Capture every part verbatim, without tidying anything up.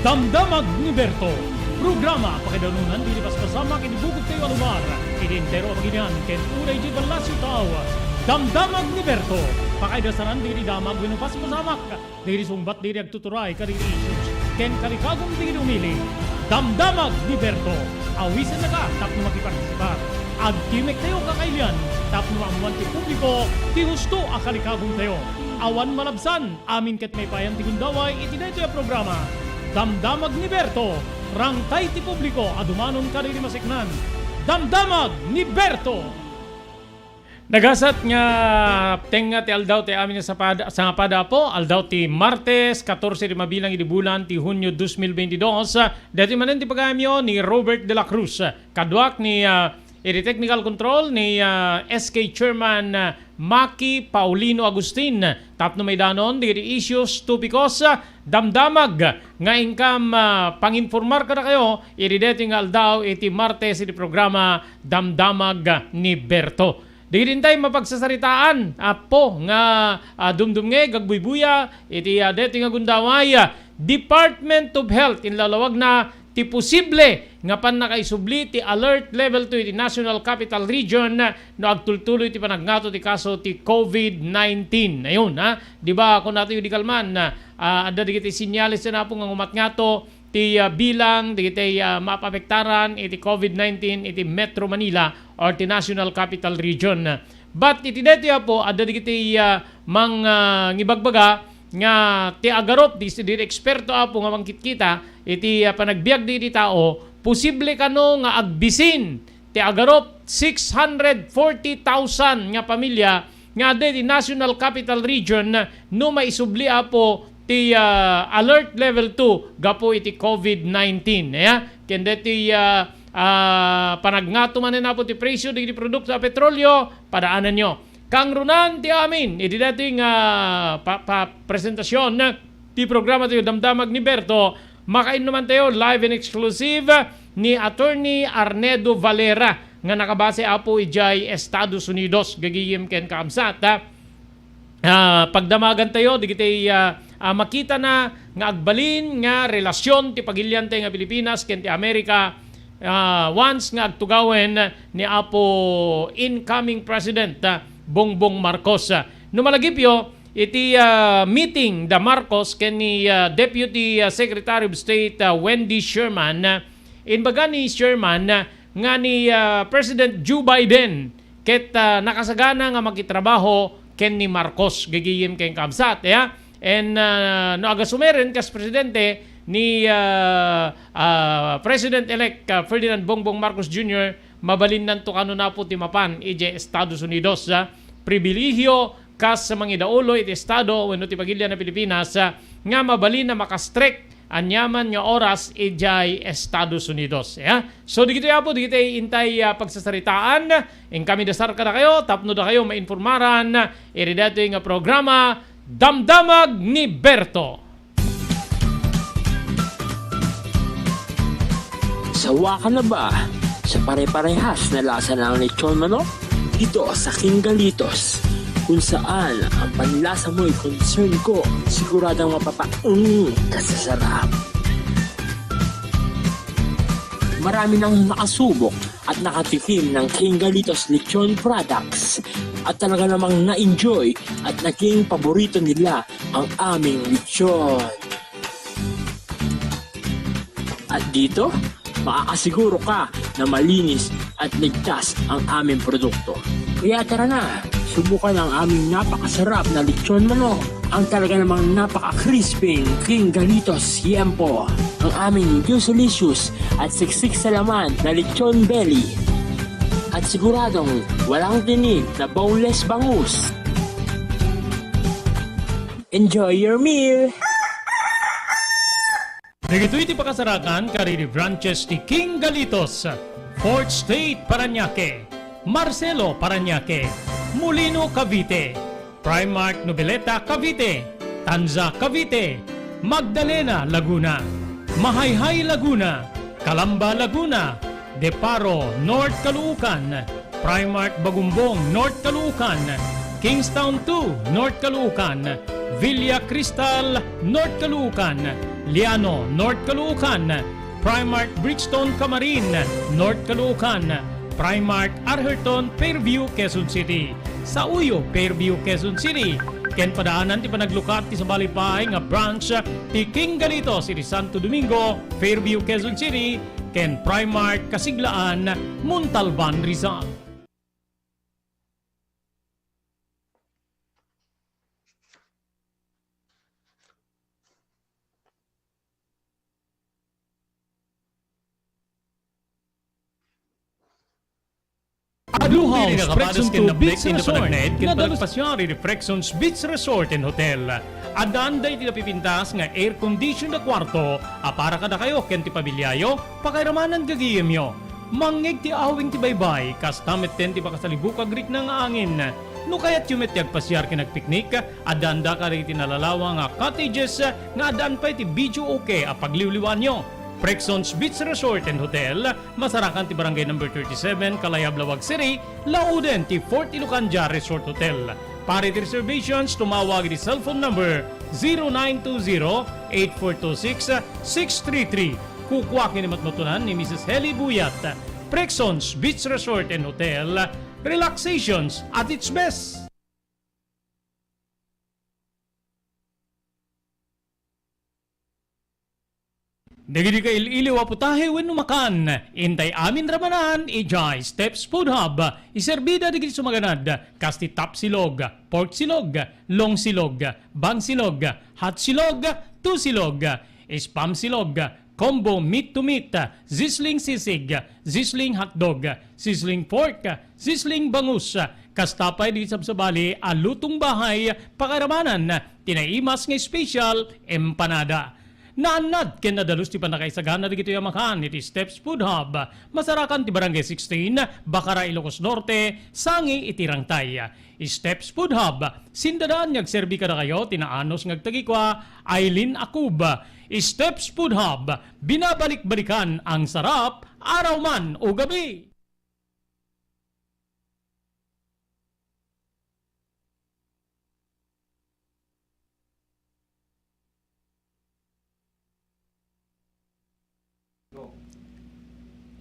Damdamag ni Berto, programa pakaidanunan dagiti paspasamak iti bukod tayo a lugar, iti entero a bagilian ken uray iti ballasiw tao. Damdamag ni Berto, pakaidasanan dagiti damag wenno paspasamak, dagiti sungbat dagiti agtuturay kadagiti issues, ken kalikagon dagiti umili. Damdamag ni Berto, awisennaka tapno makipartisipar. Agtimek tayo kakailian tapno maammoan ti publiko ti husto a kalikagon tayo. Awan malabsan, amin ket maipayan ti gundaway iti daytoy a programa. Damdamag ni Berto, rangtay ti publiko a dumanon kadagiti maseknan. Damdamag ni Berto! Nagasat nga tengnga ti aldaw ti amin a sapada-, sangapada, Apo, aldaw ti Martes, katorse ti mabilang idi bulan ti Hunio dos mil beintidos. Daytoy manen ti pagayamyo ni Robert de la Cruz. Kaduak ni, ah, iti technical control ni, ah, S K Chairman, ah, Maki Paulino Agustin. Tapno maidanon dagiti issues, topikos, ah, damdamag nga inkam, ah, panginformar kadakayo iti daytoy nga aldaw iti Martes iti programa Damdamag ni Berto. Dagiti intay mapagsasaritaan, Apo, nga, ah, dumdumngeg, agbuybuya iti, ah, daytoy nga gundaway, ah, Department of Health, inlawlawagna ti posible nga pannakaisubli ti Alert Level two iti National Capital Region no agtultuloy ti panagngato ti kaso ti covid nineteen. Ayun, ha? Di ba, kunatayo di kalman, ah, adda dagiti senyales, Apo, nga umatngato ti, ah, bilang dagiti, ah, maapektaran iti covid nineteen iti Metro Manila or ti National Capital Region. But iti daytoy, Apo, adda dagiti, ah, mang, ah, ngibagbaga nga ti agarup, di, di eksperto, Apo, nga mangkitkita iti, ah, panagbiag dagiti tao, posible kano nga agbisin ti agarup six hundred forty thousand nga pamilya nga adda iti National Capital Region no maisubli, Apo, ti, ah, Alert Level two gapu iti covid nineteen. Aya, ken deti, ah, ah, panagngato manen, Apo, ti presyo dagiti produkto a petrolio, padaananyo. Kangrunan ti amin iti daytoy nga pa-, pa-, presentasion ti programa tayo, Damdamag ni Berto. Makainnuman tayo live and exclusive ni Attorney Arnedo Valera nga nakabase, Apo, idiay Estados Unidos, gagayem ken kaabsat, ha? Ah, pagdamagan tayo dagiti, ah, ah, makitana nga agbalin nga relasyon ti pagilian tayo nga Pilipinas ken ti Amerika, ah, once nga agtugawen ni Apo incoming President, ah, Bongbong Marcos. No malagipyo, iti, ah, meeting da Marcos ken ni, ah, Deputy, ah, Secretary of State, ah, Wendy Sherman, ah, imbaga ni Sherman, ah, nga ni, ah, President Joe Biden ket, ah, nakasagana nga makitrabaho ken ni Marcos, gagayem ken kaabsat, ya. And, ah, no agasumeren kas presidente ni, ah, ah, President-elect, ah, Ferdinand Bongbong Marcos Junior, mabalinnanto kano, Apo, ti mapan idiay Estados Unidos, ah. Pribilehiyo kas mangidaulo iti estado wenno ti pagilian a Pilipinas, ah, nga mabalin a makastrek aniaman nga oras idiay Estados Unidos, ya. So, dagitoy, Apo, dagitoy intay, ah, pagsasaritaan. Inkami dasar kadakayo tapno dakayo mainformaran iti daytoy nga programa, Damdamag ni Berto. Sawa ka na ba sa pare-parehas na lasa ng lechon manok? Dito sa King Galitos, kung saan ang panlasa mo'y concern ko, siguradong mapapaung ka sa sarap. Marami nang nakasubok at nakatikim ng King Galitos Lechon products at talaga namang na-enjoy at naging paborito nila ang aming lechon. At dito, makakasiguro ka na malinis at ligtas ang aming produkto. Kaya tara na, subukan ang aming napakasarap na lechon manok, ang talaga namang napaka-crispy King Galitos Yempo, ang aming juicylicious at siksik sa laman na lechon belly, at siguradong walang tinik na boneless bangus. Enjoy your meal! Dagitoy ti pakasarakan kadagiti branches ti King Galitos, Fourth Street, Parañaque, Marcelo, Parañaque, Molino, Cavite, Primark Noveleta, Cavite, Tanza, Cavite, Magdalena, Laguna, Mahayhay, Laguna, Calamba, Laguna, Deparo, North Caloocan, Primark Bagumbong, North Caloocan, Kingstown two, North Caloocan, Villa Cristal, North Caloocan, Liano, North Caloocan, Primark Brixton Camarin, North Caloocan, Primark Atherton, Fairview, Quezon City, Sauyo, Fairview, Quezon City, ken padaanan ti panaglukat ti sabali pay nga branch ti King Galitos iti Santo Domingo, Fairview, Quezon City, ken Primark Kasiglaan, Montalban, Rizal. Blue House, Prexon two Beach Resort, nadalus pasiar iti Prexon's Beach Resort and Hotel. Addaan daydi napipintas nga air condition a kwarto a para kadakayo ken ti pamiliayo, pakairamanan gagayemyo. Mangngeg ti awing ti baybay, kasta metten ti pakasalibuk a agrikna nga angin. No kayatyo met ti agpasiar ken agpiknik, addaanda kadagiti nalalawa nga cottages nga addaan pay ti videoke a pagliwliwaanyo. Prexon's Beach Resort and Hotel, masarakan ti Barangay Number thirty-seven, Kalayab, Laoag City, lauden ti Fort Ilocandia Resort Hotel. Para iti reservations, tumawag iti cellphone number zero nine two zero, eight four two six, six three three. Kukua ken ni matmatunan ni Missus Helly Buyat. Prexon's Beach Resort and Hotel, relaxations at its best. Dagiti kail-iliw a putahe wenno makan, intay amin ramanan idiay Steps Food Hub. Iserbida dagiti sumaganad, kas ti tapsilog, porksilog, longsilog, bangsilog, hotsilog, tusilog, spamsilog, combo meat to meat, sizzling sisig, sizzling hotdog, sizzling pork, sizzling bangus, kasta pay dagiti sabsabali a lutong bahay, pakairamanan ti naimas nga special empanada. Naannad ken nadalus ti pannakaisagana dagitoy a makan iti Steps Food Hub. Masarakan ti Barangay sixteen, Bacara, Ilocos Norte, sangi iti Rangtay. Steps Food Hub, sindadaan nga agserbi kadakayo ti naanus nga agtagikua, Aileen Akub. Steps Food Hub, binabalik-balikan ang sarap, araw man o gabi.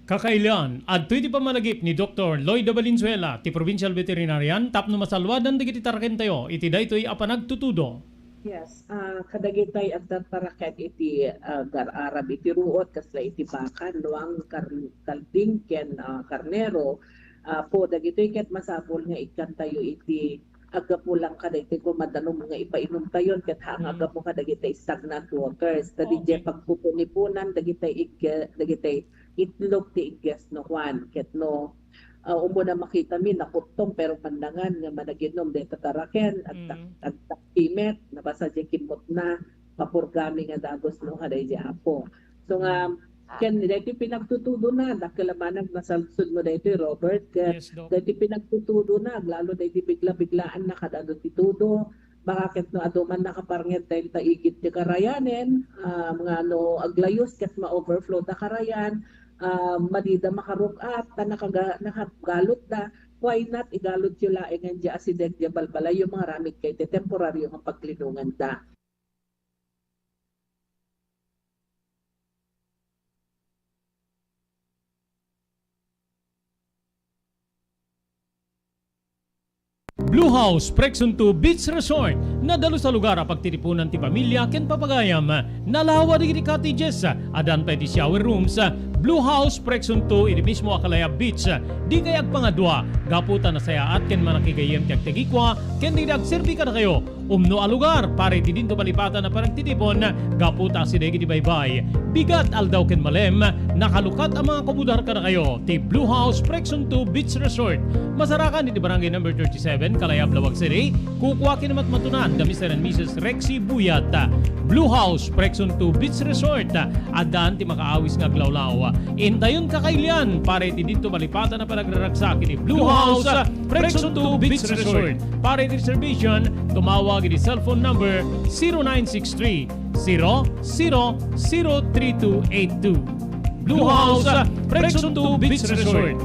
Kakailian, adtoy ti pammalagip ni Doktor Lloyda Valenzuela, ti Provincial Veterinarian, tapno masalwadan dagiti tarakentayo iti daytoy a panagtutudo. Yes, ah, kadagitay adda taraken iti, ah, agar-arab iti ruot, kasla iti baka, nuang, kar-, kalding, ken, ah, karnero. Ah, po, dagitoy ket masapul nga ikkantayo iti aggapu lang kadagiti koma danum nga ipainumtayon ket haan nga aggapu kadagiti stagnant waters. Ta didiay pagpupunipunan dagiti igge-, dagiti itlog ti igges no Juan. Ket no, ah, umuna makitami, nakuttong, pero pandangan nga managinum dayta taraken, agtak-, agtaktimet, nabasa diay kimmutna, papurgami nga dagus no kadaydi Apo. So nga, ken daytoy pinagtutudona, dakkel a banag masalsud mo daytoy, Robert, ket daytoy pinagtutudona, aglalo daydi bigla-biglaan na kad-adu ti tudo, baka ket no adu man nakaparnged dayta igid ti karayanen, ah, nga no aglayus ket ma-overflow da karayan, ah, madida makaruk-at, ta nakaga-, nakagalutda, why not igalutyo laeng diay asideg diay balbalayyo, mangaramidkayo iti temporario nga paglinonganda. Blue House Prexon two Beach Resort, nadalus a lugar a pagtitipunan ti pamilya ken papagayam. Nalawa dagiti cottages, addan pay ti shower rooms. Blue House Prexon two iti mismo a Kalayab Beach. Dikay agpangadua, gapu ta nasayaat ken manakigayyem ti agtagikua ken dagiti agserbi kadakayo. Umno a lugar para iti dinto malipatan a panagtitipon gapu ta asideg iti baybay. Bigat, aldaw ken malem, nakalukat a mangakubudar kadakayo ti Blue House Prexon two Beach Resort. Masarakan iti Barangay Number thirty-seven, Kalayab, Laoag City. Kukua ken ni matmatunan da Mister and Missus Rexy Buyat. Blue House Prexon two Beach Resort. Addaan ti makaawis nga aglawlaw. Intayon kakailian para iti dinto malipatan a panagraragsak iti Blue House Prexon two Beach Resort. Para iti reservation, tumawag iti cellphone number zero nine six three, zero zero zero three two eight two. Blue House, Prexon two Beach Resort.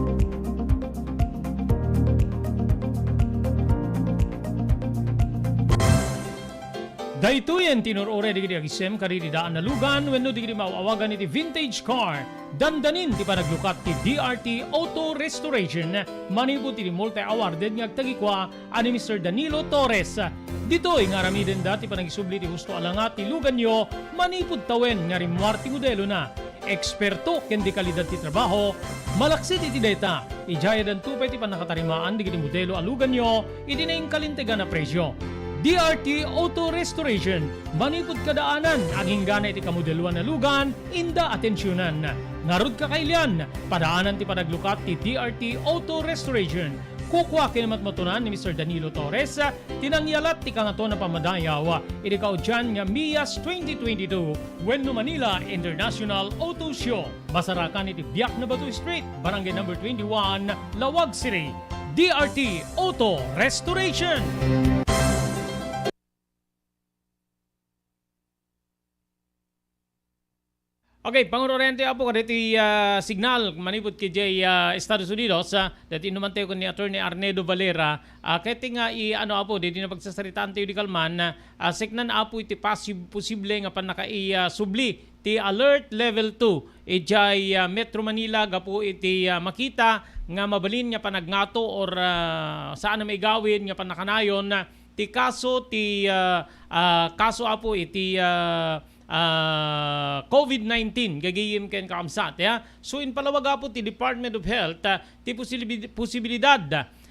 Daytoyen ti inur-uray dagiti agisem kadagiti daan a lugan wenno dagiti maaw-awagan iti vintage car. Dandanin ti panaglukat ti D R T Auto Restoration manipud iti multi-awarded nga agtagikua a ni Mister Danilo Torres. Ditoy nga aramidenda ti panagisubli ti husto a langat ti luganyo manipud tawen nga rimmuar ti modelona. Eksperto ken dekalidad ti trabaho, malaksid iti dayta, idiay addanto pay ti pannakatarimaan dagiti modelo a luganyo iti nainkalintegan a presio. D R T Auto Restoration, manipud kadaanan, aginggana iti kamodeloan a lugan, inda atensionan. Ngarud, kakailian, padaanan ti panaglukat ti D R T Auto Restoration. Kukua ken matmatunan ni Mister Danilo Torres ti nangyalat ti Kangatoan a Pammadayaw iti kaudian nga MIAS twenty twenty-two wenno Manila International Auto Show. Masarakan iti Biak na Bato Street, Barangay Number twenty-one, Laoag City. D R T Auto Restoration. Okay, pangur-urayentayo, Apo, kadagiti, ah, signal manipud idiay, ah, Estados Unidos, ah, daytoy innumantayo ken ni Attorney Arnedo Valera, ah, ket nga i-, ano, Apo, daytoy nga pagsasaritaantayo idi kalman, ah, seknan, Apo, iti pasib-, posible nga pannakaisubli ti Alert Level two idiay, ah, Metro Manila gapu iti, ah, makita nga mabalin nga panagngato or, ah, saan a maigawid nga pannakanayon, ah, ti kaso ti, ah, ah, kaso, Apo, iti, ah, ah, COVID nineteen, gagayem ken kakabsat, ya. So, impalawag, Apo, ti Department of Health, ah, ti posibi-, posibilidad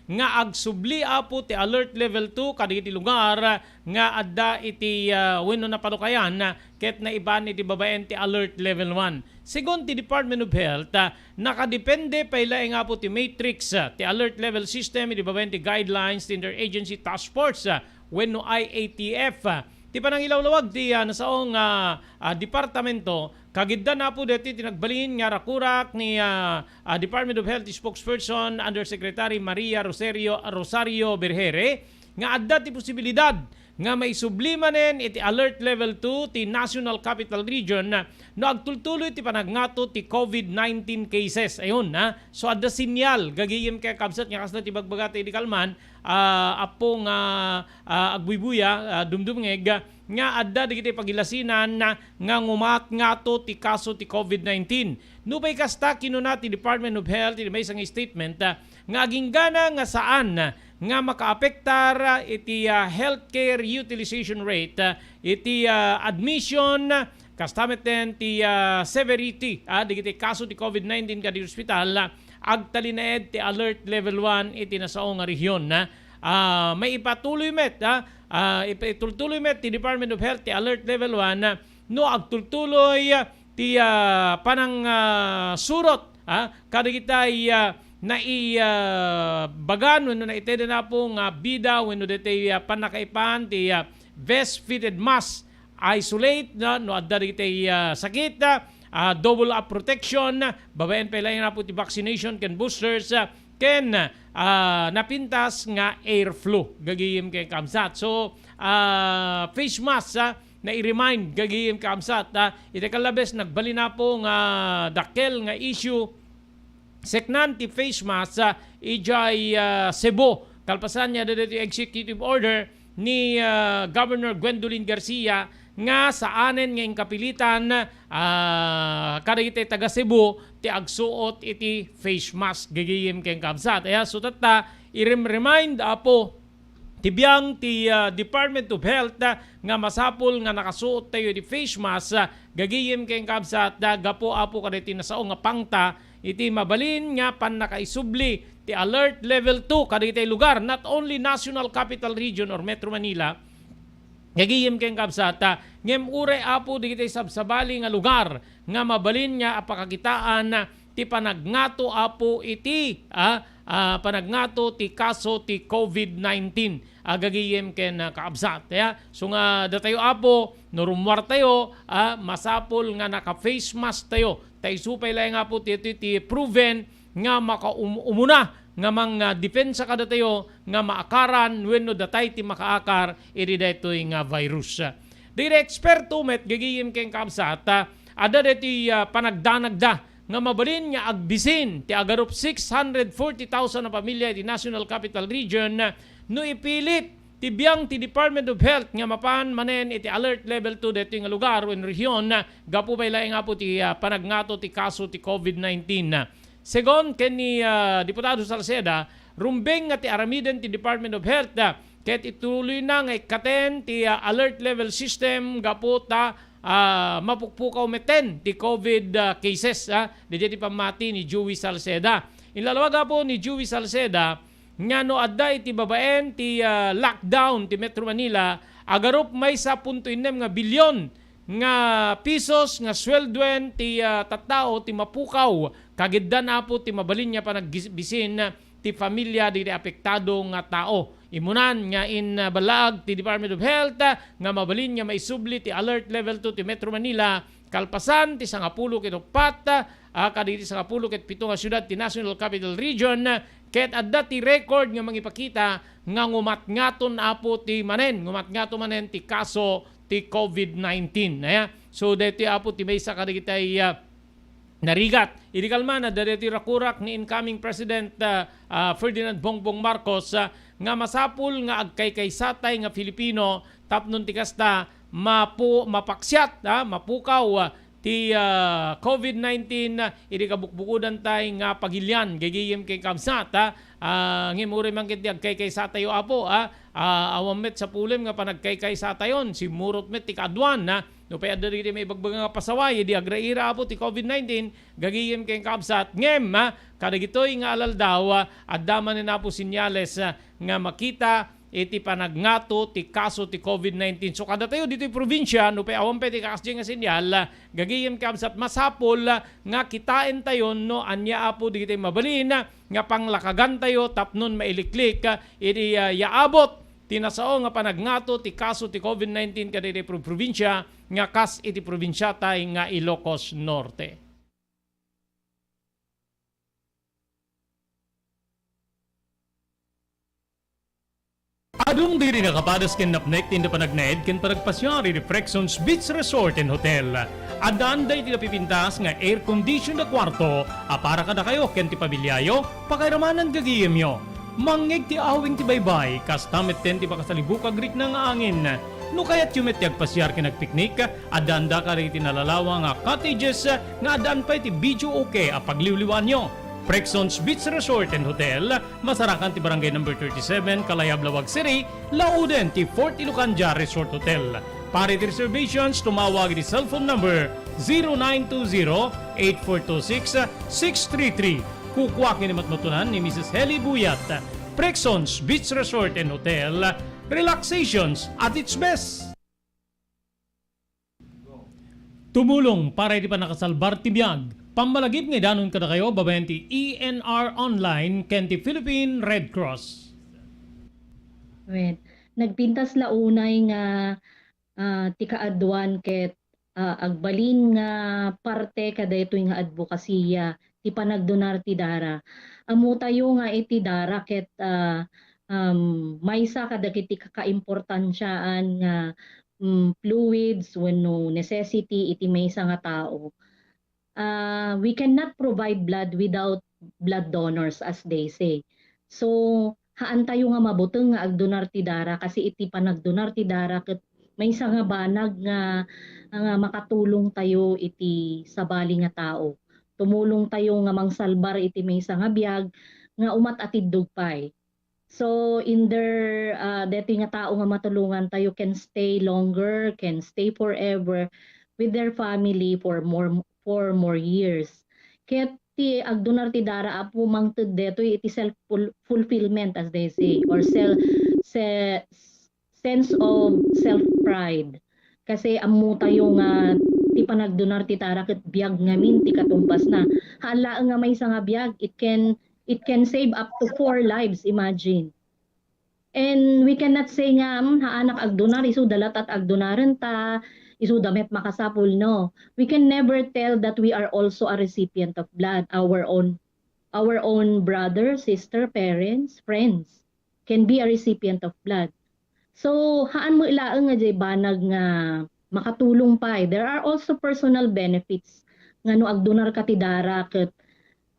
nga agsubli, Apo, ti Alert Level two kadagiti lugar nga adda iti, ah, wenno napanukayan, ah, ket naibaon iti babaen ti Alert Level one. Segun ti Department of Health, ah, nakadepende pay laeng, Apo, ti matrix, ah, ti alert level system iti babaen ti guidelines ti Interagency Task Force, ah, wenno I A T F, ah. Ti panangilawlawag ti, ah, nasaong, ah, ah, departamento, kagiddan, Apo, daytoy ti nagbalin nga rakurak ni, ah, ah, Department of Health Spokesperson Undersecretary Maria Rosario, Rosario Berhere, nga adda ti posibilidad nga maisubli manen iti Alert Level two ti National Capital Region no agtultuloy ti panagngato ti COVID nineteen cases. Ayun, ha? So, adda sinyal, gagayem ken kakabsat, nga kasla ti bagbaga ti idi kalman, ah, Apo, nga, ah, agbuybuya, ah, dumdumngeg, nga adda dagiti pagilasinan nga ngumatngato ti kaso ti COVID nineteen. Nupay kasta, kinuna ti Department of Health iti maysa nga statement, ah, nga aginggana nga saan nga makaapektar iti, ah, healthcare utilization rate, ah, iti, ah, admission, kasta met ti, ah, severity, ah, dagiti kaso ti COVID nineteen kadagiti ospital, ah, agtalinaed ti alert level one iti nasao nga rehion, ah. Ah, maipatuloy met, ah, ah, ipatultuloy met ti Department of Health ti alert level one, ah, no agtultuloy, ah, ti, ah, panang, ah, surot, ah, kadagitay, ah, nai-, ah, bagan wenno naitedna, Apo, nga bida wenno daytoy, ah, pannakaipan ti, ah, vest fitted mask, isolate, no, no adda dagitay, ah, sakit, ah, ah, double up protection, babaen pay laeng, Apo, ti vaccination ken boosters, ah, ken, ah, napintas nga airflow, gagayem ken kakabsat. So, ah, face mask, ah, nai-remind, gagayem ken kakabsat, ah, iti kallabes, nagbalin, Apo, nga dakkel nga issue, seknan ti face mask, ah, idiay, ah, Cebu. Kalpasan nga adda daytoy executive order ni, ah, Governor Gwendolyn Garcia nga saanen nga inkapilitan, ah, kadagiti taga Cebu ti agsuot iti face mask, gagayem ken kakabsat. Aya, so, tatta, irem-remind, Apo, ti biang ti, ah, Department of Health, ah, nga masapul nga nakasuot tayo iti face mask, ah, gagayem ken kakabsat, ah, gapu, Apo, kadagiti nasao nga pangta iti mabalin nga pannakaisubli ti alert level two kadagiti lugar, not only National Capital Region or Metro Manila, gagayem ken kakabsat, ah, ngem uray, Apo, dagiti sabsabali nga lugar nga mabalin nga apakakitaan, ah, ti panagngato, Apo, iti, ah, ah, panagngato ti kaso ti COVID nineteen, ah, gagayem ken, ah, kakabsat. Ya, so nga datayo, Apo, no rummuar tayo, ah, masapul nga naka-face mask tayo. Ta isu pay laeng, Apo, ti, ti, ti proven nga makaum-, umuna nga mangdepensa kadatayo nga maakaran wenno datay ti makaakar iti daytoy nga virus. Dagiti eksperto met, gagayem ken kakabsat, ah, adda daytoy, ah, panagdanagda nga mabalin nga agbisin ti agarup six hundred forty thousand a pamilya iti National Capital Region, ah, no ipilit ti biang ti Department of Health nga mapan manen iti alert level two daytoy nga lugar wenno rehiyon, gapu pay laeng, Apo, ti, ah, panagngato ti kaso ti COVID nineteen. Segun ken ni, ah, Diputado Salceda, rumbeng nga ti aramiden ti Department of Health, ah, ket ituloyna nga ikkaten ti, ah, alert level system gapu ta, ah, mapukpukaw metten ti COVID, ah, cases, ah, daydiay ti pammati ni Joey Salceda. Inlalawag, Apo, ni Joey Salceda nga no adda iti babaen ti, ah, lockdown ti Metro Manila, agarup maysa punto innem nga bilyon nga pisos nga sueldoen ti, ah, tattao ti mapukaw. Kagiddan, Apo, ti mabalin nga panagbisin ti familia dagiti apektado nga tao. Immunan nga inballaag ti Department of Health, ah, nga mabalin nga maisubli ti alert level two ti Metro Manila kalpasan ti sangapulo ket uppat, ah, kadagiti sangapulo ket pito nga siudad ti National Capital Region, ket adda ti record nga mangipakita nga ngumatngaton, Apo, ti manen, ngumatngato manen ti kaso ti COVID nineteen. Aya. So, daytoy, Apo, ti maysa kadagiti, ah, narigat. Idi kalman, adda daytoy rakurak ni incoming President, ah, ah, Ferdinand Bongbong Marcos, ah, nga masapul nga agkaykaysatay nga Filipino tapno ti kasta mapu-, mapaksiat, ah, mapukaw, ah, ti, ah, COVID nineteen, ah, idi kabukbukodantay nga pagilian, gagayem ken kabsat, ah, ah, ngem uray man ket ti agkaykaysatayo, Apo, ah, ah, awan met sapulem nga panagkaykaysatayon, simmurot met ti kaaduan, ah, no pay adda dagiti maibagbaga nga pasaway, idi agraira, Apo, ti COVID nineteen, gagayem ken kabsat, ngem, ah, kadagitoy nga alaldaw, ah, adda manen, Apo, senyales, ah, nga makita iti panagngato ti kaso ti COVID nineteen. So, kadatayo ditoy probinsia, no pay awan pay ti kaasdiay nga senyal, ah, gagayem kabsat, masapul, ah, nga kitaentayon no ania, Apo, dagiti mabalin, ah, nga panglakagantayo tapnon mailiklik, ah, iti, ah, yaabot ti nasao nga panagngato ti kaso ti COVID nineteen kadagiti pro-, probinsia nga kas iti probinsiatay nga Ilocos Norte. Adun diri nakapadas ken napnek ti inda panagnaed ken panagpasiar iti Prexons Beach Resort and Hotel. Addaanda iti napipintas nga air conditioned a kuarto a para kadakayo ken ti pamiliayo, pakairamanan gagayemyo. Mangngeg ti awing ti baybay, kasta metten ti makasalibukag rikna nga angin. No kayatyo met ti agpasiar ken agpiknik, addaanda kadagiti nalalawa nga cottages nga addaan pay ti videoke a pagliwliwaanyo. Prexons Beach Resort and Hotel, masarakan ti Barangay Number thirty-seven, Kalayab, Laoag City, lauden ti Fort Ilocandia Resort Hotel. Para iti reservations, tumawag iti cellphone number zero nine two zero, eight four two six, six three three. Kukua ken ni matmatunan ni Missus Heli Buyat. Prexons Beach Resort and Hotel, relaxations at its best. Tumulong para iti pannakasalbar ti biag. Pammalagip nga idanon kadakayo babaen ti E N R Online ken ti Philippine Red Cross. Wen, nagpintas la unay nga, ah, ti kaaduan ket, ah, agbalin nga parte kadaytoy nga adbokasiya ti panagdonar ti dara. Ammotayo nga iti dara ket, ah, um, maysa kadagiti kakaimportansiaan nga, mm, fluids wenno necessity iti maysa nga tao. Ah, we cannot provide blood without blood donors, as they say. So, haantayo nga mabuteng nga agdonar ti dara, kasi iti panagdonar ti dara ket maysa nga banag nga, nga makatulongtayo iti sabali nga tao. Tumulongtayo nga mangsalbar iti maysa nga biag nga umat-atiddog pay. So, in their, ah, detoy nga tao nga matulongantayo can stay longer, can stay forever with their family for more, for more years. Ket ti agdonar ti dara, Apo, mangted detoy iti self ful-, fulfillment, as they say, or sel-, se-, sense of self-pride. Kasi ammotayo nga ti panagdonar ti dara ket biag ngamin ti katumbasna. Haan laeng nga maysa nga biag, it can, it can save up to four lives, imagine. And we cannot say nga, "Hmm, haanak agdonar, isuda latat agdonaren ta, isuda met makasapul." No. We can never tell that we are also a recipient of blood, our own, our own brother, sister, parents, friends can be a recipient of blood. So, haan met laeng nga diay banag nga makatulong pay. There are also personal benefits nga no agdonar ka ti dara ket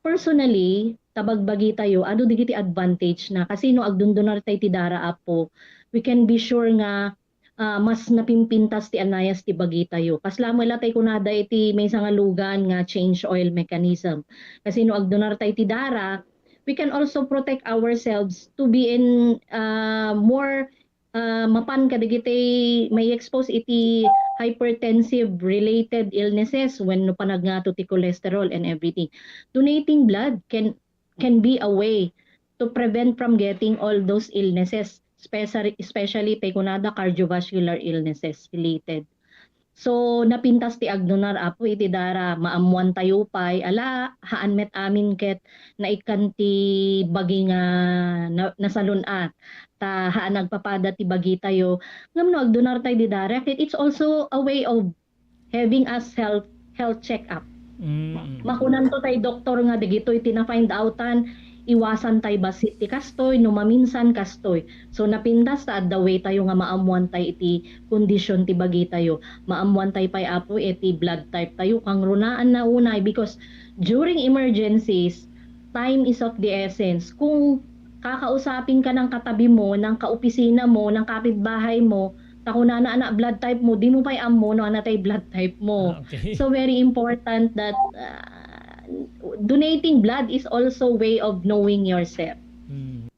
personally, ta bagbagitayo, adu dagiti advantage na. Kasi no agdondonartay ti dara, Apo, we can be sure nga, ah, mas napimpintas ti anayas ti bagitayo. Kasla met la tay kunada iti maysa nga lugan nga change oil mechanism. Kasi no agdunartay ti dara, we can also protect ourselves to be in, ah, more, ah, mapan kadagiti mai-expose iti hypertensive related illnesses wenno panagngato ti cholesterol and everything. Donating blood can can be a way to prevent from getting all those illnesses, especially, especially tay kunada cardiovascular illnesses related. So, napintas ti agdunar, Apo, iti dara, maammuantayo pay, ala, haan met amin ket naikkan ti bagi nga na-, nasalun-at, ta haan agpapada ti bagitayo. Ngem no agdunartay di dara, ket it's also a way of having a self health check-up. Mm. Makunanto tay doktor nga dagitoy ti na-find outan, iwasan tay bassit ti kastoy, no maminsan kastoy. So, napintas ta adda way tayo nga maammuan tay iti kondisyon ti bagitayo. Maammuan tay pay, Apo, iti blood type tayo. Kangrunaan na unay, because during emergencies, time is of the essence. Kung kakausapin ka ng katabi mo, ng kaopisina mo, ng kapitbahay mo, ta kunana, "Anak, blood type mo," di mo pay ammo no anatay blood type mo. Ah, okay. So, very important that, ah, donating blood is also way of knowing yourself. Hmm.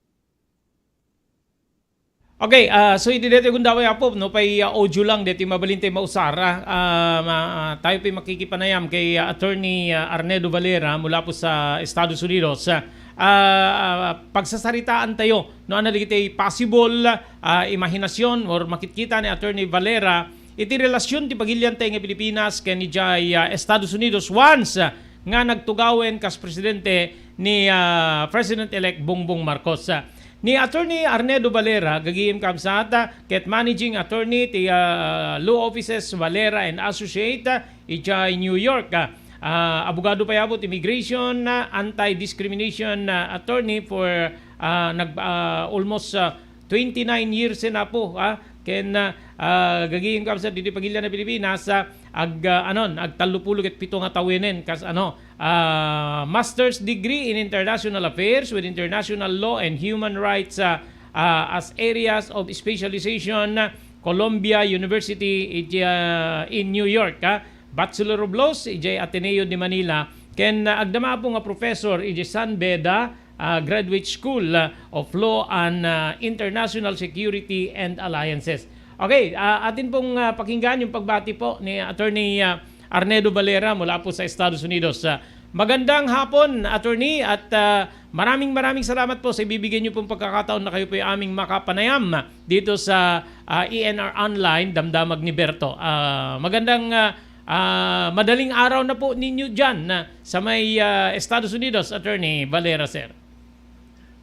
Okay, ah, so iti daytoy gundaway, Apo, no, pay, ah, audio lang, daytoy mabalin tay mausar, ah, ah, ma-, ah, tayo pay makikipanayam kay, ah, Attorney, ah, Arnedo Valera mula po sa Estados Unidos. Ah, ah, pagsasaritaan tayo, no, ano dagiti possible, ah, imahinasyon or makitkita ni Attorney Valera iti relasyon ti pagilian tayo nga Pilipinas ken idiay, ah, Estados Unidos once, ah, nga nagtugawen kas presidente ni, ah, President-elect Bongbong Marcos. Ah, ni Attorney Arnedo Valera, gagim kabsat, ah, ket managing attorney ti, ah, Law Offices Valera and Associate, ah, idiay New York. Ah, ah, abogado pay, Apo, ti immigration, ah, anti-discrimination, ah, attorney for, ah, nag-, ah, almost, ah, twenty-nine years na, Apo, ah, ken, ah, ah, gagim kabsat ditoy pagilian a Pilipinas, ah, ag-, ah, anon, agtallopulo ket pito nga tawenen kas, ano, ah, Master's degree in International Affairs with International Law and Human Rights, ah, ah, as areas of specialization, ah, Columbia University iti, ah, in New York, ah, Bachelor of Laws idiay Ateneo de Manila, ken, ah, agdama, Apo, nga professor idiay San Beda, ah, Graduate School, ah, of Law and, ah, International Security and Alliances. Okay, ah, atin pong, ah, pakinggan yung pagbati po ni Attorney, ah, Arnedo Valera mula po sa Estados Unidos. Ah, magandang hapon, Attorney, at, ah, maraming, maraming salamat po sa ibibigay niyo pong pagkakataon na kayo po ay aming makapanayam dito sa, ah, E N R Online, Damdamag ni Berto. Ah, magandang, ah, ah, madaling araw na po ninyo diyan, ah, sa may, ah, Estados Unidos, Attorney Valera, sir.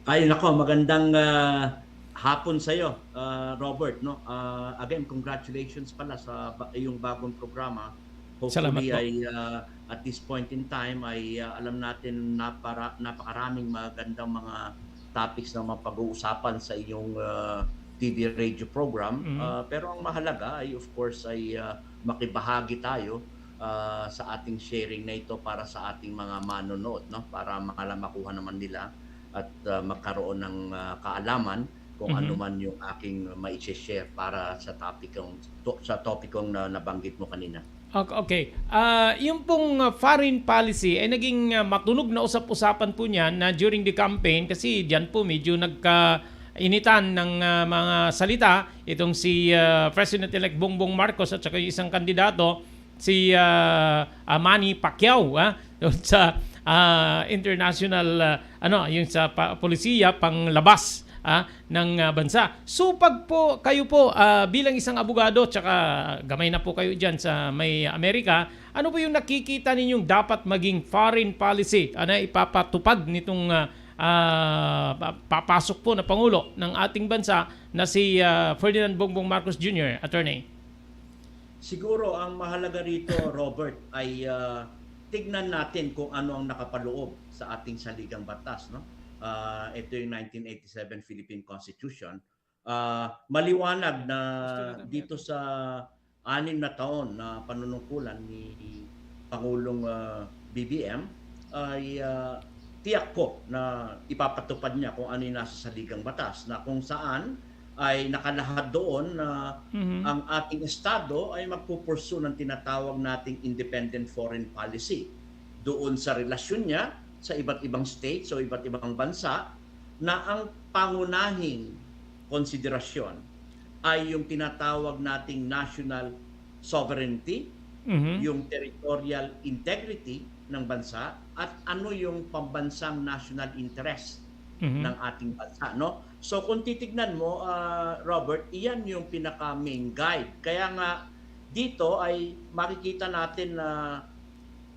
Ay, nako, magandang, ah, hapon sa'yo, ah, Robert, no? Ah, again, congratulations pala sa ba-, iyong bagong programa. Salamat Hopefully po. ay, ah, at this point in time ay, ah, alam natin napara-, napakaraming magandang mga topics na mapag-uusapan sa iyong, ah, T V radio program. Mhm. Ah, pero ang mahalaga ay, of course, ay, ah, makibahagi tayo, ah, sa ating sharing na ito para sa ating mga manonood, no? Para mala-, makuha naman nila at, ah, magkaroon ng, ah, kaalaman kung Mhm. ano man yung aking mai-share para sa topikong, to-, sa topikong na nabanggit mo kanina. Ok-, okay. Ah, yung pong, ah, foreign policy ay naging, ah, matunog na usap-usapan po niyan na during the campaign kasi diyan po medyo nagkainitan ng, ah, mga salita itong si, ah, President-elect Bongbong Marcos at saka yung isang kandidato, si, ah, ah, Manny Pacquiao, ah, doon sa, ah, international, ah, ano, yung sa pa-, polisiya, panglabas, ah, ng, ah, bansa. So, pag po, kayo po, ah, bilang isang abogado, tsaka gamay na po kayo dyan sa may Amerika, ano po yung nakikita ninyong dapat maging foreign policy, ah, na ipapatupad nitong, ah, ah, pa-, papasok po na Pangulo ng ating bansa na si, ah, Ferdinand Bongbong Marcos Junior, Attorney? Siguro ang mahalaga rito, Robert, ay, ah, tignan natin kung ano ang nakapaloob sa ating saligang batas, no? Ah, ito yung nineteen eighty-seven Philippine Constitution. Ah, maliwanag na Gusto na dito sa anim na taon na panunungkulan ni Pangulong, ah, B B M ay, ah, tiyak ko na ipapatupad niya kung ano yung nasa saligang batas, na kung saan ay nakalahad doon na Mhm. ang ating estado ay magpupursu ng tinatawag nating independent foreign policy doon sa relasyon niya sa iba't ibang states o iba't ibang bansa na ang pangunahing konsiderasyon ay yung tinatawag nating national sovereignty, Mhm. yung territorial integrity ng bansa, at ano yung pambansang national interest Mhm. ng ating bansa, no? So kung titignan mo, ah, Robert, iyan yung pinaka main guide. Kaya nga dito ay makikita natin na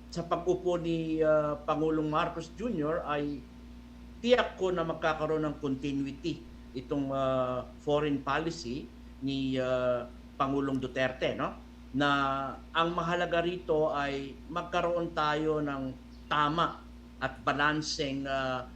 sa pag-upo ni, ah, Pangulong Marcos Junior ay tiyak ko na magkakaroon ng continuity itong, ah, foreign policy ni, ah, Pangulong Duterte, no? Na ang mahalaga rito ay magkaroon tayo ng tama at balanseng, ah,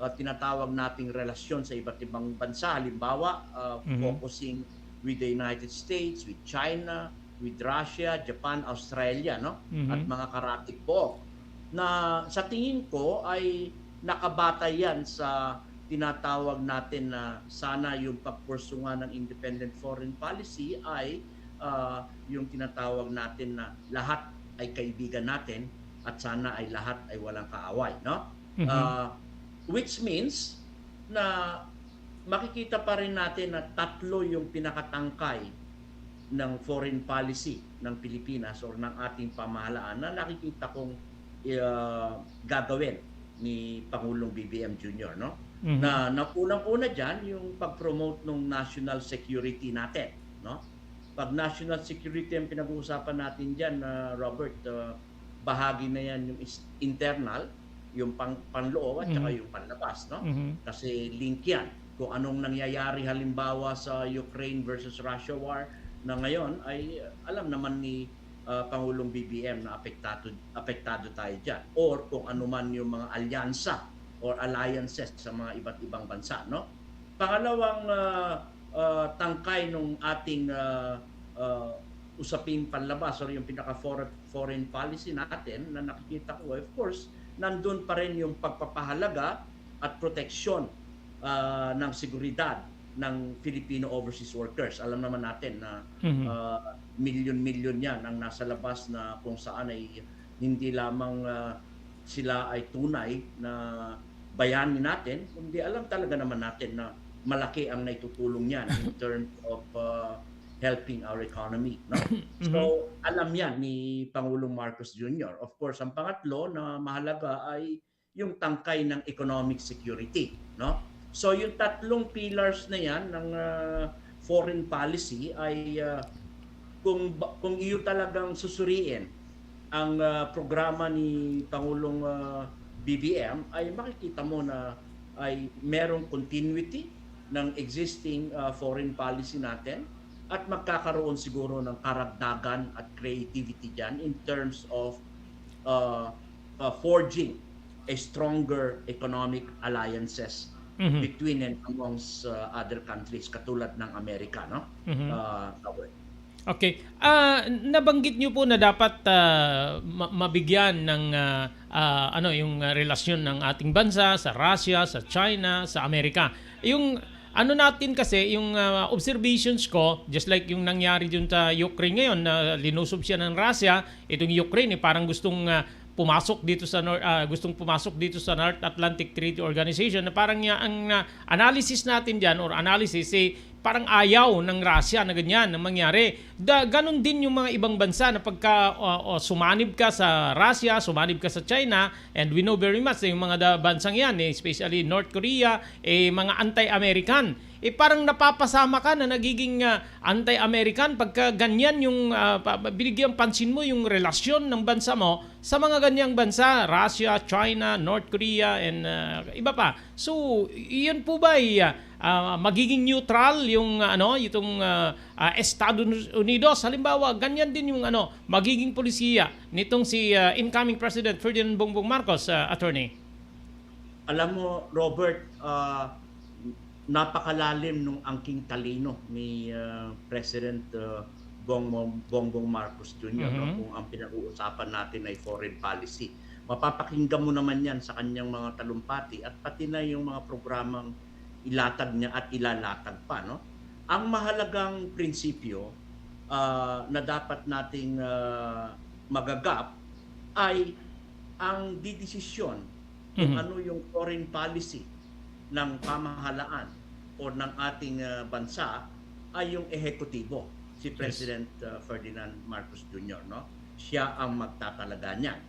ah, tinatawag nating relasyon sa iba't ibang bansa. Halimbawa, ah, Mhm. focusing with the United States, with China, with Russia, Japan, Australia, no? At Mhm. mga karatig buok. Na sa tingin ko ay nakabatay yan sa tinatawag natin na sana yung pagpursu nga ng independent foreign policy ay, ah, yung tinatawag natin na lahat ay kaibigan natin at sana ay lahat ay walang kaaway, no? Mhm. Ah, which means na makikita pa rin natin na tatlo yung pinakatangkay ng foreign policy ng Pilipinas or ng ating pamahalaan na nakikita kong, ah, gagawin ni Pangulong B B M Junior, no? Mhm. Na, na unang-una diyan yung pag-promote ng national security natin, no? Pag national security ang pinag-uusapan natin diyan, ah, Robert, ah, bahagi na yan yung is-, internal, yung pang-, panloob at saka Mhm. yung panlabas, no? Mhm. Kasi link yan. Kung anong nangyayari halimbawa sa Ukraine versus Russia war na ngayon ay alam naman ni, ah, Pangulong B B M na apektado, apektado tayo diyan. Or kung ano man yung mga alyansa or alliances sa mga iba't ibang bansa, no? Pangalawang, ah, ah, tangkay nung ating, ah, ah, usaping panlabas or yung pinaka-for-, foreign policy natin na nakikita ko, of course, nandun pa rin yung pagpapahalaga at proteksyon, ah, ng seguridad ng Filipino overseas workers. Alam naman natin na, Mhm. ah, milyon-milyon yan ang nasa labas na kung saan ay hindi lamang, ah, sila ay tunay na bayani natin, kundi alam talaga naman natin na malaki ang naitutulong niyan in terms of, ah, helping our economy, no? Mhm. So, alam yan ni Pangulong Marcos Junior. Of course, ang pangatlo na mahalaga ay yung tangkay ng economic security, no? So, yung tatlong pillars na yan ng, ah, foreign policy ay, ah, kung ba-, kung iyo talagang susuriin ang, ah, programa ni Pangulong, ah, B B M, ay makikita mo na ay merong continuity ng existing, ah, foreign policy natin at magkakaroon siguro ng karagdagan at creativity diyan in terms of, ah, ah, forging a stronger economic alliances Mhm. between and amongst, ah, other countries katulad ng Amerika, no? Mhm. Ah, Robert. Okay. Ah, nabanggit niyo po na dapat, ah, ma-, mabigyan ng, ah, ah, ano, yung, ah, relasyon ng ating bansa sa Russia, sa China, sa Amerika. Yung ano natin kasi, yung, ah, observations ko, just like yung nangyari dun sa Ukraine ngayon, na linusob siya ng Russia, itong Ukraine, eh, parang gustong, ah, pumasok dito sa Nor-, ah, gustong pumasok dito sa North Atlantic Treaty Organization, na parang niya, ang, ah, analysis natin diyan or analysis, eh, parang ayaw ng Russia na ganyan ang mangyari. Da, ganun din yung mga ibang bansa na pagka, ah, oh, sumanib ka sa Russia, sumanib ka sa China, and we know very much na yung mga da-, bansang yan, eh, especially North Korea, eh, mga anti-American. Eh, parang napapasama ka na nagiging, ah, anti-American pagka ganyan yung, ah, pa-, pa-, binigyan pansin mo yung relasyon ng bansa mo sa mga ganyang bansa, Russia, China, North Korea, and, ah, iba pa. So, iyon po ba ay, ah, ah, magiging neutral yung, ah, ano, itong, ah, ah, Estados Unidos? Halimbawa, ganyan din yung, ano, magiging polisiya nitong si, ah, incoming President Ferdinand Bongbong Marcos, ah, attorney? Alam mo, Robert, ah, napakalalim nung angking talino ni, ah, President, ah, Bongbong, Bongbong Marcos Junior, no? Mhm. Kung ang pinag-uusapan natin ay foreign policy. Mapapakinggan mo naman yan sa kanyang mga talumpati at pati na yung mga programang ilatag niya at ilalatag pa, no? Ang mahalagang prinsipyo, ah, na dapat nating, ah, magagap ay ang didesisyon kung Mhm. ano yung foreign policy ng pamahalaan o ng ating, ah, bansa ay yung ehekutibo, si Yes. President, ah, Ferdinand Marcos Junior, no? Siya ang magtatalaga niyan.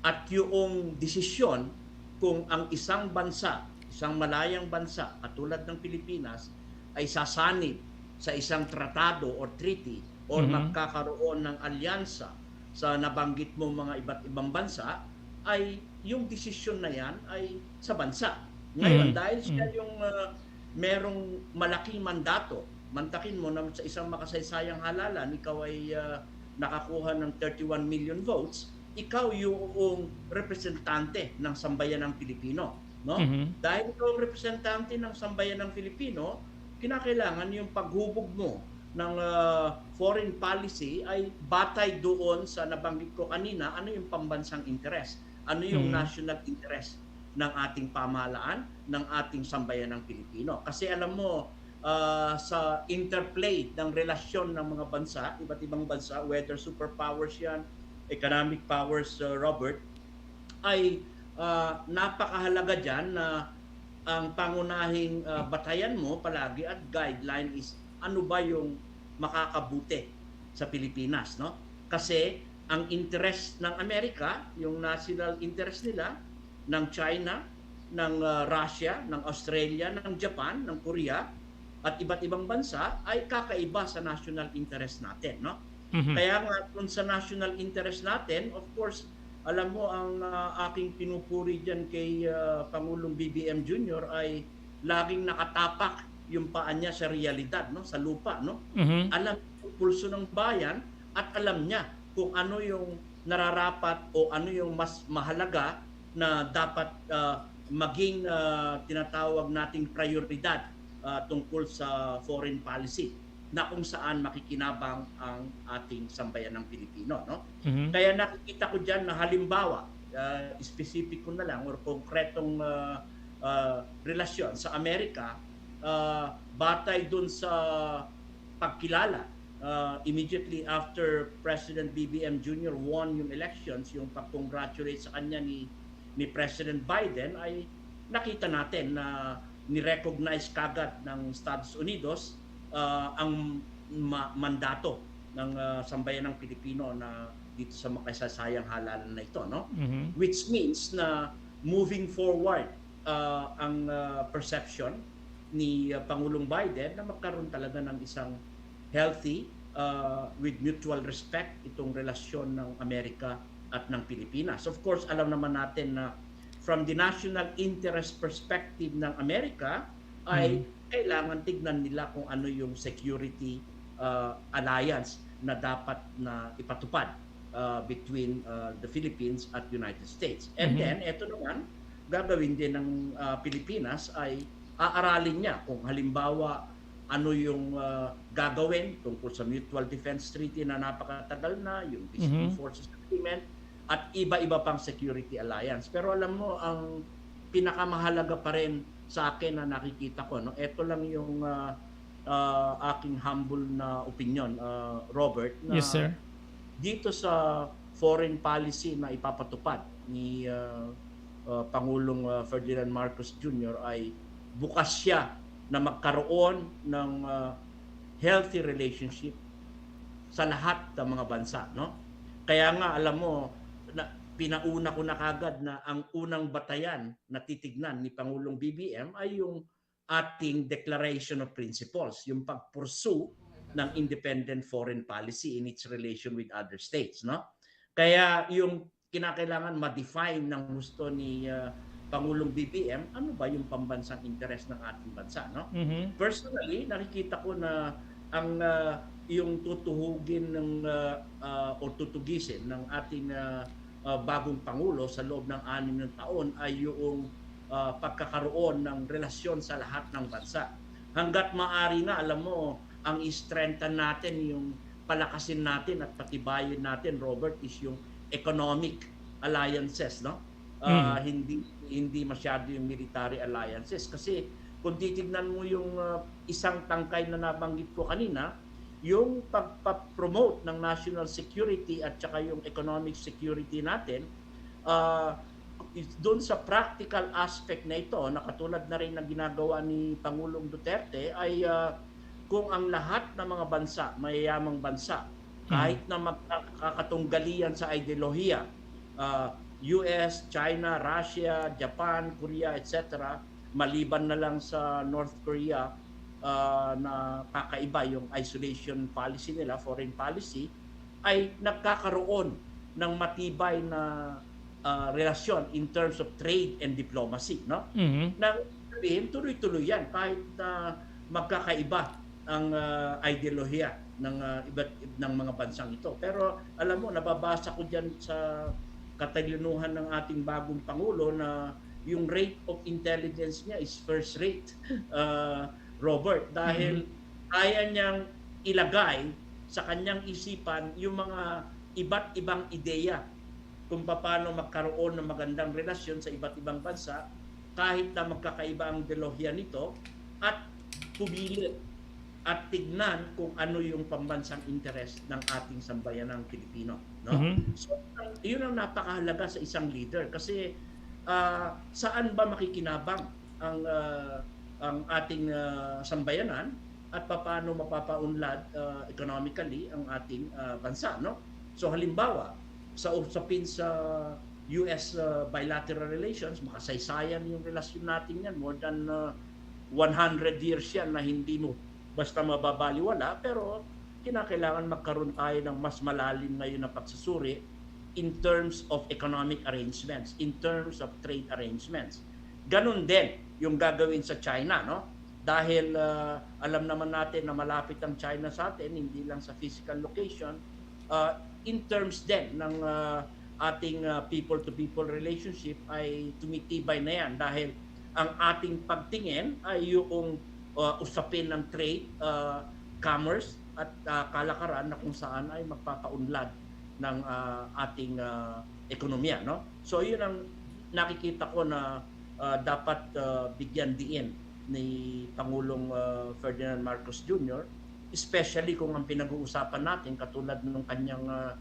At yung desisyon kung ang isang bansa, isang malayang bansa katulad ng Pilipinas, ay sasanib sa isang tratado or treaty or Mhm. magkakaroon ng alyansa sa nabanggit mo mga iba't ibang bansa, ay yung desisyon na yan ay sa bansa. Ngayon, Mhm. dahil siya Mhm. yung, ah, merong malaking mandato, mantakin mo na sa isang makasaysayang halalan, ikaw ay, ah, nakakuha ng thirty-one million votes, ikaw yung representante ng sambayanang Pilipino, no? Mhm. Dahil ikaw ang representante ng sambayanang Pilipino, kinakailangan yung paghubog mo ng, ah, foreign policy ay batay doon sa nabanggit ko kanina, ano yung pambansang interes, ano yung Mhm. national interest ng ating pamahalaan, ng ating sambayanang Pilipino. Kasi alam mo, ah, sa interplay ng relasyon ng mga bansa, iba't ibang bansa, whether superpowers yan, economic powers, ah, Robert, ay, ah, napakahalaga diyan na ang pangunahing, ah, batayan mo palagi at guideline is ano ba yung makakabuti sa Pilipinas, no? Kasi ang interest ng Amerika, yung national interest nila, ng China, ng, ah, Russia, ng Australia, ng Japan, ng Korea, at iba't ibang bansa ay kakaiba sa national interest natin, no? Mhm. Kaya nga, kung sa national interest natin, of course, alam mo, ang, ah, aking pinupuri diyan kay, ah, Pangulong B B M Junior ay laging nakatapak yung paa niya sa realidad, no? Sa lupa, no? Mhm. Alam yung pulso ng bayan at alam niya kung ano yung nararapat o ano yung mas mahalaga na dapat, ah, maging, ah, tinatawag nating prayoridad, ah, tungkol sa foreign policy na kung saan makikinabang ang ating sambayanang Pilipino, no? Mhm. Kaya nakikita ko diyan na halimbawa, ah, espesipiko na lang or konkretong, ah, ah, relasyon sa Amerika, ah, batay dun sa pagkilala, ah, immediately after President B B M Junior won yung elections, yung pag-congratulate sa kanya ni, ni President Biden, ay nakita natin na ni-recognize kagad ng Estados Unidos, ah, ang ma-, mandato ng, ah, sambayanang Pilipino na dito sa makasaysayang halalan na ito, no? Mhm. Which means na moving forward, ah, ang, ah, perception ni, ah, Pangulong Biden na magkaroon talaga ng isang healthy, ah, with mutual respect itong relasyon ng Amerika at ng Pilipinas. Of course, alam naman natin na from the national interest perspective ng Amerika ay Mhm. kailangan tignan nila kung ano yung security, ah, alliance na dapat na ipatupad, ah, between, ah, the Philippines at United States. And Mhm. then, eto naman, gagawin din ng, ah, Pilipinas ay aaralin niya kung halimbawa ano yung, ah, gagawin tungkol sa Mutual Defense Treaty na napakatagal na, yung Peace Mhm. Forces Agreement, at iba-iba pang security alliance. Pero alam mo, ang pinakamahalaga pa rin sa akin na nakikita ko, no, eto lang yung, ah, ah, aking humble na opinion, ah, Robert, na Yes, sir. dito sa foreign policy na ipapatupad ni, ah, ah, Pangulong, ah, Ferdinand Marcos Junior ay bukas siya na magkaroon ng, ah, healthy relationship sa lahat ng mga bansa, no? Kaya nga, alam mo, na, pinauna ko na kagad na ang unang batayan na titignan ni Pangulong B B M ay yung ating Declaration of Principles, yung pag-pursue ng independent foreign policy in its relation with other states, no? Kaya yung kinakailangan ma-define ng husto ni, ah, Pangulong B B M, ano ba yung pambansang interes ng ating bansa, no? Mhm. Personally, nakikita ko na ang, ah, yung tutuhugin ng, ah, ah, o tutugisin ng ating, ah, ah, bagong Pangulo sa loob ng anim na taon ay yung, ah, pagkakaroon ng relasyon sa lahat ng bansa. Hanggat maaari nga, alam mo, ang i-strengthen natin, yung palakasin natin at patibayin natin, Robert, is yung economic alliances, no? Ah, Mhm. hindi, hindi masyado yung military alliances kasi kung titignan mo yung, ah, isang tangkay na nabanggit ko kanina, yung pagpa-promote ng national security at saka yung economic security natin, ah, is-, doon sa practical aspect na ito, na katulad na rin ng ginagawa ni Pangulong Duterte, ay, ah, kung ang lahat ng mga bansa, mayayamang bansa, kahit na magkakatunggali yan sa ideolohiya, ah, U S, China, Russia, Japan, Korea, et cetera, maliban na lang sa North Korea, ah, na kakaiba yung isolation policy nila, foreign policy, ay nagkakaroon ng matibay na, ah, relasyon in terms of trade and diplomacy, no? Mhm. Na sabihin, tuloy-tuloy yan kahit na magkakaiba ang, ah, ideolohiya ng, ah, iba't ng mga bansang ito. Pero alam mo, nababasa ko diyan sa katalinuhan ng ating bagong Pangulo na yung rate of intelligence niya is first rate, ah, Robert, dahil Mhm. kaya niyang ilagay sa kanyang isipan yung mga iba't ibang ideya kung paano magkaroon ng magandang relasyon sa iba't ibang bansa kahit na magkakaiba ang ideolohiya nito, at pumili at tignan kung ano yung pambansang interes ng ating sambayanang Pilipino, no? Mhm. So, ang, yun ang napakahalaga sa isang leader kasi, ah, saan ba makikinabang ang, ah, ang ating, ah, sambayanan at papaano mapapaunlad, ah, economically ang ating, ah, bansa, no? So, halimbawa, sa usapin sa U S, ah, bilateral relations, makasaysayan yung relasyon natin yan. More than, ah, one hundred years yan na hindi mo basta mababaliwala, pero kinakailangan magkaroon tayo ng mas malalim ngayon na pagsusuri in terms of economic arrangements, in terms of trade arrangements. Ganun din yung gagawin sa China, no? Dahil, ah, alam naman natin na malapit ang China sa atin, hindi lang sa physical location, ah, in terms din ng, ah, ating, ah, people-to-people relationship ay tumitibay na yan dahil ang ating pagtingin ay yung, ah, usapin ng trade, ah, commerce at, ah, kalakaran na kung saan ay magpapaunlad ng, ah, ating, ah, ekonomiya, no? So, yun ang nakikita ko na, ah, dapat, ah, bigyan diin ni Pangulong, ah, Ferdinand Marcos Junior, especially kung ang pinag-uusapan natin, katulad nung kanyang, ah,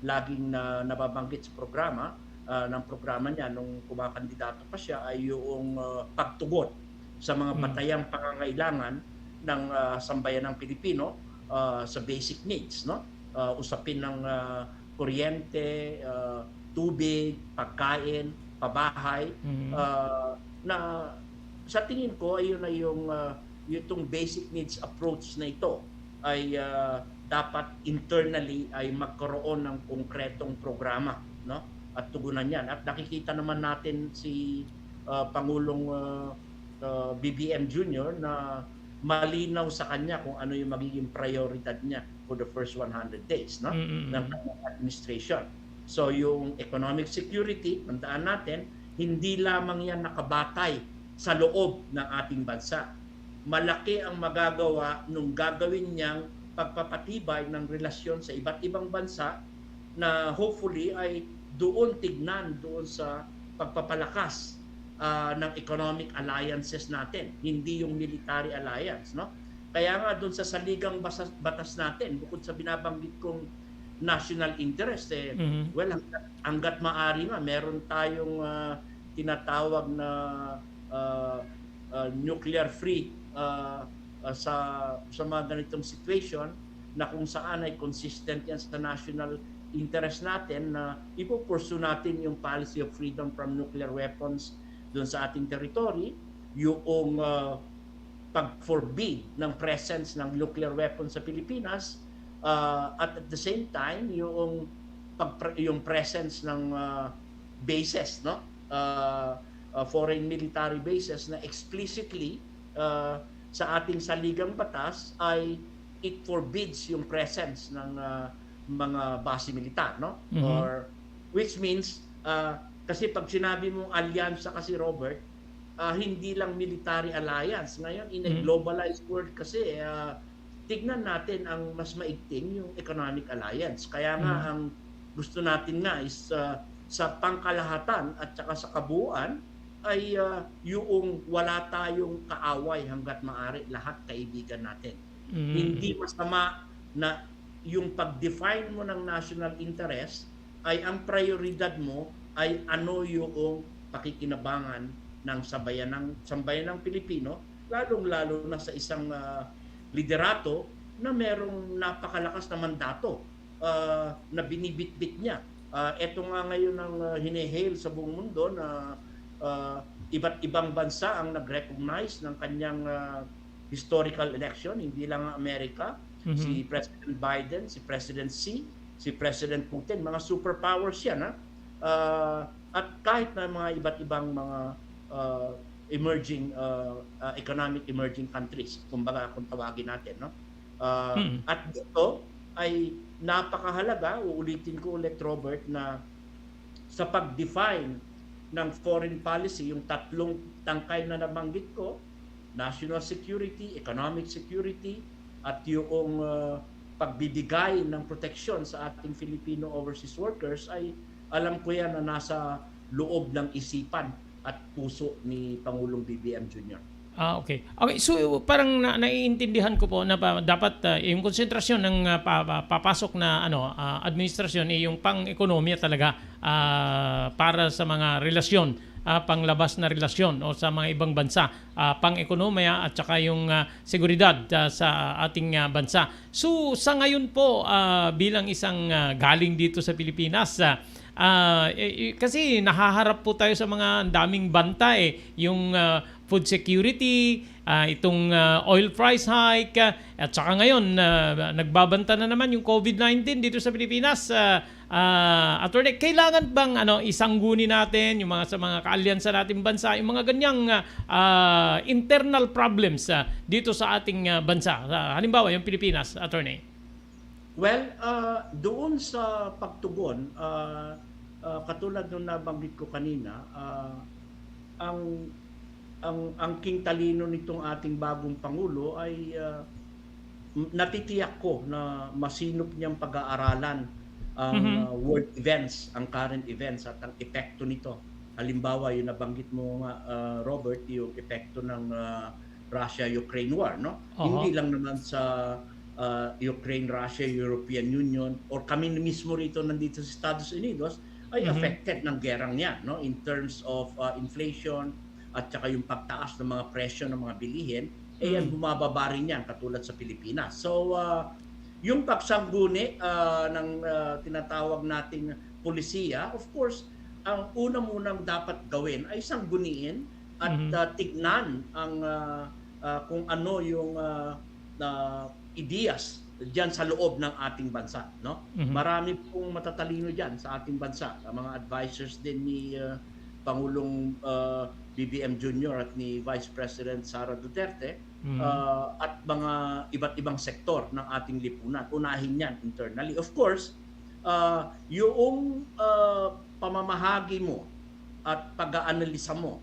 laging na nababanggit sa programa, ah, ng programa niya nung kumakandidato pa siya, ay yung, ah, pagtugon sa mga Hmm. batayang pangangailangan ng, ah, sambayanang Pilipino, ah, sa basic needs, no? Ah, usapin ng, ah, kuryente, ah, tubig, pagkain, pabahay, Mhm. ah, na sa tingin ko, ayun na yung, ah, itong basic needs approach na ito ay, ah, dapat internally ay magkaroon ng konkretong programa, no? At tugunan yan. At nakikita naman natin si, ah, Pangulong, ah, ah, B B M Junior na malinaw sa kanya kung ano yung magiging prioridad niya for the first one hundred days, no, Mm, mm, ng mm. kanyang administration. So, yung economic security, tandaan natin, hindi lamang yan nakabatay sa loob ng ating bansa. Malaki ang magagawa nung gagawin niyang pagpapatibay ng relasyon sa iba't ibang bansa na hopefully ay doon tignan, doon sa pagpapalakas, ah, ng economic alliances natin, hindi yung military alliance, no? Kaya nga doon sa saligang basa-, batas natin, bukod sa binabanggit kong national interest, eh, Mhm. well, hanggat, hanggat maaari nga, meron tayong, ah, tinatawag na, ah, ah, nuclear free, ah, ah, sa, sa mga ganitong situation na kung saan ay consistent yan sa national interest natin na ipo-pursue natin yung policy of freedom from nuclear weapons doon sa ating territory, yung, ah, pag-forbid ng presence ng nuclear weapons sa Pilipinas, ah, at at the same time, yung pagpre-, yung presence ng, ah, bases, no? Ah, ah, foreign military bases na explicitly, ah, sa ating saligang batas ay it forbids yung presence ng, ah, mga base militar, no? Mhm. Or, which means, ah, kasi pag sinabi mong alyansa kasi, Robert, ah, hindi lang military alliance. Ngayon, in a Mhm. globalized world kasi, ah, tignan natin ang mas maigting, yung economic alliance. Kaya nga, Mhm. ang gusto natin nga is, ah, sa pangkalahatan at saka sa kabuuan, ay, ah, yuong wala tayong kaaway hanggat maaari, lahat kaibigan natin. Mm. Hindi masama na yung pag-define mo ng national interest ay ang prioridad mo ay ano yung pakikinabangan ng sambayanang, sambayanang Pilipino, lalong-lalo na sa isang, ah, liderato na merong napakalakas na mandato, ah, na binibitbit niya. Ah, eto nga ngayon ang, ah, hine-hail sa buong mundo na, ah, iba't ibang bansa ang nag-recognize ng kanyang, ah, historical election, hindi lang ang Amerika, Mhm. si President Biden, si President Xi, si President Putin, mga superpowers yan, ha? Ah, at kahit na mga iba't ibang mga, ah, emerging, ah, ah, economic emerging countries, kumbaga kung tawagin natin, no? Ah, Mm. at dito ay napakahalaga, uulitin ko ulit, Robert, na sa pag-define ng foreign policy, yung tatlong tangkay na nabanggit ko, national security, economic security, at yung, ah, pagbibigay ng proteksyon sa ating Filipino overseas workers ay alam ko yan na nasa loob ng isipan at puso ni Pangulong B B M Junior. Ah, okay. Okay, so parang na naiintindihan ko po na pa dapat, ah, yung konsentrasyon ng, ah, pa pa papasok na ano, ah, administrasyon, eh, yung pang-ekonomiya talaga, ah, para sa mga relasyon, ah, panglabas na relasyon o sa mga ibang bansa, ah, pang-ekonomiya at saka yung, ah, seguridad, ah, sa ating, ah, bansa. So, sa ngayon po, ah, bilang isang, ah, galing dito sa Pilipinas, ah, ah, eh, eh, kasi nahaharap po tayo sa mga ang daming banta, eh. Yung, ah, food security, ah, itong, ah, oil price hike, ah, at saka ngayon, ah, nagbabanta na naman yung COVID nineteen dito sa Pilipinas. Ah, ah, Attorney, kailangan bang, ano, isangguni natin yung mga, sa mga kaalyansa nating bansa, yung mga ganyang, ah, ah, internal problems, ah, dito sa ating, ah, bansa? Ah, halimbawa, yung Pilipinas, Attorney. Well, ah, doon sa pagtugon, ah, ah, katulad nung nabanggit ko kanina, ah, ang, ang, ang king talino nitong ating bagong Pangulo ay, ah, m-, natitiyak ko na masinop niyang pag-aaralan ang, Mhm. ah, world events, ang current events at ang epekto nito. Halimbawa, yung nabanggit mo nga, ah, Robert, yung epekto ng, ah, Russia-Ukraine war, no? Oho. Hindi lang naman sa, ah, Ukraine, Russia, European Union, or kami mismo rito nandito sa Estados Unidos ay Mhm. affected ng gerang yan, no? In terms of, ah, inflation at saka yung pagtaas ng mga presyo ng mga bilihin, eh, yan, Mm. bumababa rin yan katulad sa Pilipinas. So, ah, yung pagsangguni, ah, ng, ah, tinatawag nating polisiya, of course, ang una munang dapat gawin ay sangguniin at, Mhm. ah, tignan ang, ah, ah, kung ano yung, ah, ah, ideas diyan sa loob ng ating bansa, no? Mhm. Marami pong matatalino diyan sa ating bansa, ang mga advisors din ni, ah, Pangulong, ah, B B M Junior at ni Vice President Sara Duterte, Mhm. ah, at mga iba't ibang sektor ng ating lipunan. Unahin yan internally. Of course, ah, yung, ah, pamamahagi mo at pag-aanalisa mo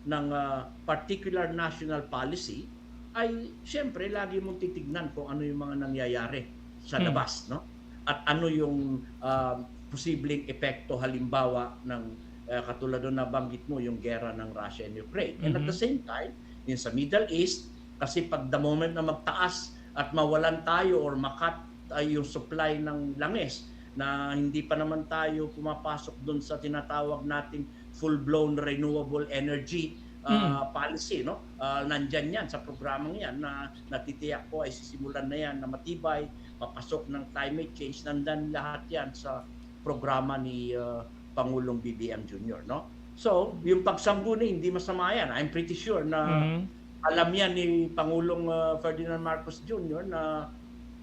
ng, ah, particular national policy ay siyempre lagi mong titignan kung ano yung mga nangyayari sa Hmm. labas, no? At ano yung, ah, posibleng epekto halimbawa ng, ah, katulad ng nabanggit mo, yung gera ng Russia and Ukraine. And at the Mhm. same time, yung sa Middle East, kasi pag the moment na magtaas at mawalan tayo or makat ay yung supply ng langis na hindi pa naman tayo pumapasok dun sa tinatawag nating full-blown renewable energy, ah, Mm. policy, no? Ah, nandyan yan sa programang yan na natitiyak ko ay sisimulan na yan na matibay, papasok ng climate change, nandyan lahat yan sa programa ni, ah, Pangulong B B M Junior, no? So, yung pagsangguni, hindi masama yan. I'm pretty sure na Mhm. alam yan ni Pangulong, ah, Ferdinand Marcos Junior na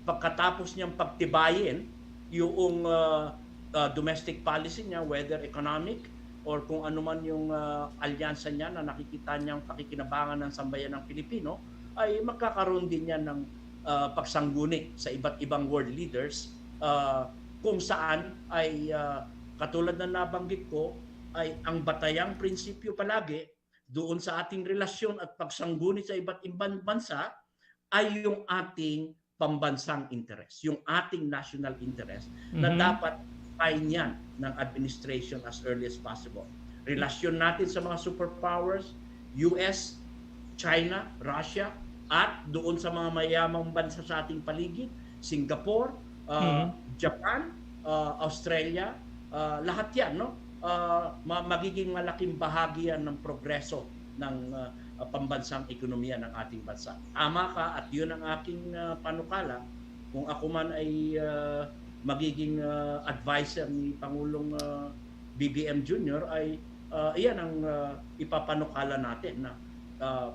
pagkatapos niyang pagtibayin yung, ah, ah, domestic policy niya, whether economic or kung ano man yung, ah, alyansa niya na nakikita niyang pakikinabangan ng sambayan ng Pilipino, ay magkakaroon din yan ng, ah, pagsangguni sa iba't ibang world leaders, ah, kung saan ay, ah, katulad na nabanggit ko, ay ang batayang prinsipyo palagi doon sa ating relasyon at pagsangguni sa iba't ibang bansa ay yung ating pambansang interes, yung ating national interest na Mhm. dapat define yan ng administration as early as possible. relasyon natin sa mga superpowers, U S, China, Russia, at doon sa mga mayamang bansa sa ating paligid, Singapore, ah, Mhm. Japan, ah, Australia, ah, lahat yan, no? Ah, ma-, magiging malaking bahagi yan ng progreso ng, ah, pambansang ekonomiya ng ating bansa. Tama ka, at yun ang aking, ah, panukala. Kung ako man ay, ah, magiging, ah, adviser ni Pangulong, ah, B B M Junior, ay, ah, iyan ang, ah, ipapanukala natin na, ah,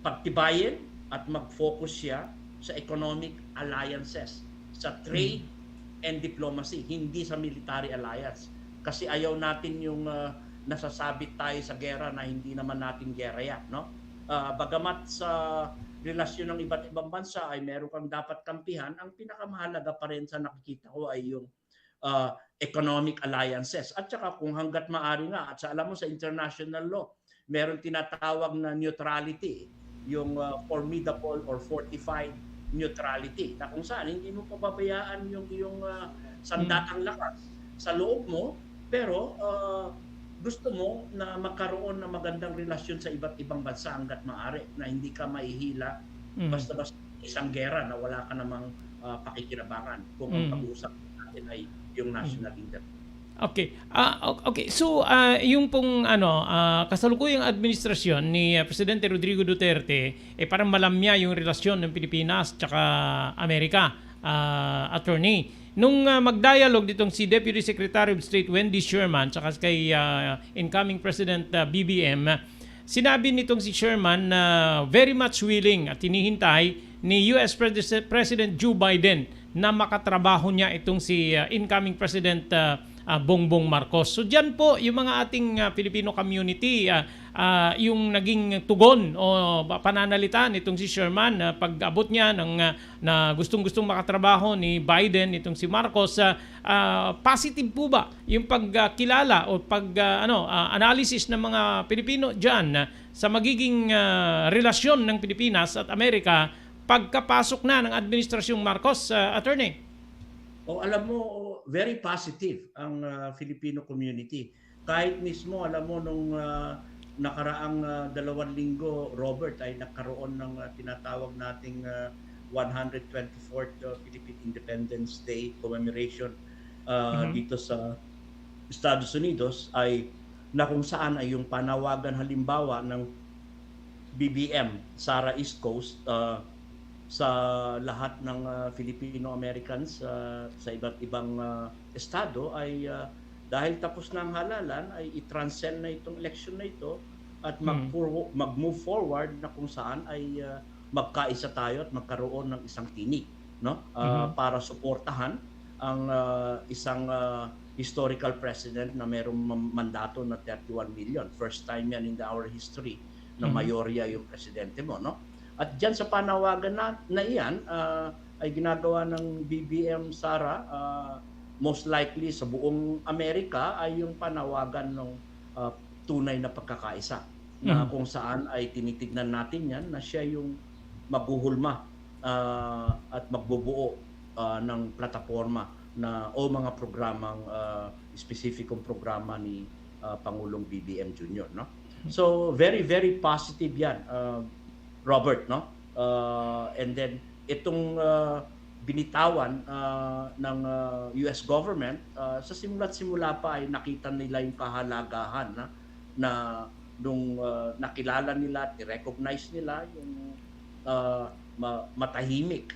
pagtibayin at mag-focus siya sa economic alliances, sa trade Mm. and diplomacy, hindi sa military alliance. Kasi ayaw natin yung, ah, nasasabit tayo sa gera na hindi naman natin gera yan, no? Ah, bagamat sa relasyon ng iba't ibang bansa ay meron kang dapat kampihan, ang pinakamahalaga pa rin sa nakikita ko ay yung, ah, economic alliances. At saka kung hangga't maaari nga, at sa, alam mo, sa international law, meron tinatawag na neutrality, yung, ah, formidable or fortified neutrality, na kung saan hindi mo pababayaan yung iyong, ah, sandatang lakas sa loob mo, pero, ah, gusto mo na magkaroon ng magandang relasyon sa iba't ibang bansa hangga't maaari, na hindi ka mahihila Mhm. basta-basta isang gera na wala ka namang, ah, pakikinabangan kung ang Mhm. pag-uusapan natin ay yung national interest. Okay. Ah, o-, okay. So, ah, yung pong ano, ah, kasalukuyang administrasyon ni, ah, Presidente Rodrigo Duterte, eh, parang malamya yung relasyon ng Pilipinas tsaka Amerika, ah, attorney. Nung, ah, mag-dialogue ditong si Deputy Secretary of State Wendy Sherman tsaka kay, ah, incoming President, ah, B B M, sinabi nitong si Sherman na very much willing at hinihintay ni U S Pres-, President Joe Biden na makatrabaho niya itong si, ah, incoming President, ah, ah, Bongbong Marcos. So, diyan po yung mga ating, ah, Filipino community, ah, ah, yung naging tugon o ba-, pananalita nitong si Sherman na pag-abot niya ng, ah, na gustong-gustong makatrabaho ni Biden itong si Marcos, ah, ah, positive po ba yung pagkilala o pag, ah, ano, ah, analysis ng mga Pilipino diyan, ah, sa magiging, ah, relasyon ng Pilipinas at Amerika pagkapasok na ng Administrasyong Marcos, ah, Attorney? O, alam mo, very positive ang, ah, Filipino community. Kahit mismo, alam mo, nung, ah, nakaraang, ah, dalawang linggo, Robert, ay nagkaroon ng, ah, tinatawag nating, ah, one hundred twenty-fourth, ah, Philippine Independence Day commemoration, ah, Mhm. dito sa Estados Unidos, ay na kung saan ay yung panawagan halimbawa ng B B M, SARA East Coast, ah, sa lahat ng, ah, Filipino Americans, ah, sa iba't ibang, ah, estado ay, ah, dahil tapos na ang halalan, ay i-transcend na itong eleksyon na ito at mag-, Mhm. forwo-, mag-move forward na kung saan ay, ah, magkaisa tayo at magkaroon ng isang tinig, no? Ah, Mhm. para suportahan ang, ah, isang, ah, historical president na merong mam-, mandato na thirty-one million. First time yan in the, our history na Mhm. mayorya yung presidente mo, no? At diyan sa panawagan na, na iyan, ah, ay ginagawa ng B B M SARA, ah, most likely sa buong Amerika ay yung panawagan ng, ah, tunay na pagkakaisa, na Mhm. kung saan ay tinitignan natin yan na siya yung maghuhulma, ah, at magbubuo, ah, ng plataporma na, o mga programang, ah, espesipikong programa ni, ah, Pangulong B B M Junior, no? So, very, very positive yan, ah, Robert, no? Ah, and then, itong, ah, binitawan, ah, ng, ah, U S government, ah, sa simula't simula pa ay nakita nila yung kahalagahan na, na nung, ah, nakilala nila at i-recognize nila yung, ah, ma-, matahimik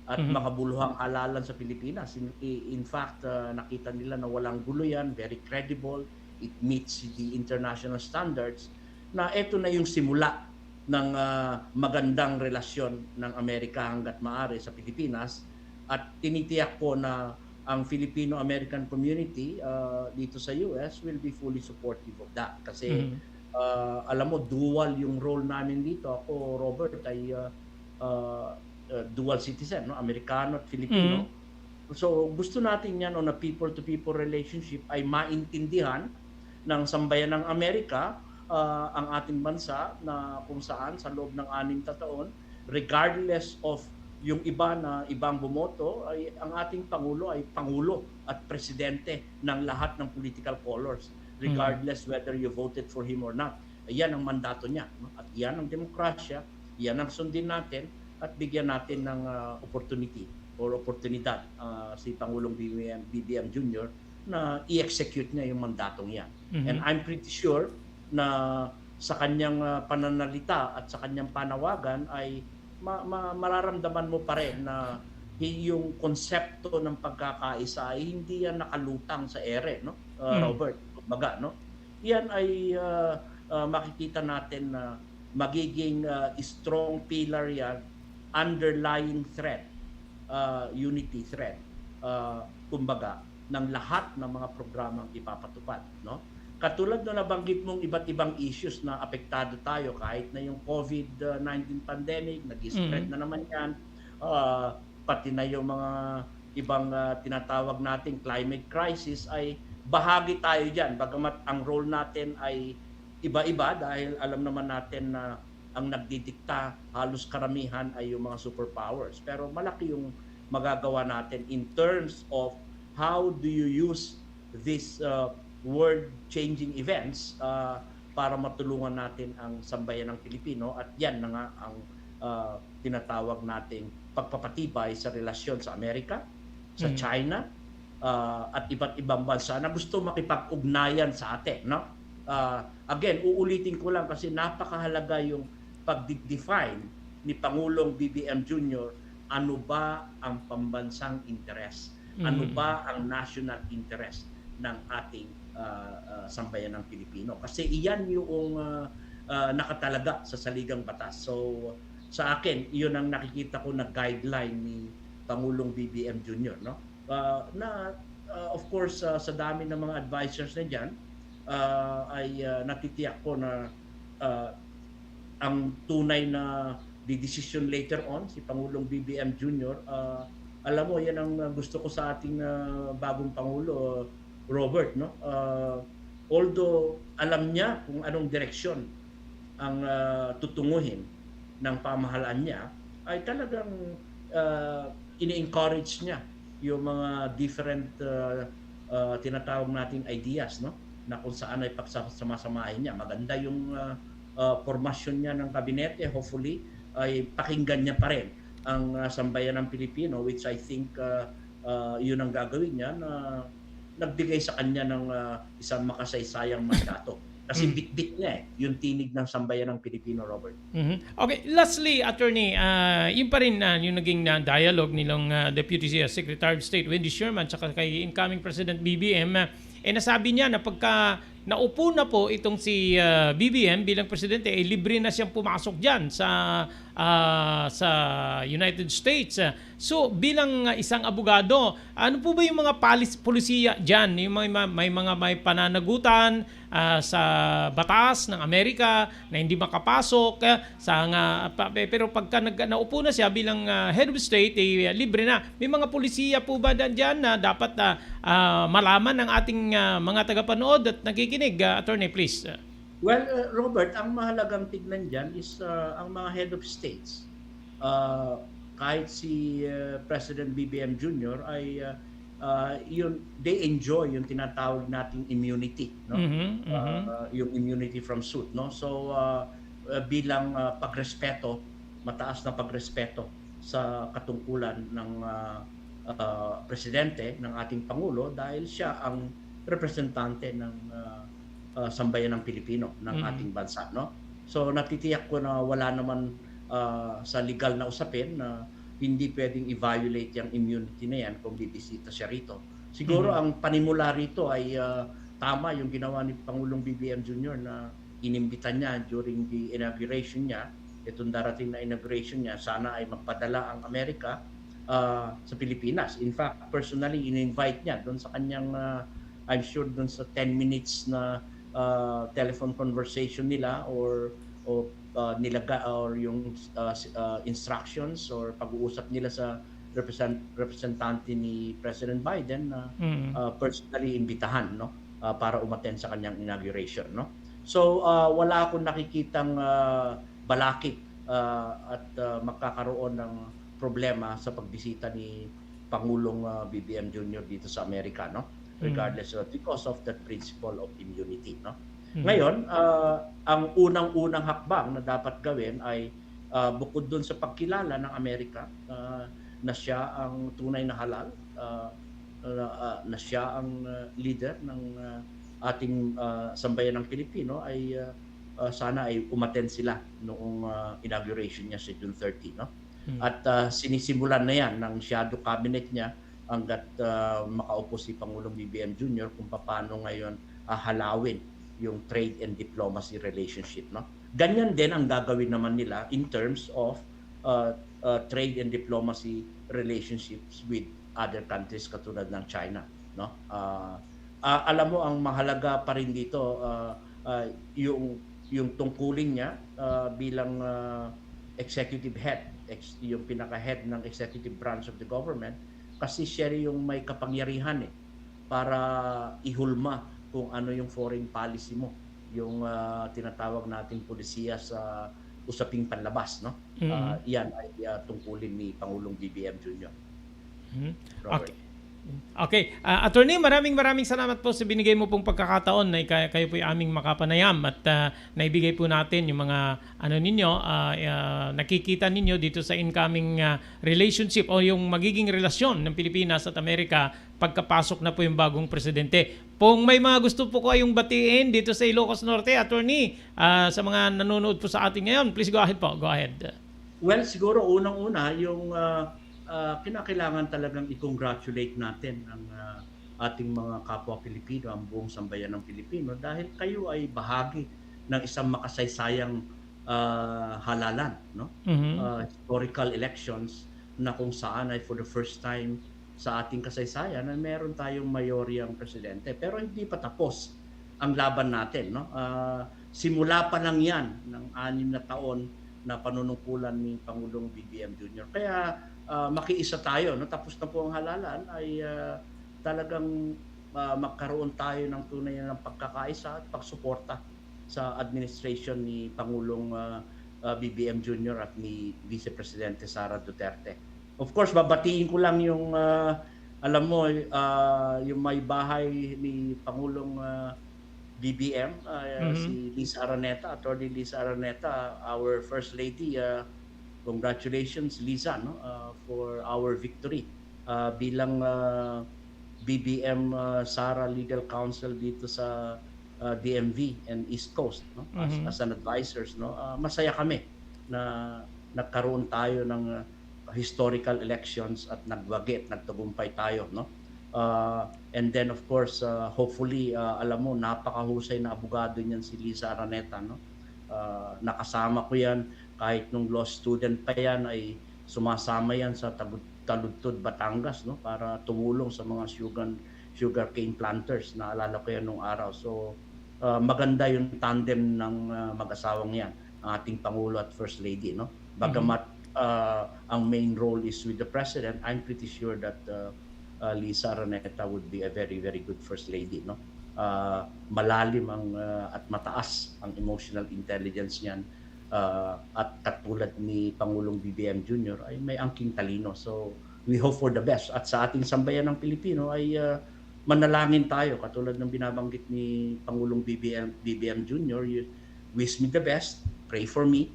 at Mhm. makabuluhang halalan sa Pilipinas. In, i-, in fact, ah, nakita nila na walang gulo yan, very credible, it meets the international standards, na eto na yung simula ng, ah, magandang relasyon ng Amerika hangga't maaari sa Pilipinas. At tinitiyak ko na ang Filipino-American community, ah, dito sa U S will be fully supportive of that. Kasi, Mhm. ah, alam mo, dual yung role namin dito. Ako, Robert, ay, ah, ah, ah, dual citizen, no? Amerikano at Filipino. Mhm. So, gusto natin yan on a people-to-people relationship ay maintindihan ng sambayan ng Amerika, ah, ang ating bansa na kung saan sa loob ng anim na taon, regardless of yung iba na ibang bumoto, ay ang ating Pangulo ay Pangulo at Presidente ng lahat ng political colors. regardless whether you voted for him or not. Iyan ang mandato niya, no? At iyan ang demokrasya, iyan ang sundin natin, at bigyan natin ng, ah, opportunity or oportunidad, ah, si Pangulong B B M, B B M Junior na i-execute niya yung mandatong iyan. Mhm. And I'm pretty sure na sa kanyang, ah, pananalita at sa kanyang panawagan ay ma-, ma-, mararamdaman mo pa rin na hi-, yung konsepto ng pagkakaisa ay hindi yan nakalutang sa ere, no? Ah, Mm. Robert, kumbaga, no? Yan ay, ah, ah, makikita natin na magiging, ah, strong pillar yan, underlying thread, ah, unity thread, ah, kumbaga, ng lahat ng mga programang ipapatupad, no? Katulad na nabanggit mong iba't ibang issues na apektado tayo, kahit na yung covid nineteen pandemic, nag-spread Mm. na naman yan, ah, pati na yung mga ibang, ah, tinatawag nating climate crisis ay bahagi tayo diyan, bagamat ang role natin ay iba-iba dahil alam naman natin na ang nagdidikta halos karamihan ay yung mga superpowers. Pero malaki yung magagawa natin in terms of how do you use these, uh, world-changing events, uh, para matulungan natin ang sambayanang Pilipino, at yan na nga ang, uh, tinatawag nating pagpapatibay sa relasyon sa Amerika, sa Mm. China, uh, at iba't ibang bansa na gusto makipag-ugnayan sa atin, no? Uh, again, uulitin ko lang kasi napakahalaga yung pagdi-define ni Pangulong B B M Junior, ano ba ang pambansang interes? Ano Mm. ba ang national interest ng ating, ah, ah, sambayanang Pilipino? Kasi iyan yung, ah, ah, nakatalaga sa saligang batas. So, sa akin, iyon ang nakikita ko na guideline ni Pangulong B B M Junior, no? Ah, na, ah, of course, ah, sa dami ng mga advisors na diyan, ah, ay, ah, natitiyak ko na, ah, ang tunay na didesisyon later on, si Pangulong B B M Junior, ah, alam mo, yan ang, ah, gusto ko sa ating, ah, bagong Pangulo, Robert, no? Ah, although alam niya kung anong direksyon ang, ah, tutunguhin ng pamahalaan niya, ay talagang, ah, ini-encourage niya yung mga different, ah, ah, tinatawag nating ideas, no? Na kung saan ay pagsama-samahin niya. Maganda yung, ah, ah, pormasyon niya ng kabinete. Hopefully, ay pakinggan niya pa rin ang, ah, sambayanang Pilipino, which I think, ah, ah, yun ang gagawin niya na nagbigay sa kanya ng, ah, isang makasaysayang mandato. Kasi Mm. bitbit niya eh, yung tinig ng sambayanang Pilipino, Robert. Mhm. Okay, lastly, Attorney, ah, yun pa rin, ah, yung naging, ah, dialogue nilang, ah, Deputy, ah, Secretary of State Wendy Sherman tsaka kay incoming President B B M, ah, eh, nasabi niya na pagka naupo na po itong si, ah, B B M bilang presidente, eh, libre na siyang pumasok diyan sa, ah, sa United States. Ah, so, bilang, ah, isang abogado, ano po ba yung mga palis-, polisiya diyan? Yung may ma-, may mga may pananagutan, ah, sa batas ng Amerika na hindi makapasok, ah, sa nga, pa-, pe-, pero pagka nag-, naupo na siya bilang, ah, head of state, eh, libre na. May mga polisiya po ba diyan, diyan na dapat, ah, ah, malaman ng ating, ah, mga tagapanood at nakikinig, ah, Attorney, please? Well, uh, Robert, ang mahalagang tignan diyan is, uh, ang mga head of states. Uh, kahit si, uh, President B B M Junior ay, uh, uh, yun, they enjoy yung tinatawag nating immunity, no? Mhm, mhm. Uh, yung immunity from suit, no? So, uh, uh, bilang, uh, pagrespeto, mataas na pagrespeto sa katungkulan ng, uh, uh, presidente, ng ating Pangulo, dahil siya ang representante ng, uh, uh, sambayanang Pilipino ng Mhm. ating bansa, no? So, natitiyak ko na wala naman, ah, sa legal na usapin na hindi pwedeng i-violate yung immunity na yan kung bibisita siya rito. Siguro Mhm. ang panimula rito ay, ah, tama yung ginawa ni Pangulong B B M Junior na inimbita niya during the inauguration niya, itong darating na inauguration niya, sana ay magpadala ang Amerika, ah, sa Pilipinas. In fact, personally, in-invite niya doon sa kanyang, ah, I'm sure doon sa ten minutes na, ah, telephone conversation nila or, o, ah, nilaga or yung, ah, s-, ah, instructions or pag-uusap nila sa represent-, representante ni President Biden na, Mm. ah, personally imbitahan, no, ah, para umattend sa kanyang inauguration, no? So, ah, wala akong nakikitang, ah, balakid, ah, at, ah, magkakaroon ng problema sa pagbisita ni Pangulong, ah, B B M Junior dito sa Amerika, no? regardless of, because of that principle of immunity, no? Mhm. Ngayon, ah, ang unang-unang hakbang na dapat gawin ay, ah, bukod dun sa pagkilala ng Amerika, ah, na siya ang tunay na halal, ah, na, ah, na siya ang, ah, leader ng, ah, ating, ah, sambayanang Pilipino, ay, ah, ah, sana ay umattend sila noong, ah, inauguration niya sa June thirty, no? Hmm. At, ah, sinisimulan na yan ng shadow cabinet niya hanggat, ah, makaupo si Pangulong B B M Junior kung paano ngayon, ah, halawin yung trade and diplomacy relationship, no? Ganyan din ang gagawin naman nila in terms of, ah, ah, trade and diplomacy relationships with other countries katulad ng China, no? Ah, ah, alam mo, ang mahalaga pa rin dito, ah, ah, yung, yung tungkulin niya, ah, bilang, ah, executive head, ex-, yung pinaka-head ng executive branch of the government, kasi siya rin yung may kapangyarihan, eh, para ihulma kung ano yung foreign policy mo, yung, ah, tinatawag nating polisiya sa usaping panlabas, no? Mhm. Ah, yan ay, ah, tungkulin ni Pangulong B B M Junior. Mhm. Robert. Okay. Okay. Ah, Attorney, maraming, maraming salamat po sa binigay mo pong pagkakataon na ika-, kayo po'y aming makapanayam at, ah, naibigay po natin yung mga, ano ninyo, ah, ah, nakikita ninyo dito sa incoming, ah, relationship o yung magiging relasyon ng Pilipinas at Amerika pagkapasok na po yung bagong presidente. Kung may mga gusto po kayong batiin dito sa Ilocos Norte, Attorney, ah, sa mga nanonood po sa atin ngayon, please go ahead po. Go ahead. Well, siguro unang-una, yung, ah, ah, kinakailangan talagang i-congratulate natin ang, ah, ating mga kapwa Pilipino, ang buong sambayan ng Pilipino, dahil kayo ay bahagi ng isang makasaysayang, ah, halalan, no? Mhm. Ah, historical elections na kung saan ay for the first time sa ating kasaysayan ay meron tayong mayoryang presidente. Pero hindi pa tapos ang laban natin, no? Ah, simula pa lang yan ng anim na taon na panunungkulan ni Pangulong B B M Junior. Kaya, ah, makiisa tayo, no? Tapos na po ang halalan, ay, ah, talagang, ah, magkaroon tayo ng tunay na pagkakaisa at pagsuporta sa administration ni Pangulong, ah, ah, B B M Junior at ni Vice Presidente Sara Duterte. Of course, babatiin ko lang yung, ah, alam mo, ah, yung may bahay ni Pangulong, ah, B B M, ah, Mhm. si Liza Araneta, Attorney Liza Araneta, our First Lady, ah, congratulations, Liza, no, ah, for our victory, ah, bilang, ah, B B M, ah, Sara Legal Counsel dito sa, ah, D M V and East Coast, no, as, Mhm. as an advisors, no. Ah, masaya kami na nagkaroon tayo ng, ah, historical elections at nagwagi at nagtagumpay tayo, no? Ah, and then, of course, ah, hopefully, ah, alam mo, napakahusay na abogado niyan si Liza Araneta, no? Ah, nakasama ko yan kahit nung law student pa yan, ay sumasama yan sa Tagud-, Taludtod, Batangas, no? Para tumulong sa mga sugar, sugarcane planters. Naalala ko yan nung araw. So, ah, maganda yung tandem ng, ah, mag-asawang yan, ang ating Pangulo at First Lady, no? Bagamat, Mhm. ah, ang main role is with the President, I'm pretty sure that, ah, ah, Liza Araneta would be a very, very good First Lady, no? Ah, malalim ang, ah, at mataas ang emotional intelligence niyan, ah, at katulad ni Pangulong B B M Junior ay may angking talino. So, we hope for the best. At sa ating sambayan ng Pilipino ay, ah, manalangin tayo katulad ng binabanggit ni Pangulong B B M, B B M Junior, you wish me the best, pray for me,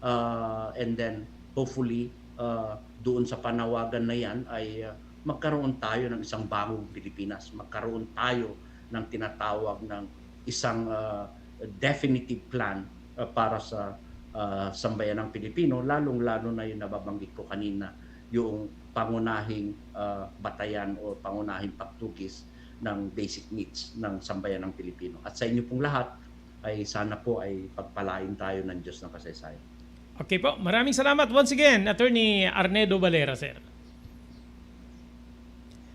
ah, and then hopefully, ah, doon sa panawagan na yan ay, ah, magkaroon tayo ng isang bagong Pilipinas, magkaroon tayo ng tinatawag ng isang, ah, definitive plan, ah, para sa, ah, sambayanang Pilipino, lalong-lalo na yung nababanggit ko kanina, yung pangunahing, ah, batayan o pangunahing pagtugis ng basic needs ng sambayanang Pilipino. At sa inyo pong lahat, ay sana po ay pagpalain tayo ng Diyos ng kasaysayan. Okay po. Maraming salamat once again, Attorney Arnedo Valera, sir.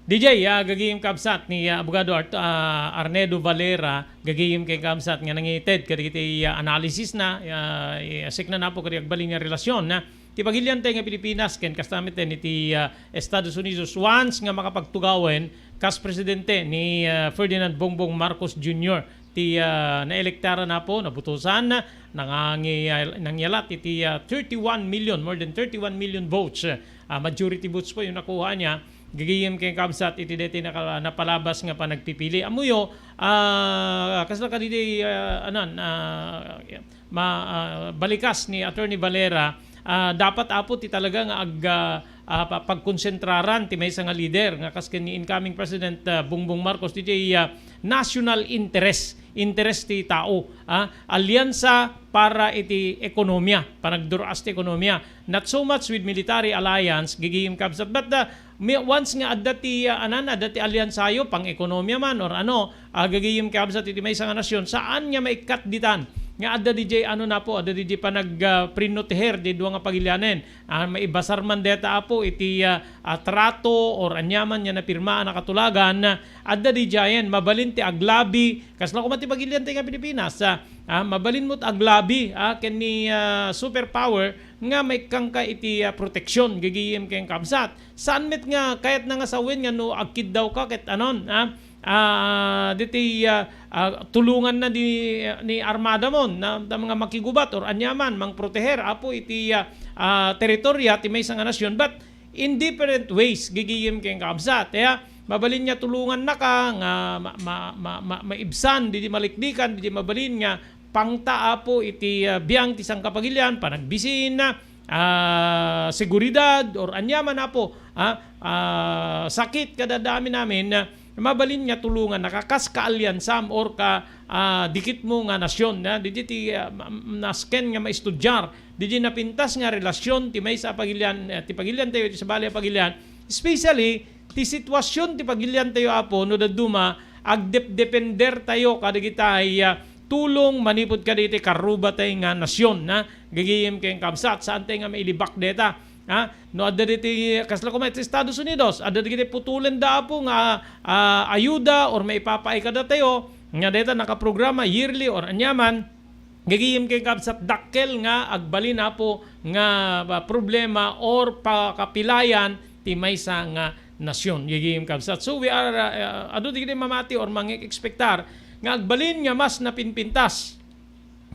D J, ah, gagayem kabsat ni, ah, Abogado Art-, ah, Arnedo Valera, gagayem ken kabsat nga nangited kadagiti, ah, analysis na, ah, i-, asik na napo kadi agbalin nga relasyon na ti pagilian tayo nga Pilipinas ken kasta met iti, ah, Estados Unidos once nga makapagtugawen kas presidente ni, ah, Ferdinand Bongbong Marcos Junior ti, ah, naelektaran napo, nabutosan, nangangi-, nangyalat iti, ah, thirty-one million, more than thirty-one million votes. Ah, majority votes po yung nakuha niya. Gagayem ken kabsat iti daytoy naka-, napalabas nga panagpipili. Ammoyo, ah, kasla kadidi, ah, anan, ah, ma-, ah, balikas ni Attorney Valera, ah, dapat, Apo, ti talaga nga ag-, ah, ah, pa-, pagkonsentraran ti maysa nga leader nga kas ken ni incoming President, ah, Bongbong Marcos, didiay, ah, national interest, interest ti tao, ah, alyansa para iti ekonomiya, panagdur-as ti ekonomiya. Not so much with military alliance, gagayem kabsat, but, ah, mi-, once nga adda ti, ah, anan, adda ti alyansayo, pang-ekonomiya man or ano, ah, gagayem kabsat iti maysa nga nasyon, saan nga maikkat ditan nga adda didiay ano, Apo, adda didiay panag-, ah, prinoteher di dua nga pagilianen. Ah, maibasar man deta, Apo, iti, ah, ah, trato or aniaman nga napirma a nakatulagan, adda didiayen, mabalin ti aglabi, kasla koma ti pagilian ti nga Pilipinas, ah, ah, mabalin mo't aglabi, ah, ken ni, ah, superpower nga maikkangka iti, ah, proteksyon, gagayem ken kabsat. Saan met nga kayatna nga sawen nga no agkiddawka ket anon, ah, ah, ditoy, ah, ah, tulonganna di, ni armada mon, na, na mga makigubat or aniaman, mangproteher, Apo, iti, ah, ah, teritorya ti maysa nga nasyon, but in different ways, gagayem ken kabsat. Kaya, mabalin nga tulongannaka nga ma-, ma-, ma-, ma-, maibsan, didi maliklikan, didi mabalin nga pangta, Apo, iti, ah, biang ti sangkapagilian, panagbisin, ah, seguridad, or aniaman, Apo, ah, ah, sakit kada amin-amin, ah, mabalin nga tulongannaka kas kaalyansam or ka, ah, dikitmo nga nasyon, ah, didi ti, ah, ma-, nasken nga maistudiar, didi napintas nga relasyon ti maysa a pagilian, eh, ti pagiliantayo, ti sabali a pagilian, especially ti sitwasyon ti pagiliantayo, Apo, no dadduma, agdepdependertayo kadagitay, ah, tulong manipud kadagiti karrubatay nga nasyon, ha? Gagayem ken kabsat, saantay nga mailibak deta. Ha? No adda ditoy, kasla koma iti Estados Unidos, adda dagiti putulenda, Apo, nga, ah, ayuda or maipapaay kadatayo, nga deta nakaprograma yearly or aniaman, gagayem ken kabsat, dakkel nga agbalin, Apo, nga, ah, problema or pakapilayan ti maysa nga nasyon. Gagayem kabsat. So, we are, ah, ah, adu dagiti mamati or mangek-ekspektar nga agbalin nga mas napinpintas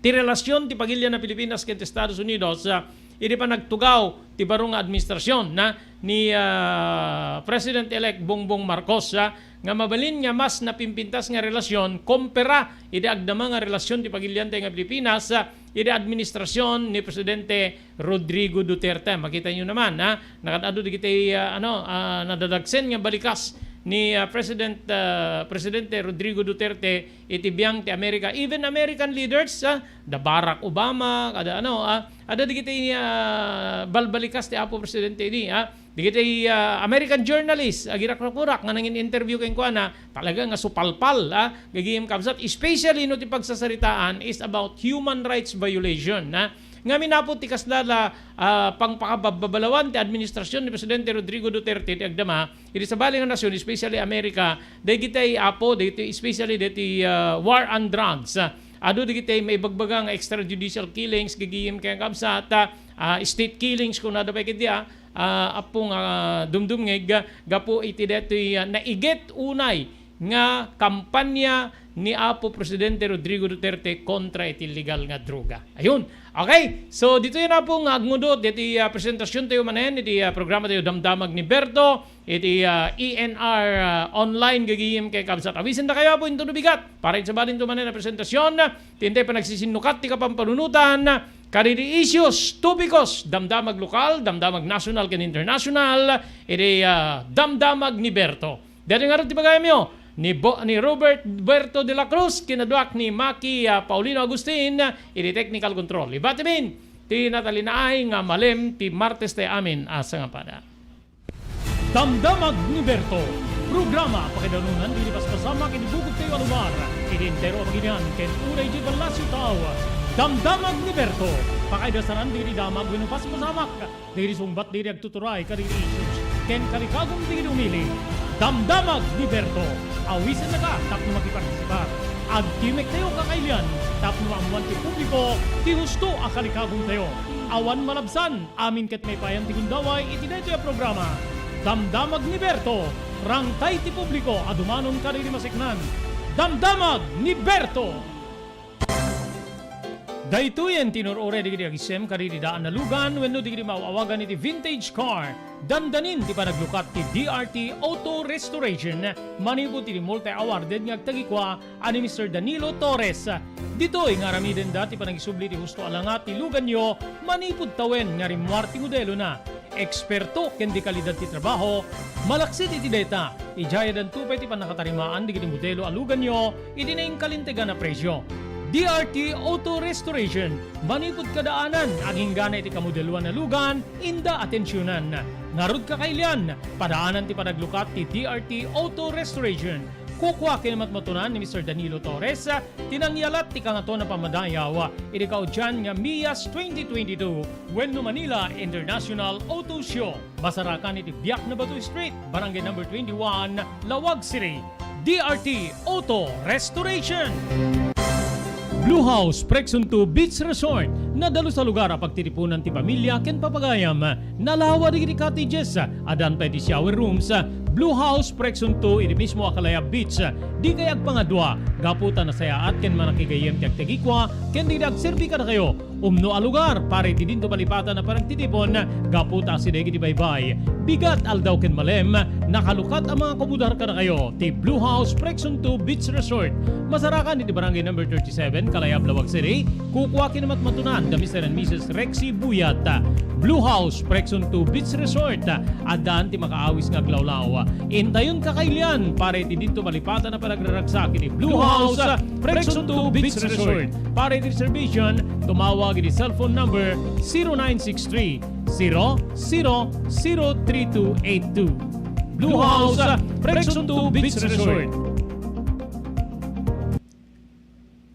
ti relasyon ti pagilian a Pilipinas ken ti Estados Unidos, ah, idi panagtugaw ti baro nga administrasyon na ni, ah, President-elect Bongbong Marcos, ah, nga mabalin nga mas napinpintas nga relasyon kompara idi agdama nga relasyon ti pagiliantay nga Pilipinas, ah, idi administrasyon ni Presidente Rodrigo Duterte. Makita niyo naman, ha? Nakaad-adu dagiti, ah, ano, ah, nadadagsen nga balikas ni, ah, President, ah, Presidente Rodrigo Duterte iti biang ti Amerika. Even American leaders, ah, da Barack Obama, kada ano, ah, adda dagiti, ah, balbalikas ti Apo Presidente idi, ah. Dagiti, ah, American journalist, agirakrakurak nga nangin-interview kenkuana, talaga nga supalpal, ah, gagayem kabsat, especially no ti pagsasaritaan is about human rights violation, ah. Ngamin, Apo, ti kasla la, ah, pangpakababalawan ti administrasyon ni Presidente Rodrigo Duterte ti agdama iti sabali nga nasyon, especially America, dagiti, Apo, dagiti, especially dagiti, ah, war on drugs, ah, adu dagiti maibagbaga nga extrajudicial killings, gagayem ken kabsat, ah, ah, state killings, kunada pay ketdi, ah, ah, Apo, nga dumdumngeg gapu iti daytoy, ah, naiget unay nga kampanya ni Apo Presidente Rodrigo Duterte kontra iti illegal nga droga. Ayun. Okay. So, ditoy na, Apo, nga agngudot iti, ah, presentasiontayo manen iti, ah, programatayo Damdamag ni Berto iti, ah, E N R, ah, online, gagayem ken kabsat. Awisendakayo, Apo, intono bigat para iti sabalin to manen a presentasion. Ti intay panagsisinnukat ti kapampanunotan kadagiti issues, topikos, damdamag lokal, damdamag national ken international, iti, ah, Damdamag ni Berto. Daytoy ngarud ti pagayamyo ni Bo-, ni Robert Berto de la Cruz, kinaduak ni Maki, ah, Paulino Agustin, iti technical control. Ibatimin ti natalinaay nga malem ti Martes tayo amin a sangapada. Damdamag ni Berto, programa pakaidanunan ti paspasama ken ibugogtayo a lugar iti entero a pagilian ken uray di Palacio Tao. Damdamag ni Berto, pakaidasanan dagiti damag wenno paspasamak dagiti sungbat dagiti agtuturay kadagiti issues ken kalikagon dagiti umili. Damdamag ni Berto, awisennaka tapno makipartisipar. Agtimmektayo kakailian tapno maammoan ti publiko ti husto a kalikagontayo. Awan malabsan, amin ket maipayan ti gundaway iti daytoy a programa. Damdamag ni Berto, rangtay ti publiko a dumanon kadagiti maseknan. Damdamag ni Berto! Daytoyen ti inur-uray dagiti agisem kadagiti daan a lugan wenno dagiti maaw-awagan iti vintage car. Dandanin ti panaglukat ti D R T Auto Restoration manipud iti multi-awarded nga agtagikua a ni Mister Danilo Torres. Ditoy nga aramidenda ti panagisubli ti husto a langat ti luganyo manipud tawen nga rimmuar ti modelona. Eksperto ken dekalidad ti trabaho, malaksid iti dayta, idiay addanto pay ti pannakatarimaan dagiti modelo a luganyo iti nainkalintegan a presio. D R T Auto Restoration, manipud kadaanan, aginggana iti kamodeloan a lugan, inda atensionan. Ngarud, kakailian, padaanan ti panaglukat ti D R T Auto Restoration. Kukua ken matmatunan ni Mister Danilo Torres, ti nangyalat ti Kangatoan a Pammadayaw iti kaudian nga MIAS twenty twenty-two wenno Manila International Auto Show. Masarakan iti Biak na Bato Street, Barangay Number twenty-one, Laoag City. D R T Auto Restoration. Blue House Prexon two Beach Resort, nadalus a lugar a pagtitipunan ti pamilya ken papagayam. Nalawa dagiti cottages, addan pay ti shower rooms. Blue House Prexon two iti mismo a Calaya Beach. Dikay agpangadua, gapu ta nasayaat ken manakigayyem ti agtagikua ken dagiti agserbi kadakayo. Umno a lugar para iti dinto malipatan a panagtitipon, gapu ta asideg iti baybay, bigat, aldaw ken malem, nakalukat a mangakomodar kadakayo ti Blue House Prexon two Beach Resort. Masarakan iti Barangay Number thirty-seven, Kalayab, Laoag City. Kukua ken matmatunan da Mister and Missus Rexy Buyat. Blue House Prexon two Beach Resort, addan ti makaawis nga aglawlaw. Intayon, kakailian, para iti dinto malipatan a panagraragsak iti Blue House Prexon two Beach Resort. Para iti reservation, tumawag iti cellphone number zero nine six three, zero zero zero three two eight two. Blue House Prexon two Beach Resort.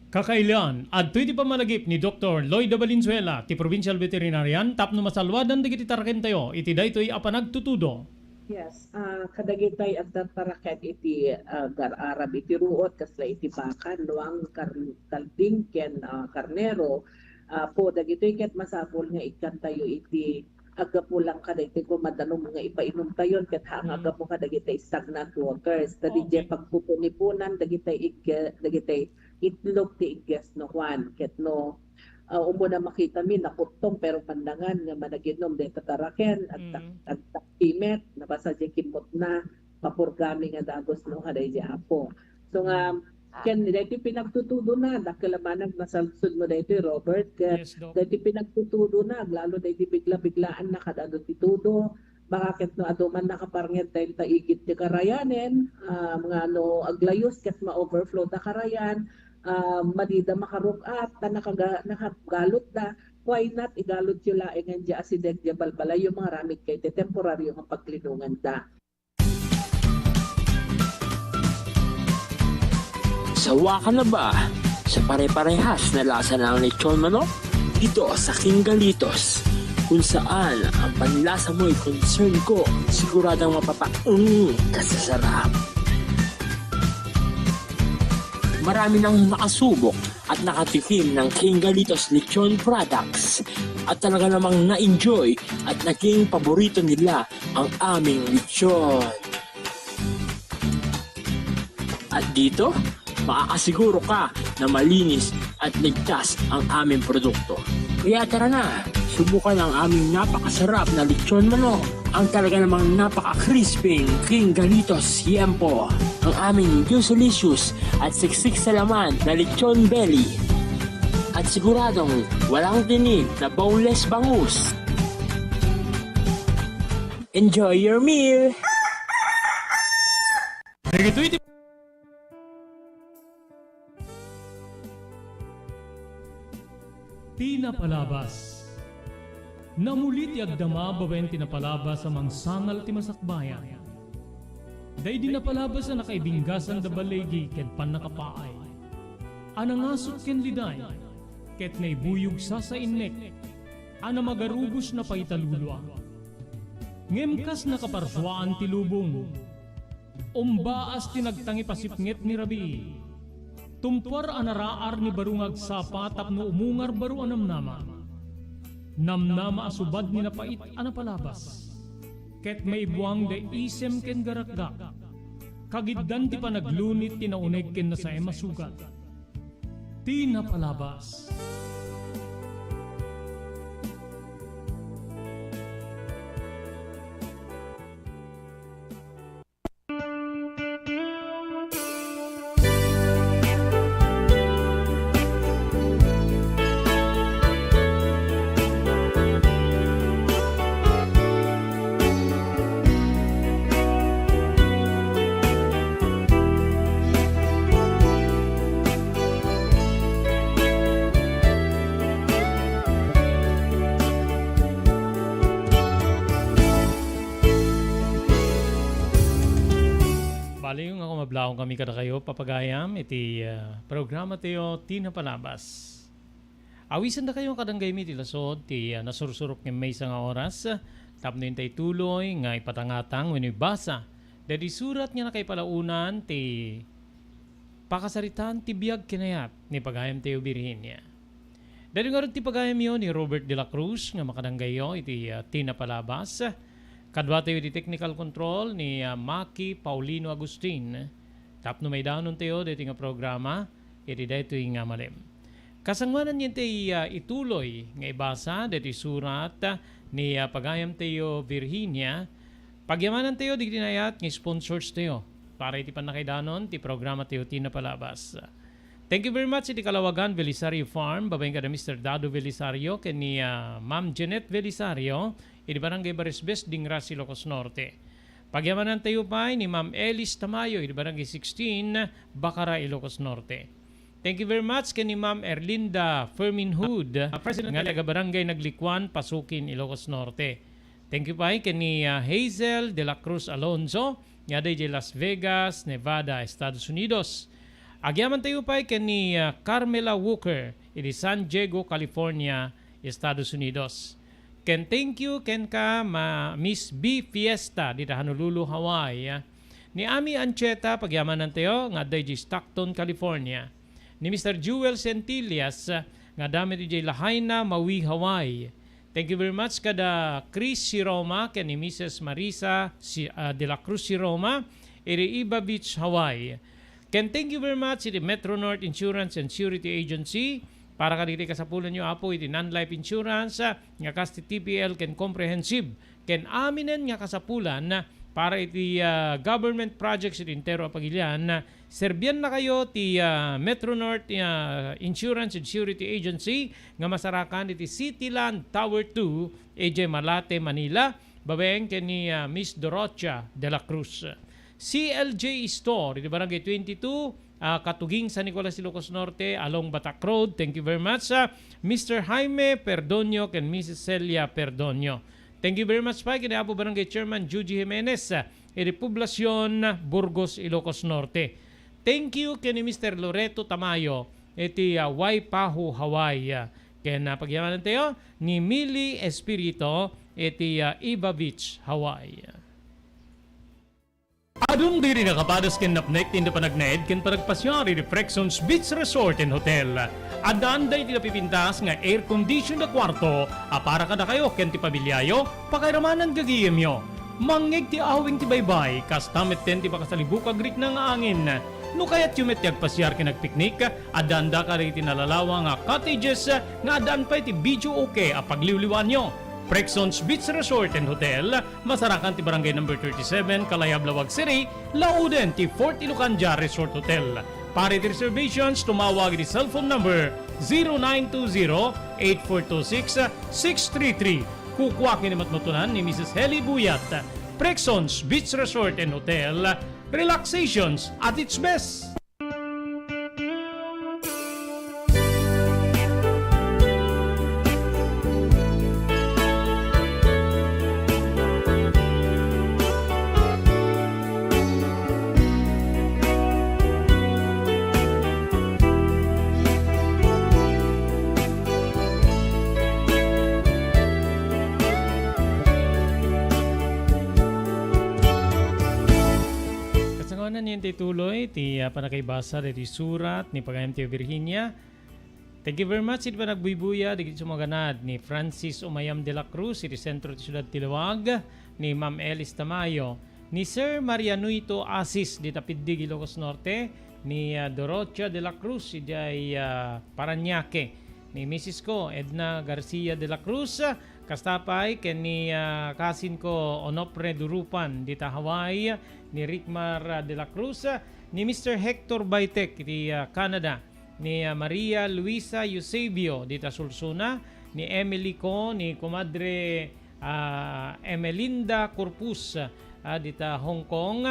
Kakailian, adtoy ti pammalagip ni Doktor Lloyda Valenzuela, ti provincial veterinarian, tapno masalwadan dagiti tarakentayo iti daytoy a panagtutudo. Yes, ah, kadagitay agtartaraken iti, ah, gar-arab iti ruot, kasla iti baka, nuang, kar-, kalding, ken, ah, karnero. Apo, dagitoy ket masapul nga ikkantayo iti aggapu lang kadagiti kumadanum nga ipainumtayon ket haan nga aggapu kadagiti stagnant waters. Ta didiay pagpupunipunan dagiti igge-, dagiti itlog ti igges no kuan, ket no, ah, umuna makitami naputtong pero pandangan nga managinom dayta taraken, agtak-, agtaktimet, nabasa diay kimmutna, mapurgami nga dagus no kadaydi Apo. So nga, ken daytoy pinagtutudona, dakkel a banag nasalsod mo daytoy, Robert, ket daytoy pinagtutudona, aglalo daytoy bigla-biglaan na kad-adu ti tudo, baka ket no adu man nakaparnget dayta igid ti karayanen, ah, nga no aglayus ket ma-overflow da karayan, ah, madida makarug-at, ta nakaga-, nakagalutda, why not igalutyo laengen diay asideg diay balbalayyo, mangaramid kayo ti temporario nga paglinonganda. Sawa ka na ba sa pare-parehas na lasa ng lechon manok? Dito sa King Galitos, kung saan ang panlasa mo'y concern ko, siguradong mapapaung ka sa sarap. Marami nang nakasubok at nakatikim ng King Galitos Lechon Products at talaga namang na-enjoy at naging paborito nila ang aming lechon. At dito, makakasiguro ka na malinis at ligtas ang aming produkto. Kaya tara na, subukan ang aming napakasarap na lechon manok, ang talaga namang napaka-crispy King Galitos Yempo, ang aming juicy-licious at siksik sa laman na lechon belly. At siguradong walang tinik na boneless bangus. Enjoy your meal! Dagitoy ti Ti napalabas. Namuli ti agdama babaen ti napalabas a mangsangal ti masakbayan. Daydi napalabas a nakaibinggasan da baligi ken pannakapaay, a nangasut ken liday, ket naibuyog sasainnek, a namagarubos na paitalulua. Ngem kas nakaparsuaan ti lubong, umbaas ti nagtangipasipnget ni rabii. Tumpuar a naraar ni baro nga agsapa tapno umungar baro a namnama. Namnama a subad ni napait a napalabas. Ket maibuang da isem ken garakgak. Kagiddan ti panaglunit ti nauneg ken nasaem a sugat. Ti napalabas. Laeng kami kadakayo, papagayam, iti, ah, programa tayo, Ti Napalabas. Awisendakayo kadanggaymi ti lasud ti, ah, nasursurok nga maysa nga oras, tapno intay tuloy nga ipatangatang wenno ibasa daydi surat nga nakaipalaonan ti pakasaritaan ti biag ken ayat ni pagayam tayo Virginia. Daytoy ngarud ti pagayamyo ni Robert de la Cruz nga makadanggayo iti, ah, Ti Napalabas. Kaduatayo iti technical control ni, ah, Maki Paulino Agustin. Tapno maidanontayo daytoy nga programa iti daytoy nga malem. Kasangoanan yente, ah, ituloy nga ibasa daytoy surat, ah, ni, ah, pagayamtayo Virginia. Pagyamanantayo dagiti naayat nga sponsors tayo para iti pannakaidanon ti programa tayo Ti Napalabas. Thank you very much iti Kalawagan Belisario Farm, babaen kada Mister Dado Belisario ken ni, ah, Ma'am Jeanette Belisario, iti Barangay Barisbes, Dingras, Ilocos Norte. Pagyamanantayo pay ni Ma'am Elis Tamayo, iti Barangay sixteen, Bacara, Ilocos Norte. Thank you very much ken ni Ma'am Erlinda Fermin Hood, Ah, President nga taga Barangay Naglikuan, Pasukin, Ilocos Norte. Thank you pay ken ni, ah, Hazel de la Cruz Alonzo, nga adda idiay Las Vegas, Nevada, Estados Unidos. Agyamantayo pay ken ni, ah, Carmela Walker, idi San Diego, California, Estados Unidos. Ken thank you kenka, ma-, Miss B Fiesta, dita Honolulu, Hawaii, ah. Ni Ami Ancheta, pagyamanantayo, nga adda idiay Stockton, California. Ni Mister Jewel Centillas, ah, nga adda met idiay Lahaina, Maui, Hawaii. Thank you very much kada Chris Siroma ken ni Missus Marisa si, ah, de la Cruz Siroma, iti Iba Beach, Hawaii. Ken thank you very much iti Metro North Insurance and Surety Agency para kadagiti kasapulanyo, Apo, iti non-life insurance, ah, nga kas ti T P L ken comprehensive, ken aminen nga kasapulan, ah, para iti, ah, government projects iti entero a pagilian, ah, serbiannakayo ti, ah, Metro North, ah, Insurance and Surety Agency nga masarakan iti City Land Tower two, idiay Malate, Manila, babaen ken ni, ah, Miss Dorothea de la Cruz. C L J Store, iti Barangay twenty-two, ah, Katuging, San Nicolas, Ilocos Norte, along Batak Road. Thank you very much, ah, Mister Jaime Perdonio ken Missus Celia Perdonio. Thank you very much pay ken ni Apo Barangay Chairman Juji Jimenez, ah, iti Poblacion, Burgos, Ilocos Norte. Thank you ken ni Mister Loreto Tamayo, iti, ah, Waipahu, Hawaii. Ken, ah, pagyamanantayo ni Mili Espirito, iti, ah, Iba Beach, Hawaii. Adun diri nakapadas ken napnek ti inda panagnaed ken panagpasiar iti Frexons Beach Resort and Hotel. Addaan daydi napipintas nga air condition a kuarto a para kadakayo ken ti pamiliayo, pakairamanan gagayemyo. Mangngeg ti awing ti baybay, kasta metten ti pakasalibuk a agrikna nga angin. No kayatyo met ti agpasiar ken agpiknik, addaanda kadagiti nalalawa nga cottages nga addaan pay ti videoke a pagliwliwaanyo. Frexons Beach Resort and Hotel, masarakan ti Barangay Number thirty-seven, Kalayab, Laoag City, lauden ti Fort Ilocandia Resort Hotel. Para iti reservations, tumawag iti cellphone number zero nine two zero, eight four two six, six three three. Kukua ken ni matmutunan ni Missus Heli Buyat. Frexons Beach Resort and Hotel, relaxations at its best. Kasangoanan yente tuloy ti, ah, panakaibasa daytoy surat ni pagayam ti Virginia. Thank you very much iti panagbuybuya dagiti sumaganad ni Francis Umayam de la Cruz iti sentro ti siudad ti Laoag, ni Ma'am Elis Tamayo, ni Sir Marianuito Asis dita Piddig, Ilocos Norte, ni, ah, Dorothea de la Cruz idiay, ah, Parañaque, ni Misis ko, Edna Garcia de la Cruz, kasta pay ken ni, ah, kasin ko, Onofre Durupan dita Hawaii, ni Rickmar, ah, de la Cruz, ni Mister Hector Baitek iti, ah, Canada, ni, ah, Maria Luisa Eusebio dita Solsona, ni Emily ko, ni Kumadre, ah, Emelinda Corpus, ah, dita Hong Kong,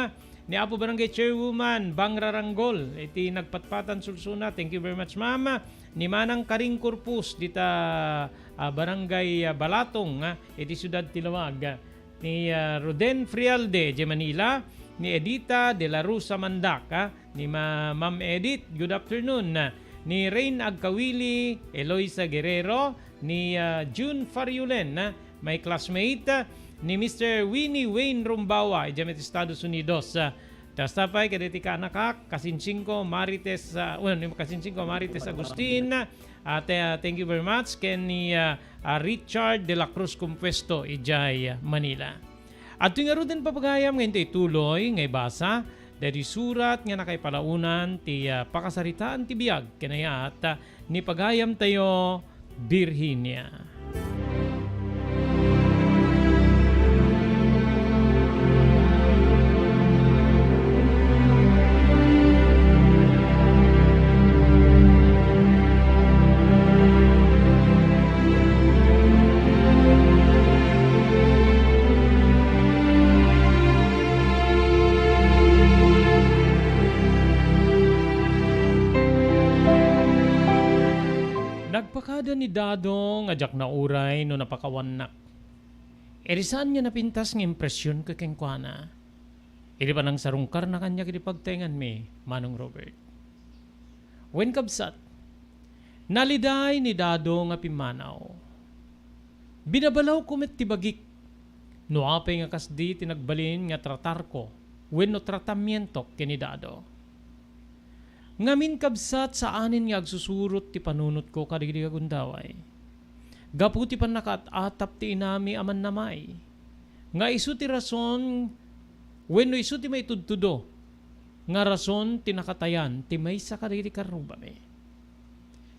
ni Apo Barangay Chairwoman Bang Raranggol iti Nagpatpatan, Solsona. Thank you very much, ma'am. Ni Manang Karing Corpus dita, ah, Barangay, ah, Balatong, ah, iti siudad ti Laoag. Ni, ah, Roden Frialde, idiay Manila, ni Edita de la Rosa Mandak, ah, ni Ma-, Ma'am Edith, good afternoon. Ni Rain Agkawili, Eloisa Guerrero, ni, ah, June Fariulen, ah, my classmate, ah, ni Mister Winnie Wayne Rumbawa, idiay met Estados Unidos. Ah, kasta pay kadagiti kaanakak, Kasinsinko Marites, ah, well, ni Kasinsinko Marites Agustin, ah, te-, ah, thank you very much. Ken ni, ah, ah, Richard de la Cruz Compuesto, idiay Manila. Adtoy ngaruden, papagayam, nga intoy ituloy nga ibasa daytoy surat nga nakaipalaonan ti, ah, pakasaritaan ti biag ken ayat, ah, ni pagayamtayo, Virginia. Nagpakada ni Dado nga diak nauray no napakawannak. Idi saan nga napintas nga impresionko kenkuana. Idi panangsarungkarna kaniak iti pagtaenganmi, Manong Robert. Wen, kabsat, naliday ni Dado nga pimmanaw. Binabalawko met ti bagik no apay nga kasdi ti nagbalin nga tratarko wenno tratamientok ken ni Dado. Ngamin, kabsat, saanen nga agsusurot ti panunotko kadagiti agundaway. Gapu ti pannakaat-atap ti inami a mannamay, nga isu ti rason wenno isu ti maitudtudo nga rason ti nakatayan ti maysa kadagiti karrubami.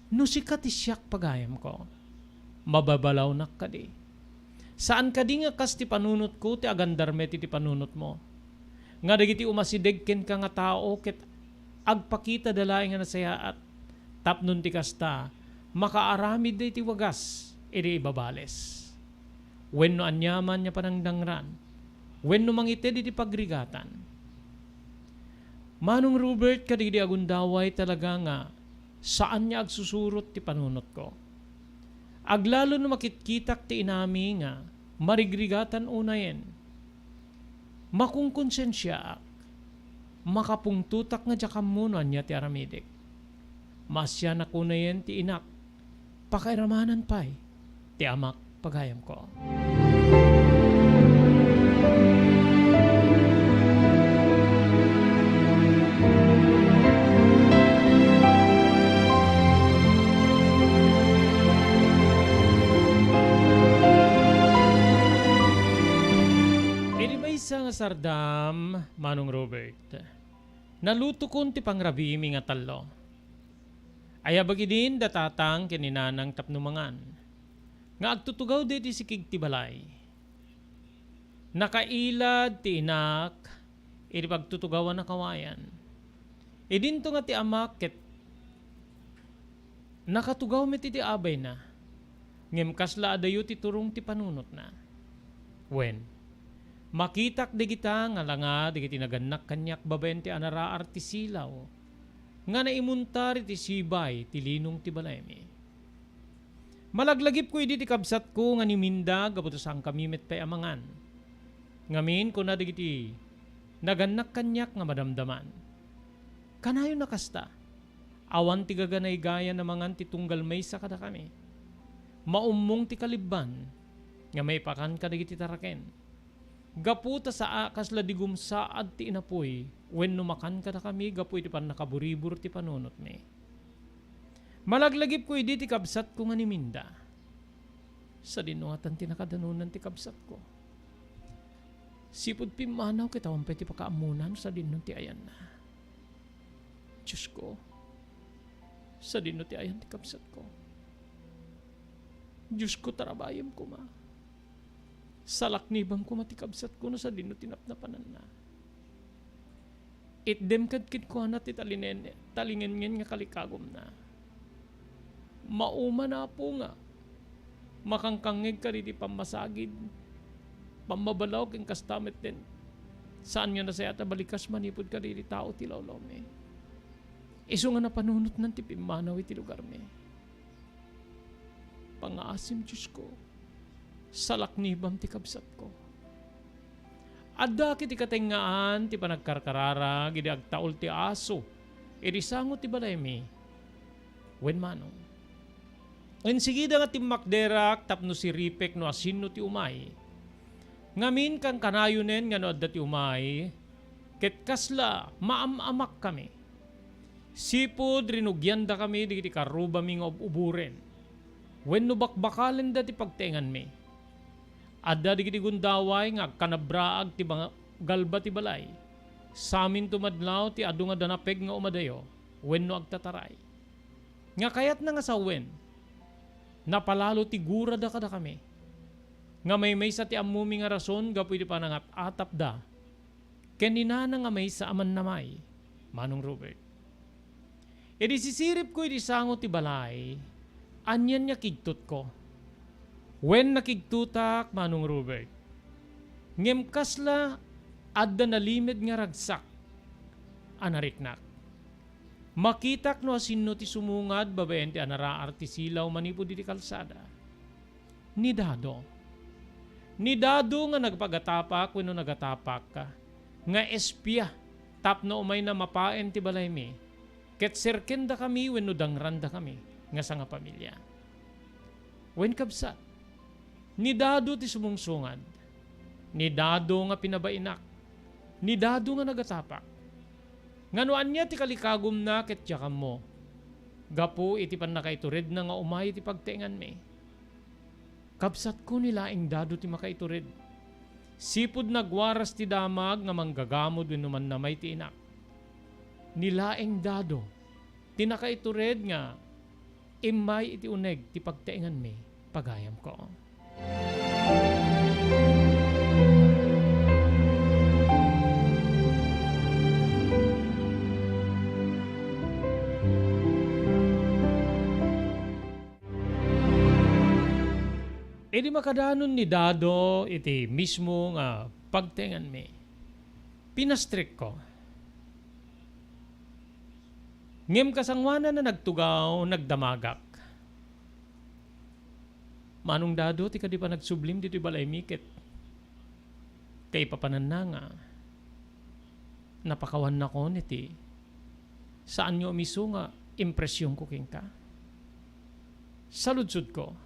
No sika ti siak, pagayamko, mababalawnak kadi. Saan kadi nga kas ti panunotko ti agandar met iti panunotmo, nga dagiti umasideg kenka nga tao ket agpakitada laeng a nasayaat, tapno ti kasta, makaaramidda iti wagas idi ibabales wenno aniaman nga panangdangran wenno mangited iti pagrigatan. Manong Robert, kadagidi agundaway talaga nga saan nga agsusurot ti panunotko. Aglalo no makitkitak ti inami nga marigrigatan unayen, makonkonsensiaak, makapungtotak nga diak ammo no ania ti aramidek. Maasianak unayen ti inak, pakairamanan pay ti amak, pagayamko. Idi maysa nga sardam, Manong Robert, nalutokon ti pangrabiimi nga tallo. Ayabag idin da tatang ken ni nanang tapno mangan, nga agtutugawda iti sikig ti balay. Nakailad ti inak iti pagtutugawan a kawayan. Idinto nga ti amak ket nakatugaw met iti abayna, ngem kasla adayo ti turong ti panunotna. Wen, makitak dagita nga langa dagiti nagannak kaniak babaen ti anaraar ti silaw nga naimuntar iti sibay ti linong ti balaymi. Malaglagipko idi ti kabsatko nga ni Minda gapu ta saankami met pay a mangan. Ngamin, kuna dagiti nagannak kaniak nga madamdaman, "Kanayon a kasta. Awan ti gaganaygayam a mangan ti tunggal maysa kadakami. Maummong ti kalibban nga maipakan kadagiti taraken." Gapu ta saan a kasla di gumsaad ti inapuy wenno makan kadakami gapu iti pannakaburibur ti panunotmi. Malaglagipko idi ti kabsatko nga ni Minda. Sadino ngatan ti nakadanonan ti kabsatko? Sipud pimmanaw ket awan pay ti pakaammonan sadino ti ayanna. Diosko, sadino ti ayan ti kabsatko? Diosko, tarabayem koma. Salaknibam koma ti kabsatko no sadino ti napnapananna. Itdem kad kenkuana ti talinen-, talingenngen nga kalikagumna. Mauman, Apo, nga makankangngeg kaditi pammasagid, pammabalaw ken kasta met den saan nga nasayaat a balikas manipud kaditi tao ti lawlawmi. Isu nga napanunotnan ti pimmanaw iti lugarmi. Pangaasim, Diosko, salaknibam ti kabsatko. Adda kiti katengngaan ti panagkarkararag idi agtaul ti aso iti sango ti balaymi wen manong. Insigida nga timmakderak tapno siripek no asinno ti umay. Ngamin, kankanayonen nga no adda ti umay, ket kasla maam-amakkami. Sipud rinugiandakami dagiti karrubami nga ub-uburen, wenno bakbakalenda ti pagtaenganmi. Adda dagiti gundaway nga agkanabraag ti banga-, galba ti balay. Saminto madlaw ti adu nga danapeg nga umadayo wenno agtataray. Nga kayatna nga sawen, napalalo ti gurada kadakami. Nga maymaysa ti ammomi nga rason gapu iti panangat-atapda ken ni Nana nga maysa a mannamay, Manong Robert. Idi sisiripko iti sango ti balay, anian nga kigtotko? Wen, nakigtotak, Manong Robert. Ngem kasla adda nalimed nga ragsak a nariknak. Makitak no asinno ti sumungad babaen ti anaraar ti silaw manipud iti kalsada. Ni Dado. Ni Dado nga nagpagatapak wenno nagatapak nga espia tapno umayna mapaen ti balaymi, ket serkendakami wenno dangrandakami nga sangapamilia. Wen, kabsat, ni Dado ti sumungsungad, ni Dado nga pinabainak, ni Dado nga nagatapak. Nga no ania ti kalikagumna ket diak ammo, gapu iti pannakaituredna nga umay iti pagtaenganmi. Kabsatko, ni laeng Dado ti makaitured. Sipud nagwaras ti damag nga manggagamod wenno mannamay ti inak. Ni laeng Dado ti nakaitured nga immay iti uneg ti pagtaenganmi, pagayamko. Idi makadanon ni Dado iti mismo nga pagtaenganmi, pinastrekko. Ngem kasangoanan a nagtugaw, nagdamagak. Manong Dado ti kadi panagsublim ditoy balaymi ket kaipapananna nga napakawannakon iti saanyo a miso nga impresionko kenka. Saludsodko,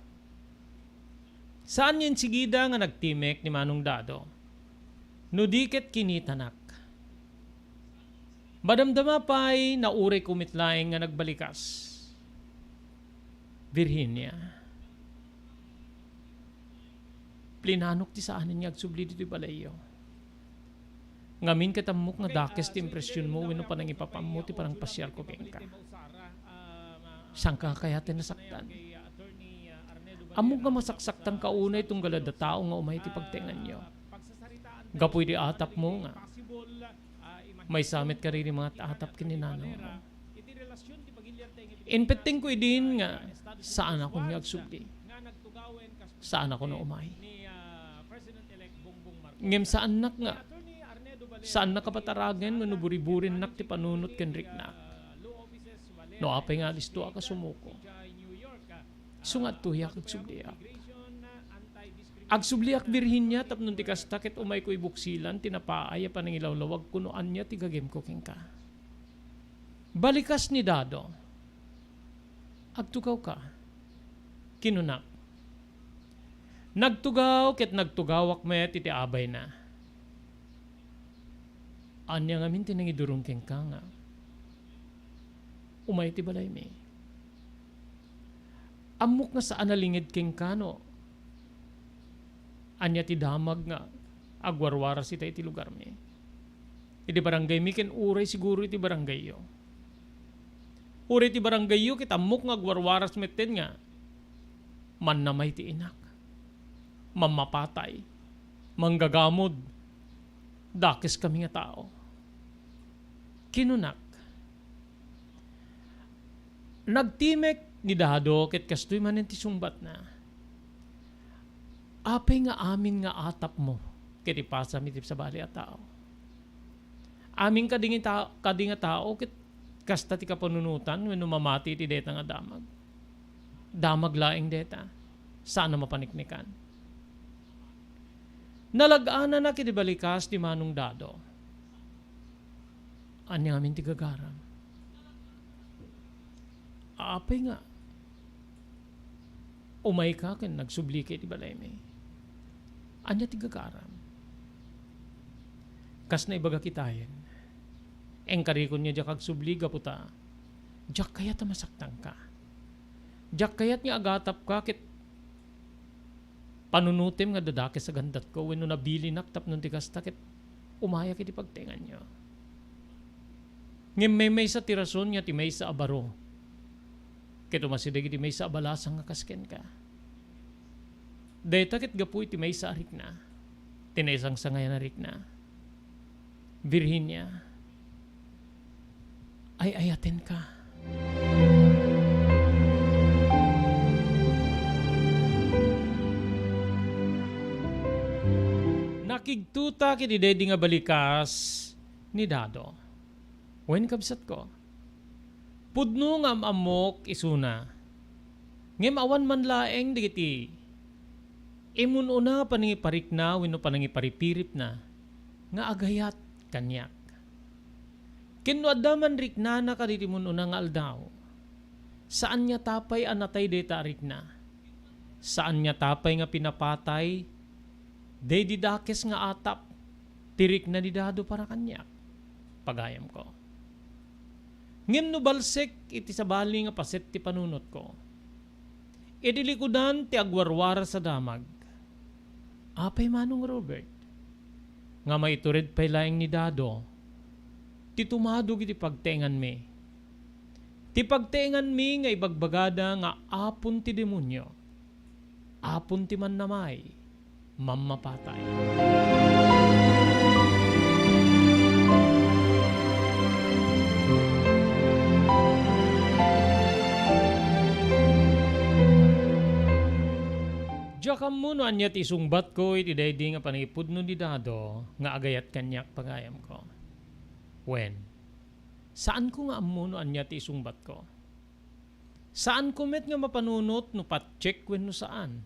saan nga insigida nga nagtimek ni Manong Dado no di ket kinitanak. Madamdama pay, naurayko met laeng nga nagbalikas. Virginia, plinanok ti saanen nga agsubli ditoy balayyo. Ngamin ket ammok nga dakes ti impresionmo wenno panangipapammo ti panangpasiarko kenka. Saanka kayat a nasaktan? Ammok nga masaksaktanka unay tunggal adda tao nga umay iti pagtaenganyo. Gapu iti atapmo nga maysa met kadagiti mangat-atap ken ni nanangmo. Impettengko idin nga saanakon nga agsubli. Saanakon nga umay. Ngem saannak nga, saannak a pataragen wenno buriburinnak ti panunot ken riknak. No apay nga alistoak a sumuko, isu nga adtoyak, agsubliak. Agsubliak, Virginia, tapno ti kasta ket umayko ibuksilan ti napaay a panangilawlawagko no ania ti gagimko kenka. Balikas ni Dado. Agtugawka, kinunak. Nagtugaw ket nagtugawak met iti abayna. Ania ngamin ti nangidurong kenka nga umay iti balaymi? Ammok nga saan a linged kenka no ania ti damag nga agwarwaras ita iti lugarmi. Iti barangaymi ken uray siguro iti barangayyo. Uray iti barangayyo ket ammok nga agwarwaras metten nga mannamay ti inak, mammapatay, manggagamod, dakes kami nga tao. Kinunak, nagtimek ni Dado ket kastoy manen ti sungbatna, "Apay nga amin nga atapmo ket ipasam iti sabali a tao? Amin kadi nga ta-, kadi nga tao ket kasta ti kapanunotan wenno mamati iti dayta nga damag? Damag laeng dayta, saan a mapaniknikan." Nalag-anana ket ibalikas ti Manong Dado. Ania ngamin ti gagaram? Apay nga umayka ken nagsublika iti balaymi? Ania ti gagaram? Kas naibaga kitayen, engkarikon nga diak agsubli gapu ta diak kayat a masaktanka. Diak kayat nga agatapka ket panunotem nga dadakes a gandatko wenno nabilinak tapno ti kasta ket umayak iti pagtaenganyo. Ngem maymaysa ti rason nga ti maysa a baro ket umasideg iti maysa a balasang nga kas kenka. Dayta ket gapu iti maysa a rikna, ti naisangsangayan a rikna. Virginia, ay-ayatenka. Nakigtotak iti daydi nga balikas ni Dado. Wen, kabsatko, pudno nga am-ammok isuna. Ngem awan man laeng dagiti imun-una a panangiparikna wenno panangiparipiripna nga agayat kaniak. Ken no adda man riknana kadagiti imun-una nga aldaw, saan nga tapay a natay dayta a rikna. Saan nga tapay nga pinapatay daydi dakes nga atap ti rikna ni Dado para kaniak, pagayamko. Ngem no balsek iti sabali nga paset ti panunotko, idi likudan ti agwarwaras a damag, apay, Manong Robert, nga maitured pay laeng ni Dado ti tumadog iti pagtaenganmi? Ti pagtaenganmi nga ibagbagada nga apon ti demonio, apon ti mannamay, mammapatay. Diak ammo no ania ti isungbatko iti daydi nga pannakipudno ni Dado nga agayat kaniak, pagayamko. Wen, saanko nga ammo no ania ti isungbatko. Saanko met nga mapanunot no pattiek wenno saan.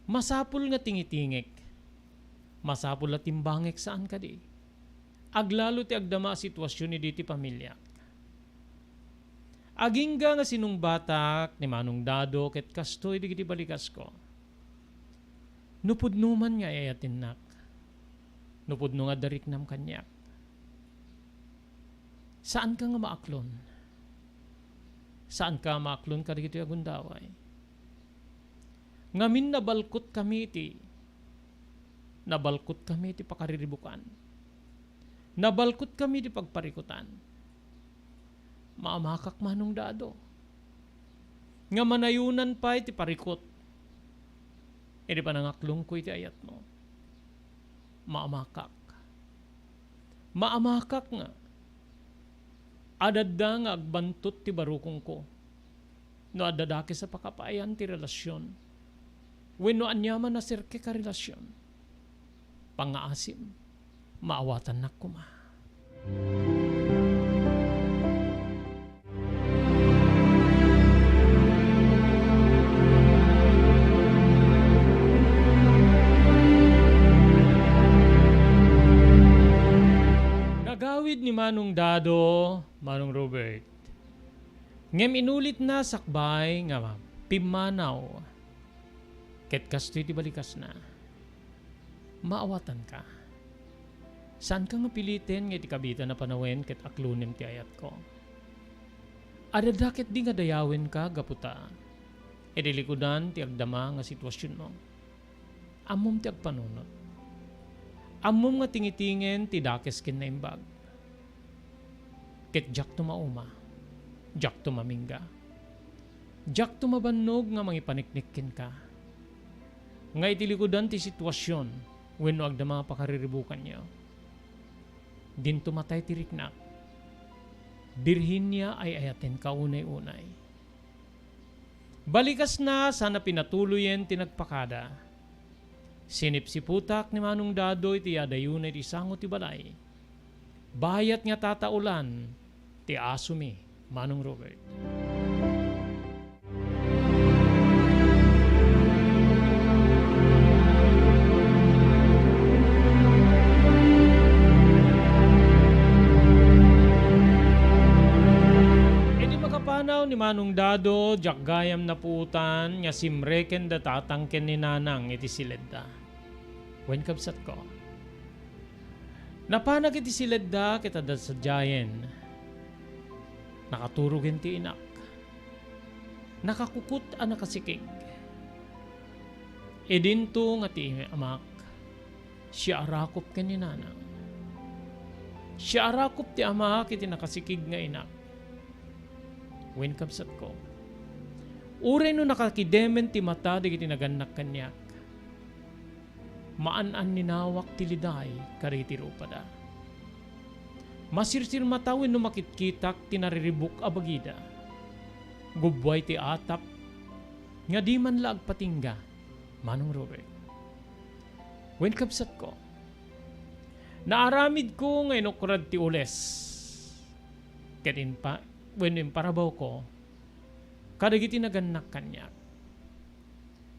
Masapul nga tingitingek. Masapul a timbangek, saan kadi? Aglalo ti agdama a sitwasyon idi ti pamiliak. Agingga nga sinungbatak ni Manong Dado ket kastoy dagiti balikasko. No pudno man nga ay-ayatennak, no pudno nga dariknam kaniak, saanka nga maaklon. Saanka maaklon kadagitoy a gundaway. Ngamin nabalkotkami iti, nabalkotkami iti pakariribukan. Nabalkotkami iti pagparikutan. Maamakak, Manong Dado, nga manayonan pay ti parikut idi panangaklongko iti ayatmo. Maamakak. Maamakak nga adda nga agbantot ti barukongko no adda dakes a pakapaayan ti relasyon wenno aniaman a serkek a relasyon. Pangngaasim, maawatannak koma. Nagawid ni Manong Dado, Manong Robert. Ngem inulitna sakbay nga pimmanaw. Ket kastoy ti balikasna. Maawatanka. Saanka nga piliten nga iti kabiitan a panawen ket aklonem ti ayatko. Adda ketdi nga dayawenka gapu ta idi likudan ti agdama nga sitwasionmo. Ammom ti agpanunot. Ammom nga tingitingen ti dakes ken naimbag. Ket diakto mauma, diakto mamingga, diakto mabannog nga mangipaniknik kenka. Nga iti likudan ti sitwasion wenno agdama a pakariribukanyo, dinto matay ti riknak. Virginia, ay-ayatenka unay-unay. Balikasna sana pinatuloyen ti nagpakada. Sinipsiputak ni Manong Dado iti adayona iti sango ti balay. Bayat nga tataolan ti asomi, Manong Robert. Nung Dado, diak gayam napuotan nga simreken da tatang ken ni nanang iti siledda. Wen, kabsatko, napanak iti siledda ket adda sadiayen. Nakaturogen ti inak. Nakakukot a nakasikig. Idinto nga ti amak, siarakop ken ni nanang. Siarakop ti amak iti nakasikig nga inak. Wen, kabsatko, uray no nakakidemen ti mata dagiti nagannak kaniak, maan-anninawak ti liday kadagiti rupada. Masirsirmata wenno makitkitak ti nariribuk a bagida. Gubbuay ti atap nga di man la agpatingga, Manong Robert. Wen, kabsatko, naaramidko nga inukrad ti ules ket impa-, wenno imparabawko kadagiti nagannak kaniak.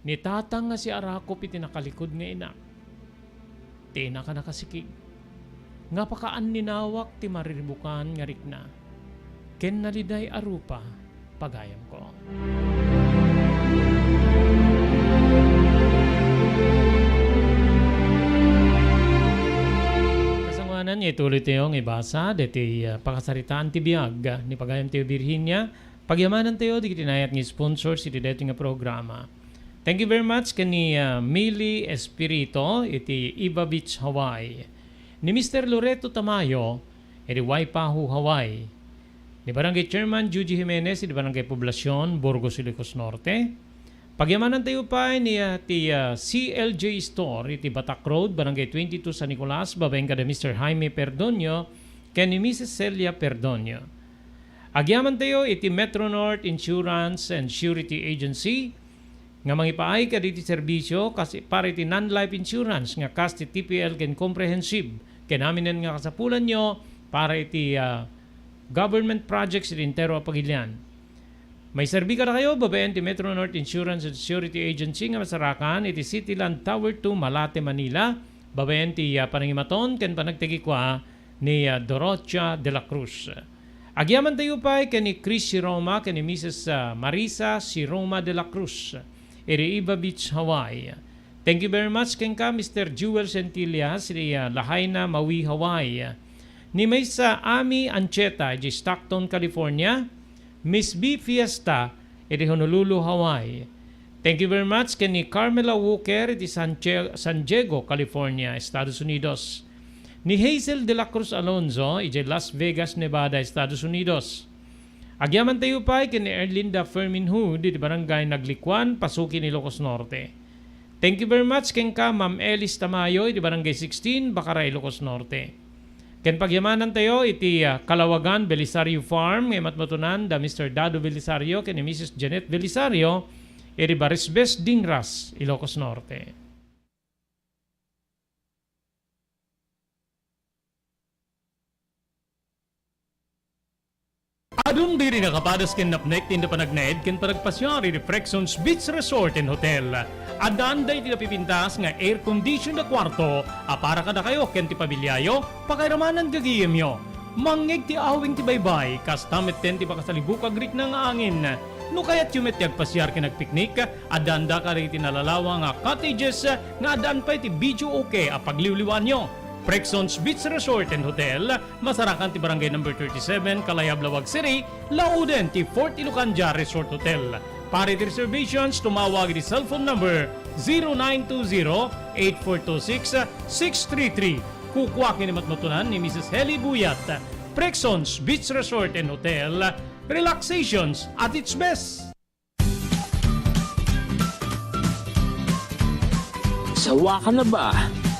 Ni tatang nga siarakop iti nakalikod nga inak, ti inak a nakasikig, nga pakaanninawak ti mariribukan nga rikna ken naliday a rupa, pagayamko. Kasangoanan, ituloy tayo nga ibasa deti, ah, pakasaritaan ti biag ni pagayam tayo Virginia. Pagyamanan tayo dagiti naayat nga sponsors iti daytoy nga programa. Thank you very much ken ni, ah, Mili Espirito iti Iba Beach, Hawaii. Ni Mister Loreto Tamayo iti Waipahu, Hawaii. Ni Barangay Chairman Juji Jimenez iti Barangay Poblacion, Burgos, Ilocos Norte. Pagyamanan tayo pay ni, ah, ti, ah, C L J Store iti Batak Road, Barangay twenty-two, San Nicolas, babaen kada Mister Jaime Perdonio ken ni Missus Celia Perdonio. Agyaman tayo iti Metro North Insurance and Surety Agency nga mangipaay kadagiti serbisio kas para iti non-life insurance nga kas ti T P L ken comprehensive ken aminen nga kasapulanyo para iti, ah, government projects iti entero a pagilian. Maiserbi kadakayo babaen ti Metro North Insurance and Surety Agency nga masarakan iti City Land Tower two, Malate, Manila, babaen ti, ah, panangimaton ken panagtagikua ni, ah, Dorothea de la Cruz. Agyaman tayo pay ken ni Chris Siroma ken ni Missus, ah, Marisa Siroma de la Cruz, iti Iba Beach, Hawaii. Thank you very much kenka, Mister Jewel Centillas, iti, ah, Lahaina, Maui, Hawaii. Ni Miss, ah, Amy Ancheta, iti Stockton, California. Miss B Fiesta, iti Honolulu, Hawaii. Thank you very much ken ni Carmela Walker iti San Che-, San Diego, California, Estados Unidos. Ni Hazel de la Cruz Alonzo iti Las Vegas, Nevada, Estados Unidos. Agyaman tayo pay ken ni Erlinda Fermin Hood iti Barangay Naglikuan, Pasukin, Ilocos Norte. Thank you very much kenka, Ma'am Elis Tamayo, iti Barangay sixteen, Bacara, Ilocos Norte. Ken pagyamanan tayo iti, ah, Kalawagan Belisario Farm nga imatmatunan da Mister Dado Belisario ken ni Missus Janet Belisario iti Barisbes, Dingras, Ilocos Norte. Adun diri nakapadas ken napnek ti inda panagnaed ken panagpasiar iti Prexons Beach Resort and Hotel. Addaan daydi napipintas nga air conditioned a kuarto a para kadakayo ken ti pamiliayo, pakairamanan gagayemyo. Mangngeg ti awing ti baybay, kasta metten ti makasalibuk a rikna nga angin. No kayatyo met ti agpasiar ken agpiknik, addaanda kadagiti nalalawa nga cottages nga addaan pay ti video okay a pagliwliwaanyo. Prexons Beach Resort and Hotel, masarakan ti Barangay Number thirty-seven, Kalayab, Laoag City, lauden ti Fort Ilocandia Resort Hotel. Para iti reservations, tumawag iti cellphone number zero nine two zero, eight four two six, six three three. Kukua ken imatmatunan ni Missus Heli Buyat. Prexons Beach Resort and Hotel, relaxations at its best. Sawa ka na ba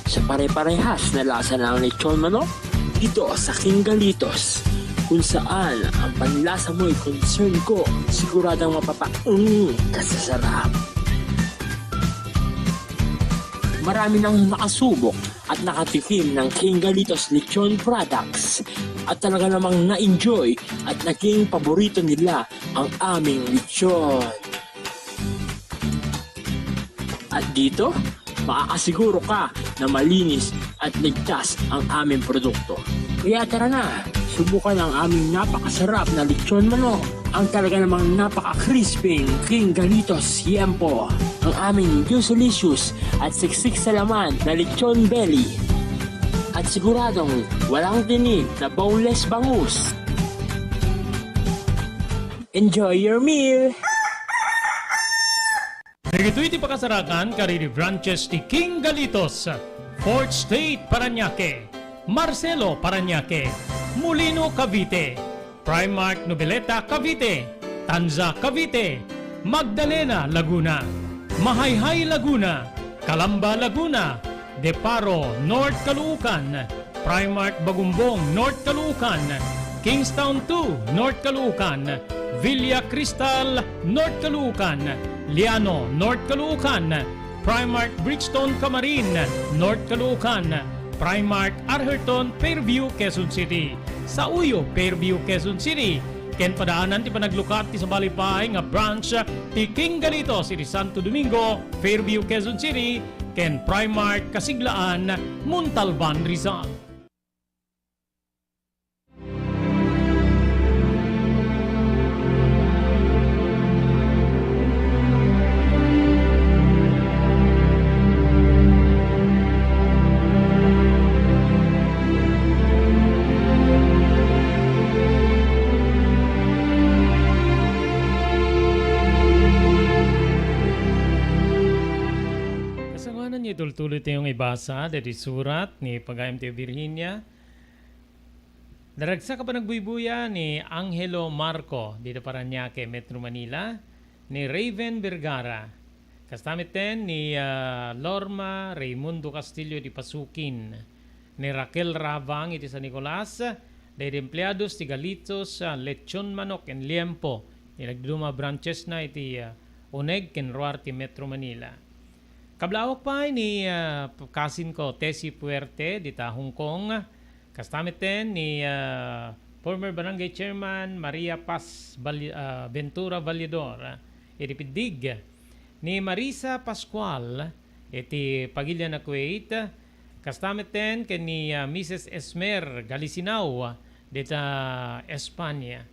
sa pare-parehas na lasa ng lechon manok? Dito sa King Galitos, kung saan ang panlasa mo'y concern ko, siguradong mapapaung ka sa sarap. Marami nang nakasubok at nakatikim ng King Galitos Lechon Products at talaga namang na-enjoy at naging paborito nila ang aming lechon. At dito, makakasiguro ka na malinis at ligtas ang aming produkto. Kaya tara na, subukan ang aming napakasarap na lechon manok, ang talaga namang napaka-crispy King Galitos Yempo, ang aming juicy-licious at siksik sa laman na lechon belly. At siguradong walang tinik na boneless bangus. Enjoy your meal! Dagitoy ti pakasarakan kadagiti branches ti King Galitos, Fourth Street, Parañaque, Marcelo, Parañaque, Molino, Cavite, Primark, Noveleta, Cavite, Tanza, Cavite, Magdalena, Laguna, Mahayhay, Laguna, Calamba, Laguna, Deparo, North Caloocan, Primark Bagumbong, North Caloocan, Kingstown two, North Caloocan, Villa Cristal, North Caloocan, Liano, North Caloocan, Primark Brixton, Camarin, North Caloocan, Primark Arherton, Fairview, Quezon City, Sauyo, Fairview, Quezon City, ken padaanan ti panaglukat ti sabali pay nga branch ti King Galitos iti Santo Domingo, Fairview, Quezon City, ken Primark Kasiglaan, Montalban, Rizal. Kasangoanan nga itultuloy tayo nga ibasa daytoy surat ni Pagayam ti Virginia. Naragsak a panagbuybuya ni Angelo Marco dita Parañaque, Metro Manila, ni Raven Vergara, kasta metten ni, ah, Lorma Raimundo Castillo di Pasukin, ni Raquel Rabang iti San Nicolas, daydi empleados ti Galitos, ah, Lechon Manok en Liempo, ti nagduduma branchesna iti, ah, Oneg ken Ruarte, Metro Manila. Kablaawak pay ni, ah, kasinko Tessie Puerte dita Hong Kong, kasta metten ni, ah, former barangay chairman Maria Paz Val-, ah, Ventura Valledor, ah, iti Piddig, ni Marisa Pascual iti Pagiliana, Kuwait, kasta metten ken ni, ah, Missus Esmer Galisinao dita Espanya.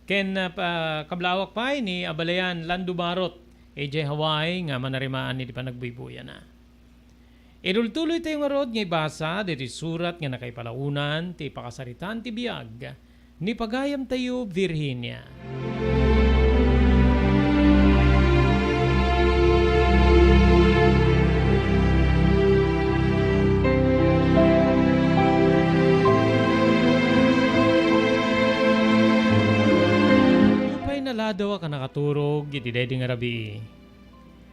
Ken, ah, pa-, kablaawak pay ni Abalayan Lando Barot, idiay Hawaii nga manarimaan iti panagbuybuyana. Itultuloy tayo ngarud nga ibasa daytoy surat nga nakaipalaonan ti pakasaritaan ti biag ni pagayam tayo, Virginia. Nupay naladaw a kannakaturog iti daydi nga rabii,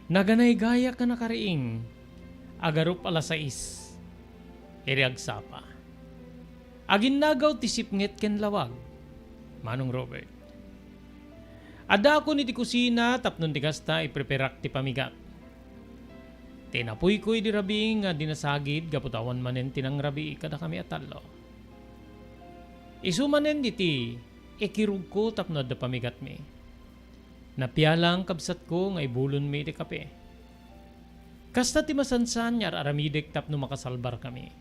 naganaygayak a nakariing, agarup alas sais iti agsapa. Aginnagaw ti sipnget ken lawag, Manong Robert. Addaakon iti kusina tapno ti kasta ipreparak ti pamigat. Ti napuyko idi rabii nga dinasagid gapu ta awan manen ti nangrabii kadakami a tallo. Isu manen iti ikirugko tapno adda pamigatmi. Napialang kabsatko nga ibulonmi iti kape. Kasta ti masansan nga ar-aramidek tapno makasalbarkami.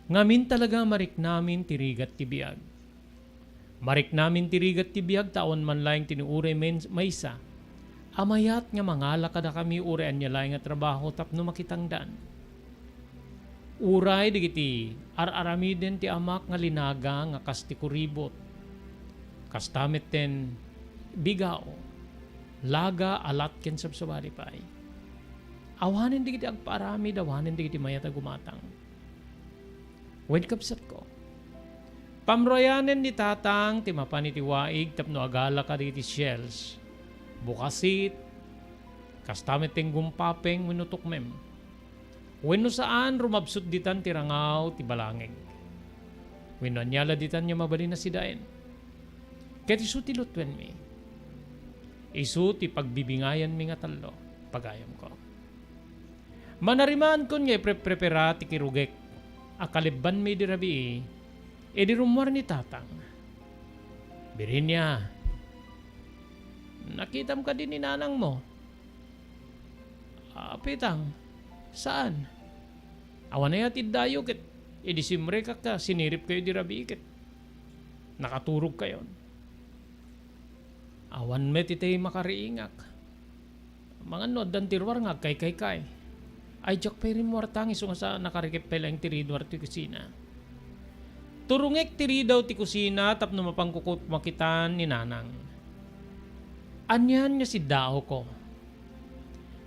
Ngamin talaga mariknamin ti rigat ti biag. Mariknamin ti rigat ti biag ta awan man laeng ti ni uray men-, maysa a mayat nga mangala kadakami uray ania laeng a trabaho tapno makitangdan. Uray dagiti ar-aramiden ti amak nga linaga nga kas ti kuribot. Kasta metten bigao, laga, alat ken sabsabali pay. Awanen dagiti agpaaramid, awanen dagiti mayat a gumatang. Wen, kabsatko, pamruayanen ni Tatang ti mapan iti waig tapno agala kadagiti shells, bukasit, kasta met ti gumpapeng wenno tukmem. Wenno saan, rumabsut ditan ti rangaw ti balangig. Wenno ania la ditan nga mabalin a sidaen. Ket isu ti lutwenmi. Isu ti pagbibingayanmi nga tallo, pagayamko. Manarimankon nga ipreprepara ti kirugek a kalebbanmi idi rabii, idi rummuar ni Tatang. Virginia, nakitam kadi ni nanangmo? Apitang, Saan. Awan aya ti iddayo ket idi simrekak ta siniripkayo idi rabii ket nakaturogkayon. Awan met itay makariingak. Amangan no addan ti ruar nga agkaykaykay. Ay, diak pay rimmuar tangi isu nga sa nakarikep pay laeng ti rinuar ti kusina. Turongek ti ridaw ti kusina tapno mapanko koma kitaan ni Nanang. Anian nga siddaawko?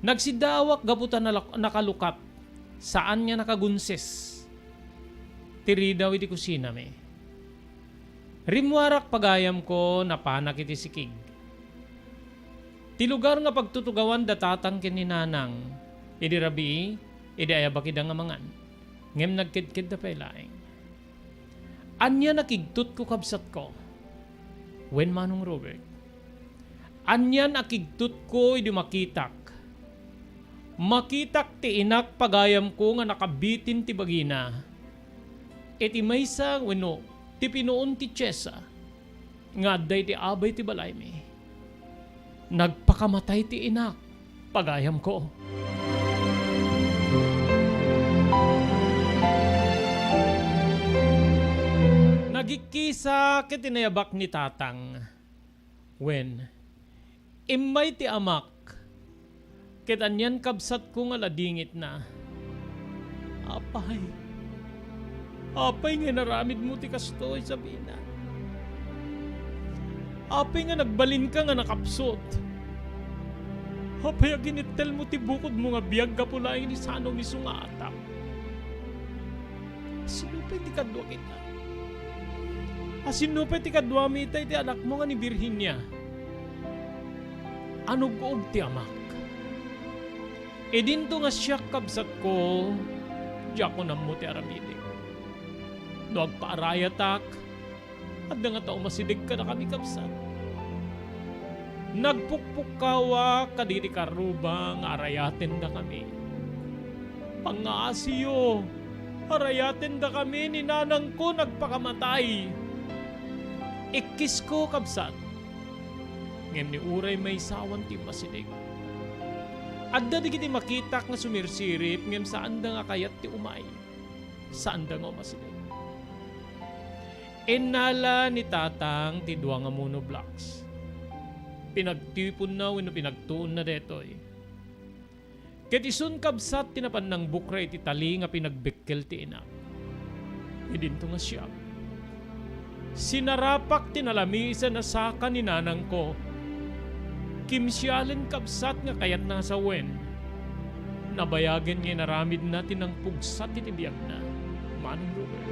Nagsiddaawak gapu ta nalak-, nakalukat, saan nga nakagunses ti ridaw iti kusinami. Rimmuarak pagayamko, napanak iti sikig. Ti lugar nga pagtutugawan da tatang ken ni Nanang, idi rabii, idi ayabakida nga mangan. Ngem nagkedkedda pay laeng. Ania nakigtutko, kabsatko? Wen, Manong Robert. Anian a kigtutko idi makitak? Makitak ti inak pagayamko nga nakabitin ti bagina iti maysa wenno ti pinuon ti tiesa nga adda iti abay ti balaymi. Nagpakamatay ti inak, pagayamko. Nagikkisa ket inayabak ni Tatang. Wen, immay ti amak, ket anian kabsatko nga ladingitna. Apay, apay nga inaramidmo ti kastoy, Sabina? Apay nga nagbalinka nga nakapsut? Apay a ginittelmo ti bukodmo nga biag gapu laeng iti sano nga isu nga atap? Sino pay ti kadua kita? A sino pay ti kaduami ita iti anakmo nga ni Virginia? Anug-og ti amak. Idinto nga siak, kabsatko, diak unammo ti aramidek. No agpaarayatak, adda ngata umasideg kadakami, kabsat. Nagpukpukkawak kadagiti karruba nga arayatendakami. Pangngaasiyo, arayatendakami ni nanangko nagpakamatay. Ikkisko, kabsat. Ngem ni uray maysa awan ti umasideg. Adda dagiti makitak nga sumirsirip ngem saanda nga kayat ti umay. Saanda nga umasideg. Innala ni Tatang ti dua nga monoblocks. Pinagtiponna wenno pinagtuonna daytoy. Ket isun, kabsat, ti napan nangbukra iti tali nga pinagbekkel ti inak. Idinto nga siak, sinarapak ti nalamisan a saka ni nanangko. Kimsialen, kabsat, nga kayatna nga sawen. Nabayagen nga inaramidna ti nangpugsat iti biagna. Manong Robert.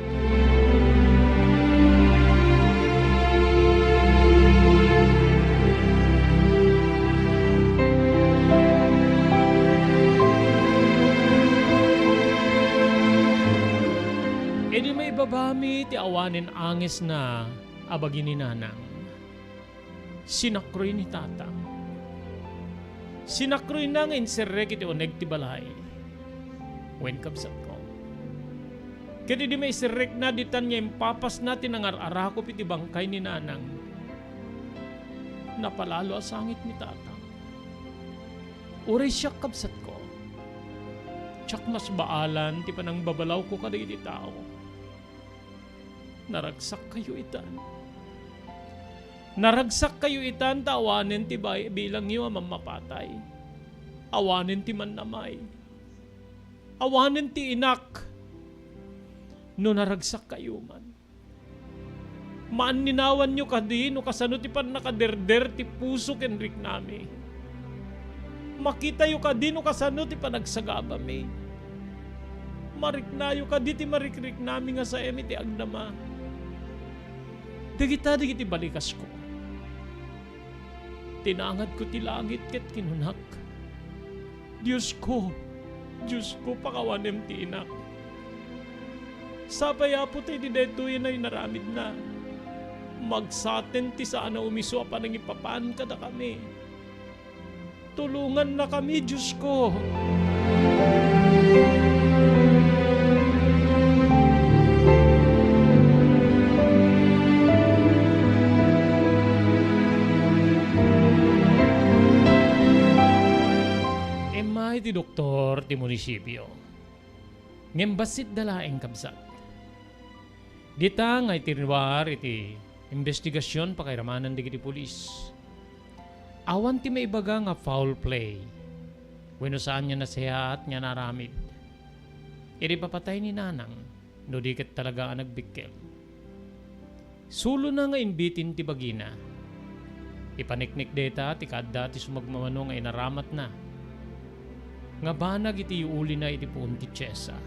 Idi maibabami ti awanen angesna a bagi ni Nanang, sinakroy ni Tatang. Sinakroyna nga inserrek iti uneg ti balay. Wen, kabsatko. Ket idi maiserrekna ditan nga impapasna ti nangar-arakop iti bangkay ni Nanang, napalalo a sangit ni Tatang. Uray siak, kabsatko, diak masbaalan ti panangbabalawko kadagiti tao. Naragsakkayo itan. Naragsakkayo itan ta awanen ti bay-, bilangyo a mammapatay. Awanen ti mannamay. Awanen ti inak. No naragsakkayo man, maanninawanyo kadi no kasano ti pannakaderder ti puso ken riknami. Makitayo kadi no kasano ti panagsagabami. Mariknayo kadi ti marikriknami nga saem iti agdama. Dagita dagiti balikasko. Tinangadko ti langit ket kinunak, "Diosko, Diosko, pakawanem ti inak." Sapay, Apo, ta idi daytoy a inaramidna, magsaten ti saan a umiso a panangipapan kadakami. Tulongannakami, Diosko. Immay ti doktor, ti munisipio. Ngem bassitda laeng, kabsat. Dita nga iti ruar iti imbestigasion pakairamanan dagiti pulis, awan ti maibaga nga foul play wenno saan nga nasayaat nga naaramid iti papatay ni Nanang, no di ket talaga a nagbikkel. Sulona nga imbitin ti bagina. Ipaneknek dayta ti kaadda ti sumagmamano nga inaramatna nga banag iti yuulina iti puon ti tiesa,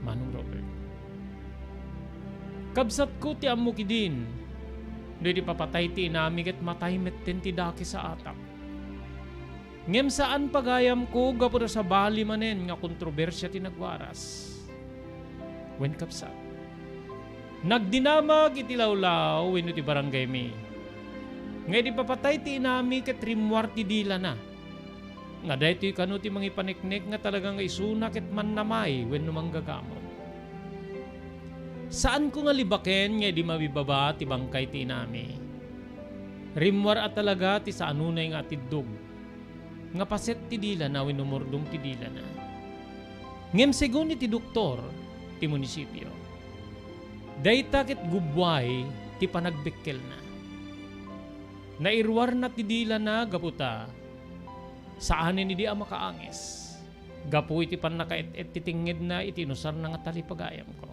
Manong Robert. Kabsatko ti ammok idin, no iti papatay ti inami ket matay metten ti dakes a atak. Ngem saan pagayamko gapu ta sabali manen nga kontrobersia ti nagwaras. Wen, kabsat, nagdinamag iti lawlaw wenno ti barangaymi nga idi papatay ti inami ket rimmuar ti dilana, nga daytoy kano ti mangipaneknek nga talaga nga isuna ket mannamay wenno manggagamon. Saanko nga libaken nga idi mabibaba ti bangkay ti inami, rimmuar a talaga ti saanunay nga atiddog nga paset ti dilana wenno murdom ti dilana. Ngem segun iti doktor ti munisipio, dayta ket gubbuay ti panagbekkelna. Nairuarna ti dilana gapu ta saanen idi a makaanges gapu iti pannakaet-et ti tengngedna iti inusarna nga talipagayamko.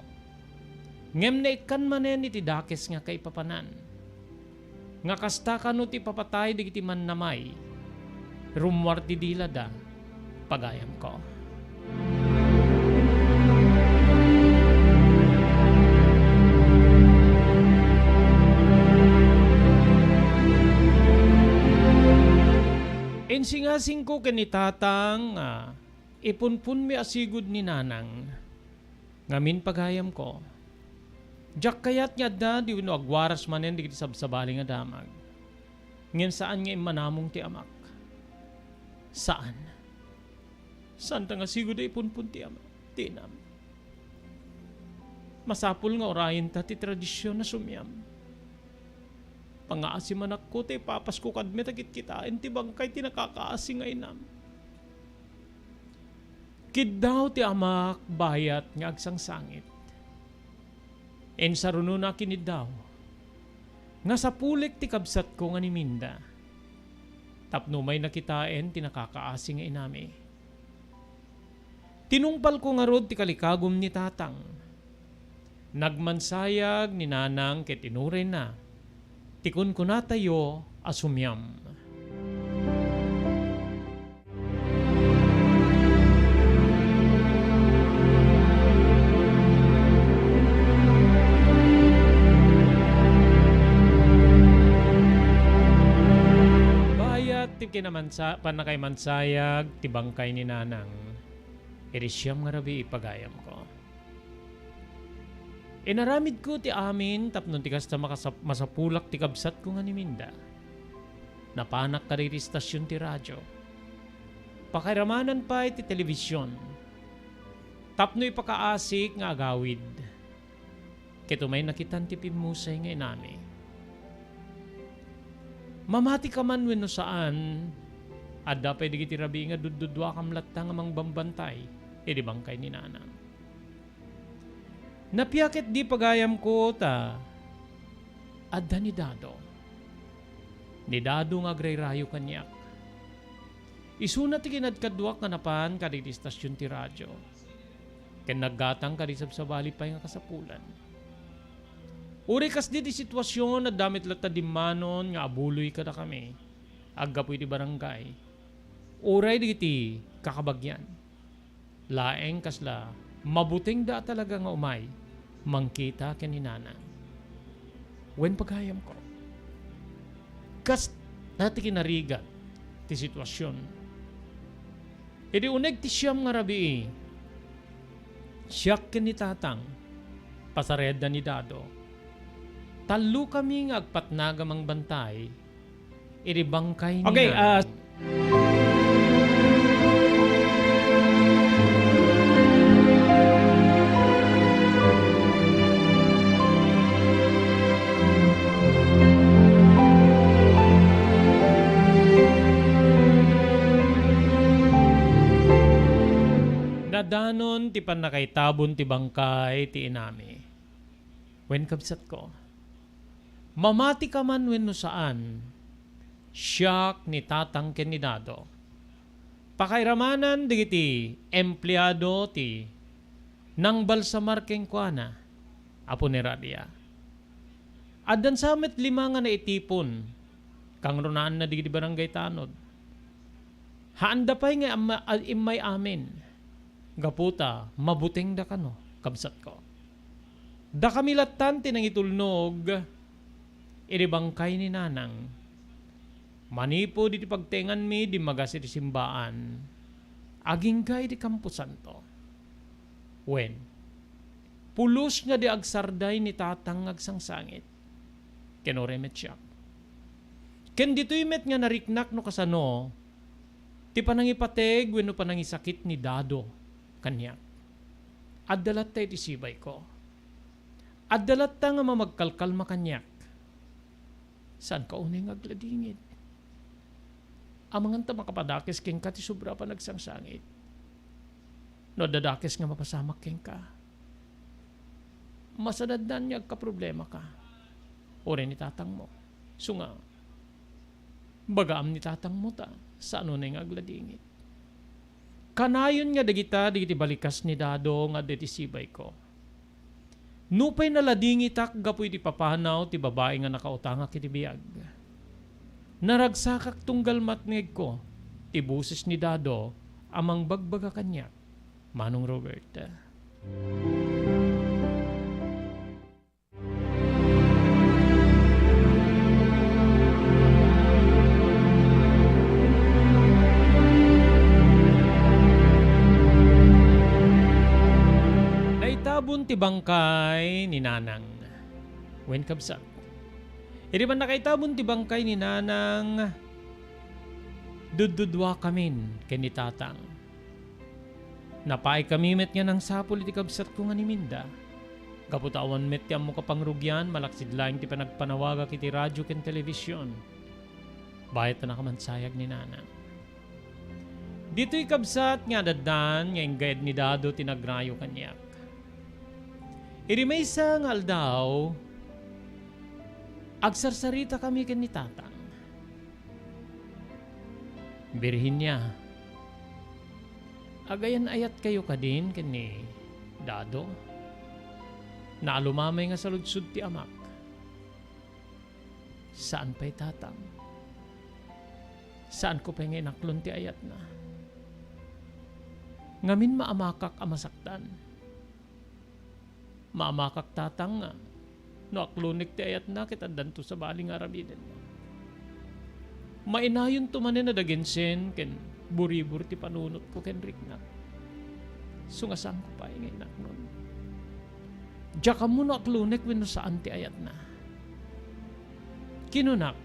Ngem naikkan manen iti dakes nga kaipapanan. Nga kasta kano ti ipapatay dagiti mannamay, rummuar ti dilada, pagayamko. Insingasingko ken ni Tatang nga ipunpunmi a sigud ni Nanang. Ngamin, pagayamko, diak kayat nga adda di wenno agwaras manen dagiti sabsabali nga damag. Ngem saan nga immanamong ti amak. Saan. Saanta nga sigud a ipunpon ti ama, ti inam. Masapul nga urayenta ti tradision a sumiam. Pangaasi manakko ta ipapasko kadmi ta kitkitaen ti bangkay ti nakakaasi nga inam. Kiddaw ti amak bayat nga agsangsangit. Insarunona kiniddaw nga sapulek ti kabsatko nga ni Minda tapno umayna kitaen ti nakakaasi nga inami. Tinungpalko ngarud ti kalikagum ni Tatang. Nagmansayag ni Nanang ket inurayna ti kunkunatayo a sumiam. Bayat ti kinamansa-, pannakaimansayag ti bangkay ni Nanang. Iti siam nga rabii, pagayamko. Inaramidko ti amin tapno ti kasta makasap-, masapulak ti kabsatko nga ni Minda. Napanak kadagiti istasion ti radio. Pakairamanan pay ti telebision tapno ipakaasik nga agawid. Ket umay nakitan ti pimmusay nga inami. Mamati ka man wenno saan, adda pay dagiti rabii nga dudduduakam latta nga mangbambantay idi bangkay ni Nanang. Napia ketdi, pagayamko, ta adda ni Dado. Ni Dado nga agrayrayo kaniak. Isuna ti kinadkaduak nga napan kadagiti istasion ti radio ken naggatang kadagiti sabsabali pay nga kasapulan. Uray kasdi ti situasion, adda met latta dimmanon nga abuloy kadakami aggapu iti barangay, uray dagiti kakabagian. Laeng kasla mabutengda a talaga nga umay mangkita ken ni Nanang. Wen, pagayamko, kasta ti kinarigat ti situasion. Idi uneg ti siam nga rabii, siak ken ni Tatang, pasarayadda ni Dado, tallokami nga agpatnaga mangbantay iti bangkay ni Okay, Nanang. Ah, ti pannakaitabon ti bangkay ti inami. Wen, kabsatko, mamati ka man wenno saan, siak ni tatang ken ni dado. Pakairamanan dagiti empleado ti nangbalsamar kenkuana a punerarya. Addan sa met lima nga naitipon, kangrunaanna dagiti barangay tanod. Haanda pay nga amma-, a-, immay amin. Gapu ta mabutengda kano, kabsatko. Dakami lattan ti nangitulnog iti bangkay ni Nanang. Manipud iti pagtenganmi, dimmagas iti simbaan, agingga iti kamposanto. Wen, pulos nga di agsarday ni tatang nga agsangsangit. Ken uray met siak. Ken ditoy met nga nariknak no kasano ti panangipateg wenno panangisakit ni dado kaniak. Adda latta iti sibayko. Adda latta nga mamagkalkalma kaniak. Saanka unay nga agladingit. Amangan ta makapadakes kenka ti sobra a panagsangsangit. No adda dakes nga mapasamak kenka, masanadnan nga agkaproblemaka. Uray ni tatangmo. Isu nga, bagaam ni tatangmo ta saan unay nga agladingit. Kanayon nga dagita dagiti balikas ni dado nga adda iti sibayko. Nupay naladingitak gapu iti papanaw ti babai nga nakautangak iti biag, naragsakak tunggal matngegko ti boses ni dado a mangbagbaga kaniak, Manong Robert. Naitabon ti bangkay ni Nanang. Wen, kabsat, idi pannakaitabon ti bangkay ni Nanang, dudduduakamin ken ni Tatang. Napaikami met nga nangsapul iti kabsatko nga ni Minda. Gapu ta awan met ti ammo kapangrugian, malaksid laeng ti panagpanawagak iti radio ken telebision. Bayat ta nakamansayag ni Nanang. Ditoy kabsat nga ad-addan nga inggayad ni Dado ti nagrayo kaniak. Idi maysa nga aldaw, agsarsaritakami ken ni Tatang. Virginia, agayan-ayatkayo kadin ken ni Dado? Naalumamay nga saludsod ti amak. Saan pay, Tatang. Saanko pay nga inaklon ti ayatna. Ngamin maamakak a masaktan. Maamakak, Tatang, nga no aklonek ti ayatna ket addanto sabali nga aramiden. Mainayonto manen a dagensen ken buribur ti panunotko ken riknak. Isu nga saanko pay nga inaknon. Diak ammo no aklonek wenno saan ti ayatna. Kinunak,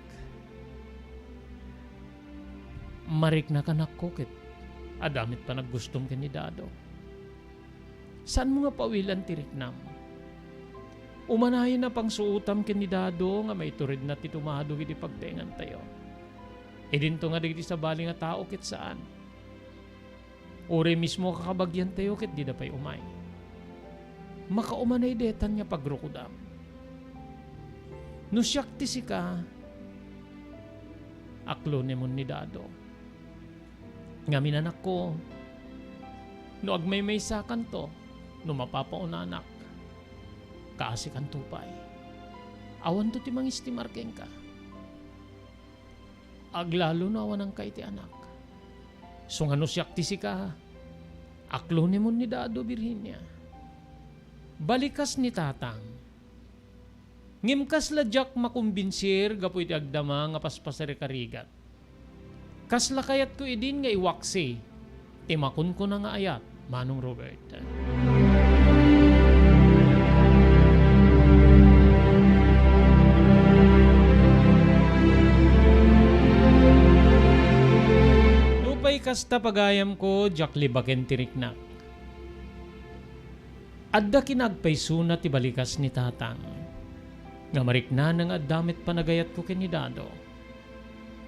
"Mariknak, anakko, ket adda met panaggustom ken ni Dado. Saanmo nga pawilan ti riknam. Umanayen a pangsuotam ken ni Dado nga maituredna ti tumadog iti pagtaengantayo. Idinto nga dagiti sabali nga tao ket saan. Uray mismo a kakabagiantayo ket dida pay umay. Makaumanay detan nga pagrukodam. No siak ti sika, aklonemon ni Dado. Ngamin, anakko, no agmaymaysakanto, no mapapaunanak, kaasikanto pay. Awanto ti mangistimar kenka. Aglalo no awananka iti anak. Isu nga no siak ti sika, aklonemon ni Dado, Virginia." Balikas ni Tatang. Ngem kasla diak makombinsir gapu iti agdama nga paspasarikarigat. Kasla kayatko idin nga iwaksi ti makunkuna nga ayat, Manong Robert. Nupay kasta, pagayamko, diak libaken ti riknak. Adda kinaagpaysona ti balikas ni Tatang nga mariknana nga adda met panagayatko ken ni Dado.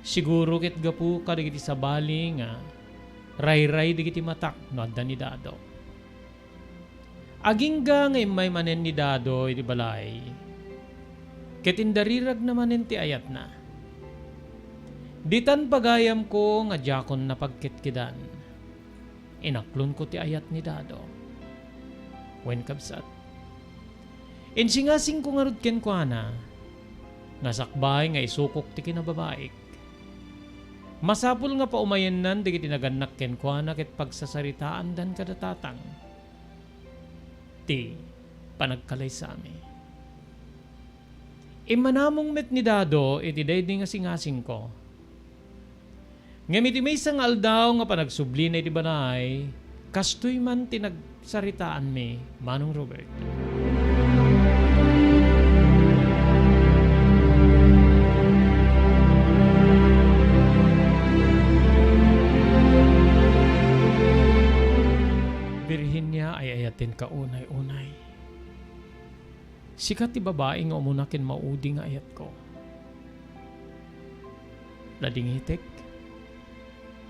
Siguro ket gapu kadagiti sabali nga rayray dagiti matak no adda ni Dado. Agingga nga immay manen ni Dado iti balay, ket indariragna manen ti ayatna. Ditan pagayamko nga diakon napagketkedan. Inaklonko ti ayat ni Dado. Wen, kabsat, insingasingko ngarud kenkuana nga sakbay nga isukok ti kinababaik, masapul nga paumayennan dagiti nagannak kenkuana ket pagsasaritaandan kada tatang ti panagkalaysami. Immanamong met ni Dado iti daydi nga singasingko. Ngem iti maysa nga aldaw nga panagsublina iti balay, kastoy man ti nagsaritaanmi, Manong Robert. Virginia, ay-ayatenka unay-unay. Sika ti babai nga umuna ken maudi nga ayatko. Nadingitek,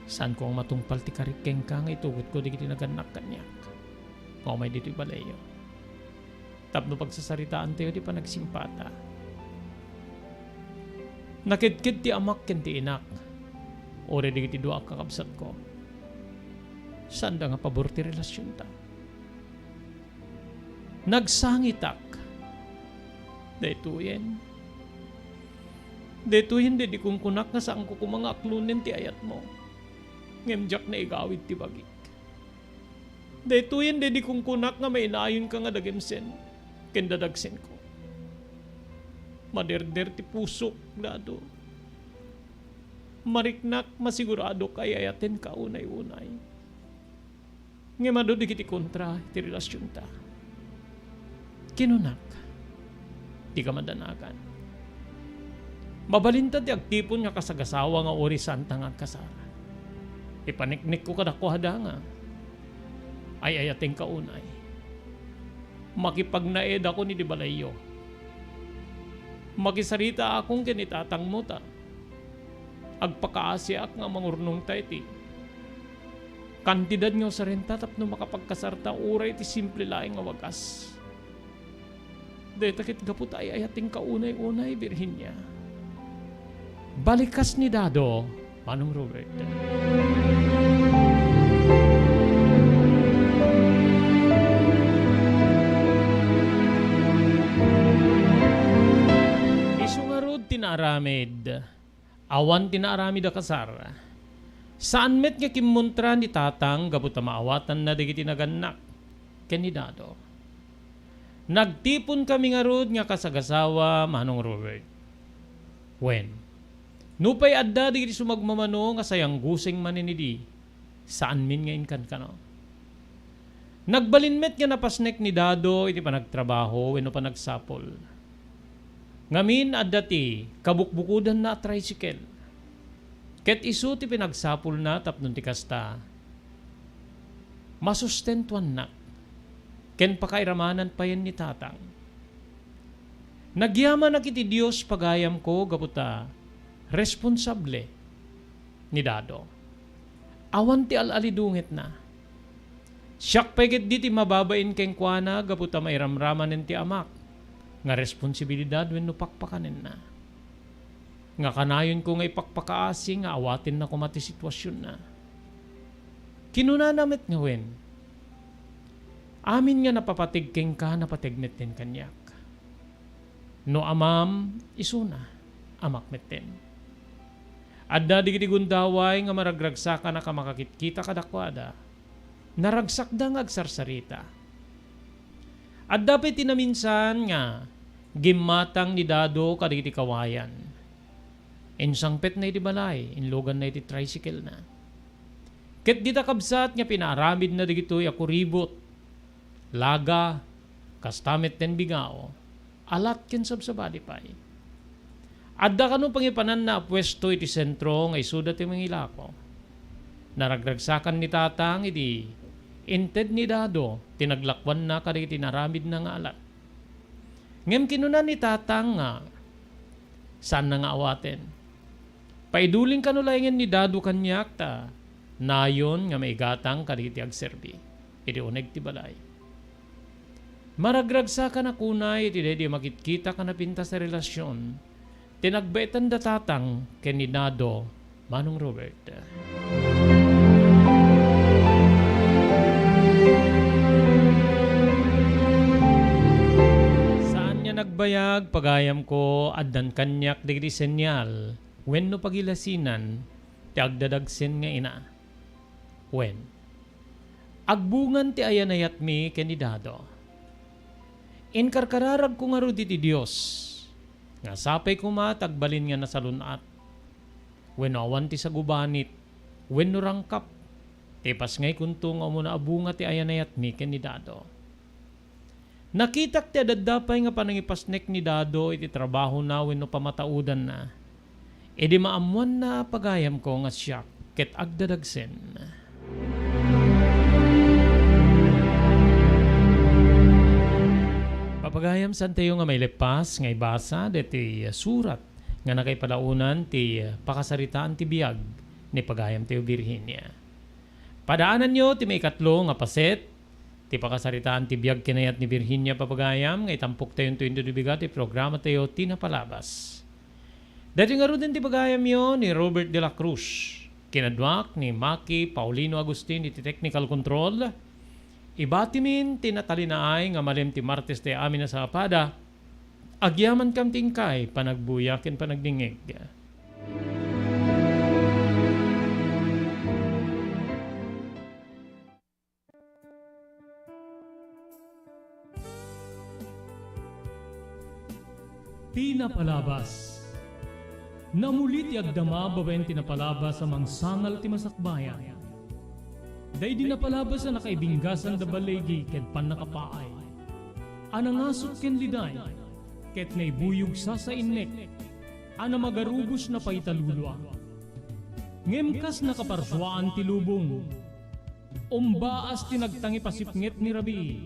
saanko nga matungpal ti karik kenka nga itugotko dagiti nagannak kaniak nga umay ditoy balayyo tapno pagsasaritaantayo ti panagsimpata. Nakedked ti amak ken ti inak, uray dagiti dua a kakabsatko, saanda nga pabor ti relasionta. Nagsangitak. Daytoyen. Daytoyen daydi kunkunak nga saanko koma nga aklonen ti ayatmo. Ngem diak naigawid ti bagik. Daytoyen daydi kunkunak nga mainayonka nga dagemsen ken dadagsenko. Maderder ti pusok, Dado. Mariknak, masiguradok ay-ayatenka unay-unay. Ngem adu dagiti kontra iti relasionta. Kinunak, dika madanagan. Mabalinta ti agtipon nga kasagasawa nga uray saanta nga agkasar. Ipaniknekko kadakuada nga ay-ayatenka unay. Makipagnaedakon iti balayyo. Makisaritaakon ken ni tatangmo ta agpakaasiak nga mangurnongta iti kantidad nga usarenta tapno makapagkasarta uray iti simple laeng nga wagas. Dayta ket gapu ta ay-ayatenka unay-unay, Virginia. Balikas ni Dado, Manong Robert. Isu ngarud ti naaramid. Awan ti naaramid a kasar. Saan met nga kimmuntra ni Tatang gapu ta maawatanna dagiti nagannak ken ni Dado. Nagtiponkami ngarud nga kasagasawa, Manong Robert. Wen, nupay adda dagiti sumagmamano nga sayangguseng manen idi, saanmin nga inkankano. Nagbalin met nga napasnek ni Dado iti panagtrabaho wenno panagsapul. Ngamin, adda ti kabukbukodanna a tricycle. Ket isu ti pinagsapulna tapno ti kasta, masustentuannak ken pakairamanan payen ni Tatang. Nagyamanak iti Dios, pagayamko, gapu ta responsable ni Dado. Awan ti al-alidungetna. Siak pay ketdi ti mababain kenkuana gapu ta mairamramanen ti amak nga responsibilidad wenno pakpakanenna. Nga kanayonko nga ipakpakaasi nga awatenna koma ti situasionna. Kinunana met nga wen, "Amin nga napapateg kenka, napateg metten kaniak. No amam, isuna, amak metten." Adda dagiti gundaway nga maragragsakana a makakitkita kadakuada. Naragsakda nga agsarsarita. Adda pay ti naminsan nga gimmatang ni Dado kadagiti kawayan. Insangpetna iti balay, inluganna iti tricycle-na. Ket dita kabsat nga pinaaramidna dagitoy a kuribot, laga, kasta metten bingao, alat ken sabsabali pay. Adda kano pangipananna a puesto iti sentro nga isuda ti mangilako. Naragragsakan ni Tatang idi inted ni Dado ti naglakuanna kadagiti inaramidna nga alat. Ngem kinuna ni Tatang nga saanna nga awaten. Paidulin kano laengen ni Dado kaniak ta nayon nga maigatang kadagiti agserbi iti uneg ti balay. Maragragsakana kunay iti daydi makitkitak a napintas a relasion ti nagbaetan da Tatang ken ni Dado, Manong Robert. Saan nga nagbayag, pagayamko, addan kaniak dagiti senyal wenno pagilasinan ti agdadagsen nga ina. Wen, agbungan ti ayanayatmi ken ni Dado. Inkarkararagko ngarud iti Dios nga sapay koma ti agbalin nga nasalun-at wenno awan ti sagubanit wenno rangkap ti ipasngaykonto nga umuna a bunga ti ayanayatmi ken ni Dado. Nakitak ti adda pay nga panangipasnek ni Dado iti trabahona wenno pamataudanna. Idi maammoanna, pagayamko, nga siak ket agdadagsen. Papagayam, saantayo nga maileppas nga ibasa daytoy surat nga nakaipalaonan ti pakasaritaan ti biag ni pagayamtayo Virginia. Padaananyo ti maikatlo nga paset ti pakasaritaan ti biag ken ayat ni Virginia, papagayam, nga itampoktayonto inton bigat ti programatayo ti napalabas. Daytoy ngaruden ti pagayamyo ni Robert de la Cruz. Kinaduak ni Maki Paulino Agustin iti technical control. Ibatimin ti natalinaay nga malem ti Martes ti amin a sapada. Agyamankam ti inkay panagbuya ken panagdingngeg. Ti napalabas. Namuli ti agdama babaen ti napalabas a mangsangal ti masakbayan. Daydi napalabas a nakaibinggasan da baligi ken pannakapaay, a nangasut ken liday, ket naibuyog sasainnek, a namagarubos napaitalulua. Ngem kas nakaparsuaan ti lubong, umbaas ti nagtangipasipnget ni rabii.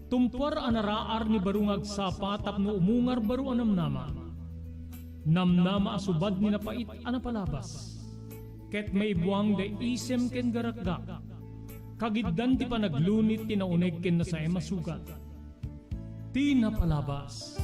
Tumpuar a naraar ni baro nga agsapa tapno umungar baro a namnama. Namnama a subad ni napait a napalabas. Ket maibuang da isem ken garakgak. Kagiddan ti panaglunit ti nauneg ken nasaem a sugat. Ti napalabas.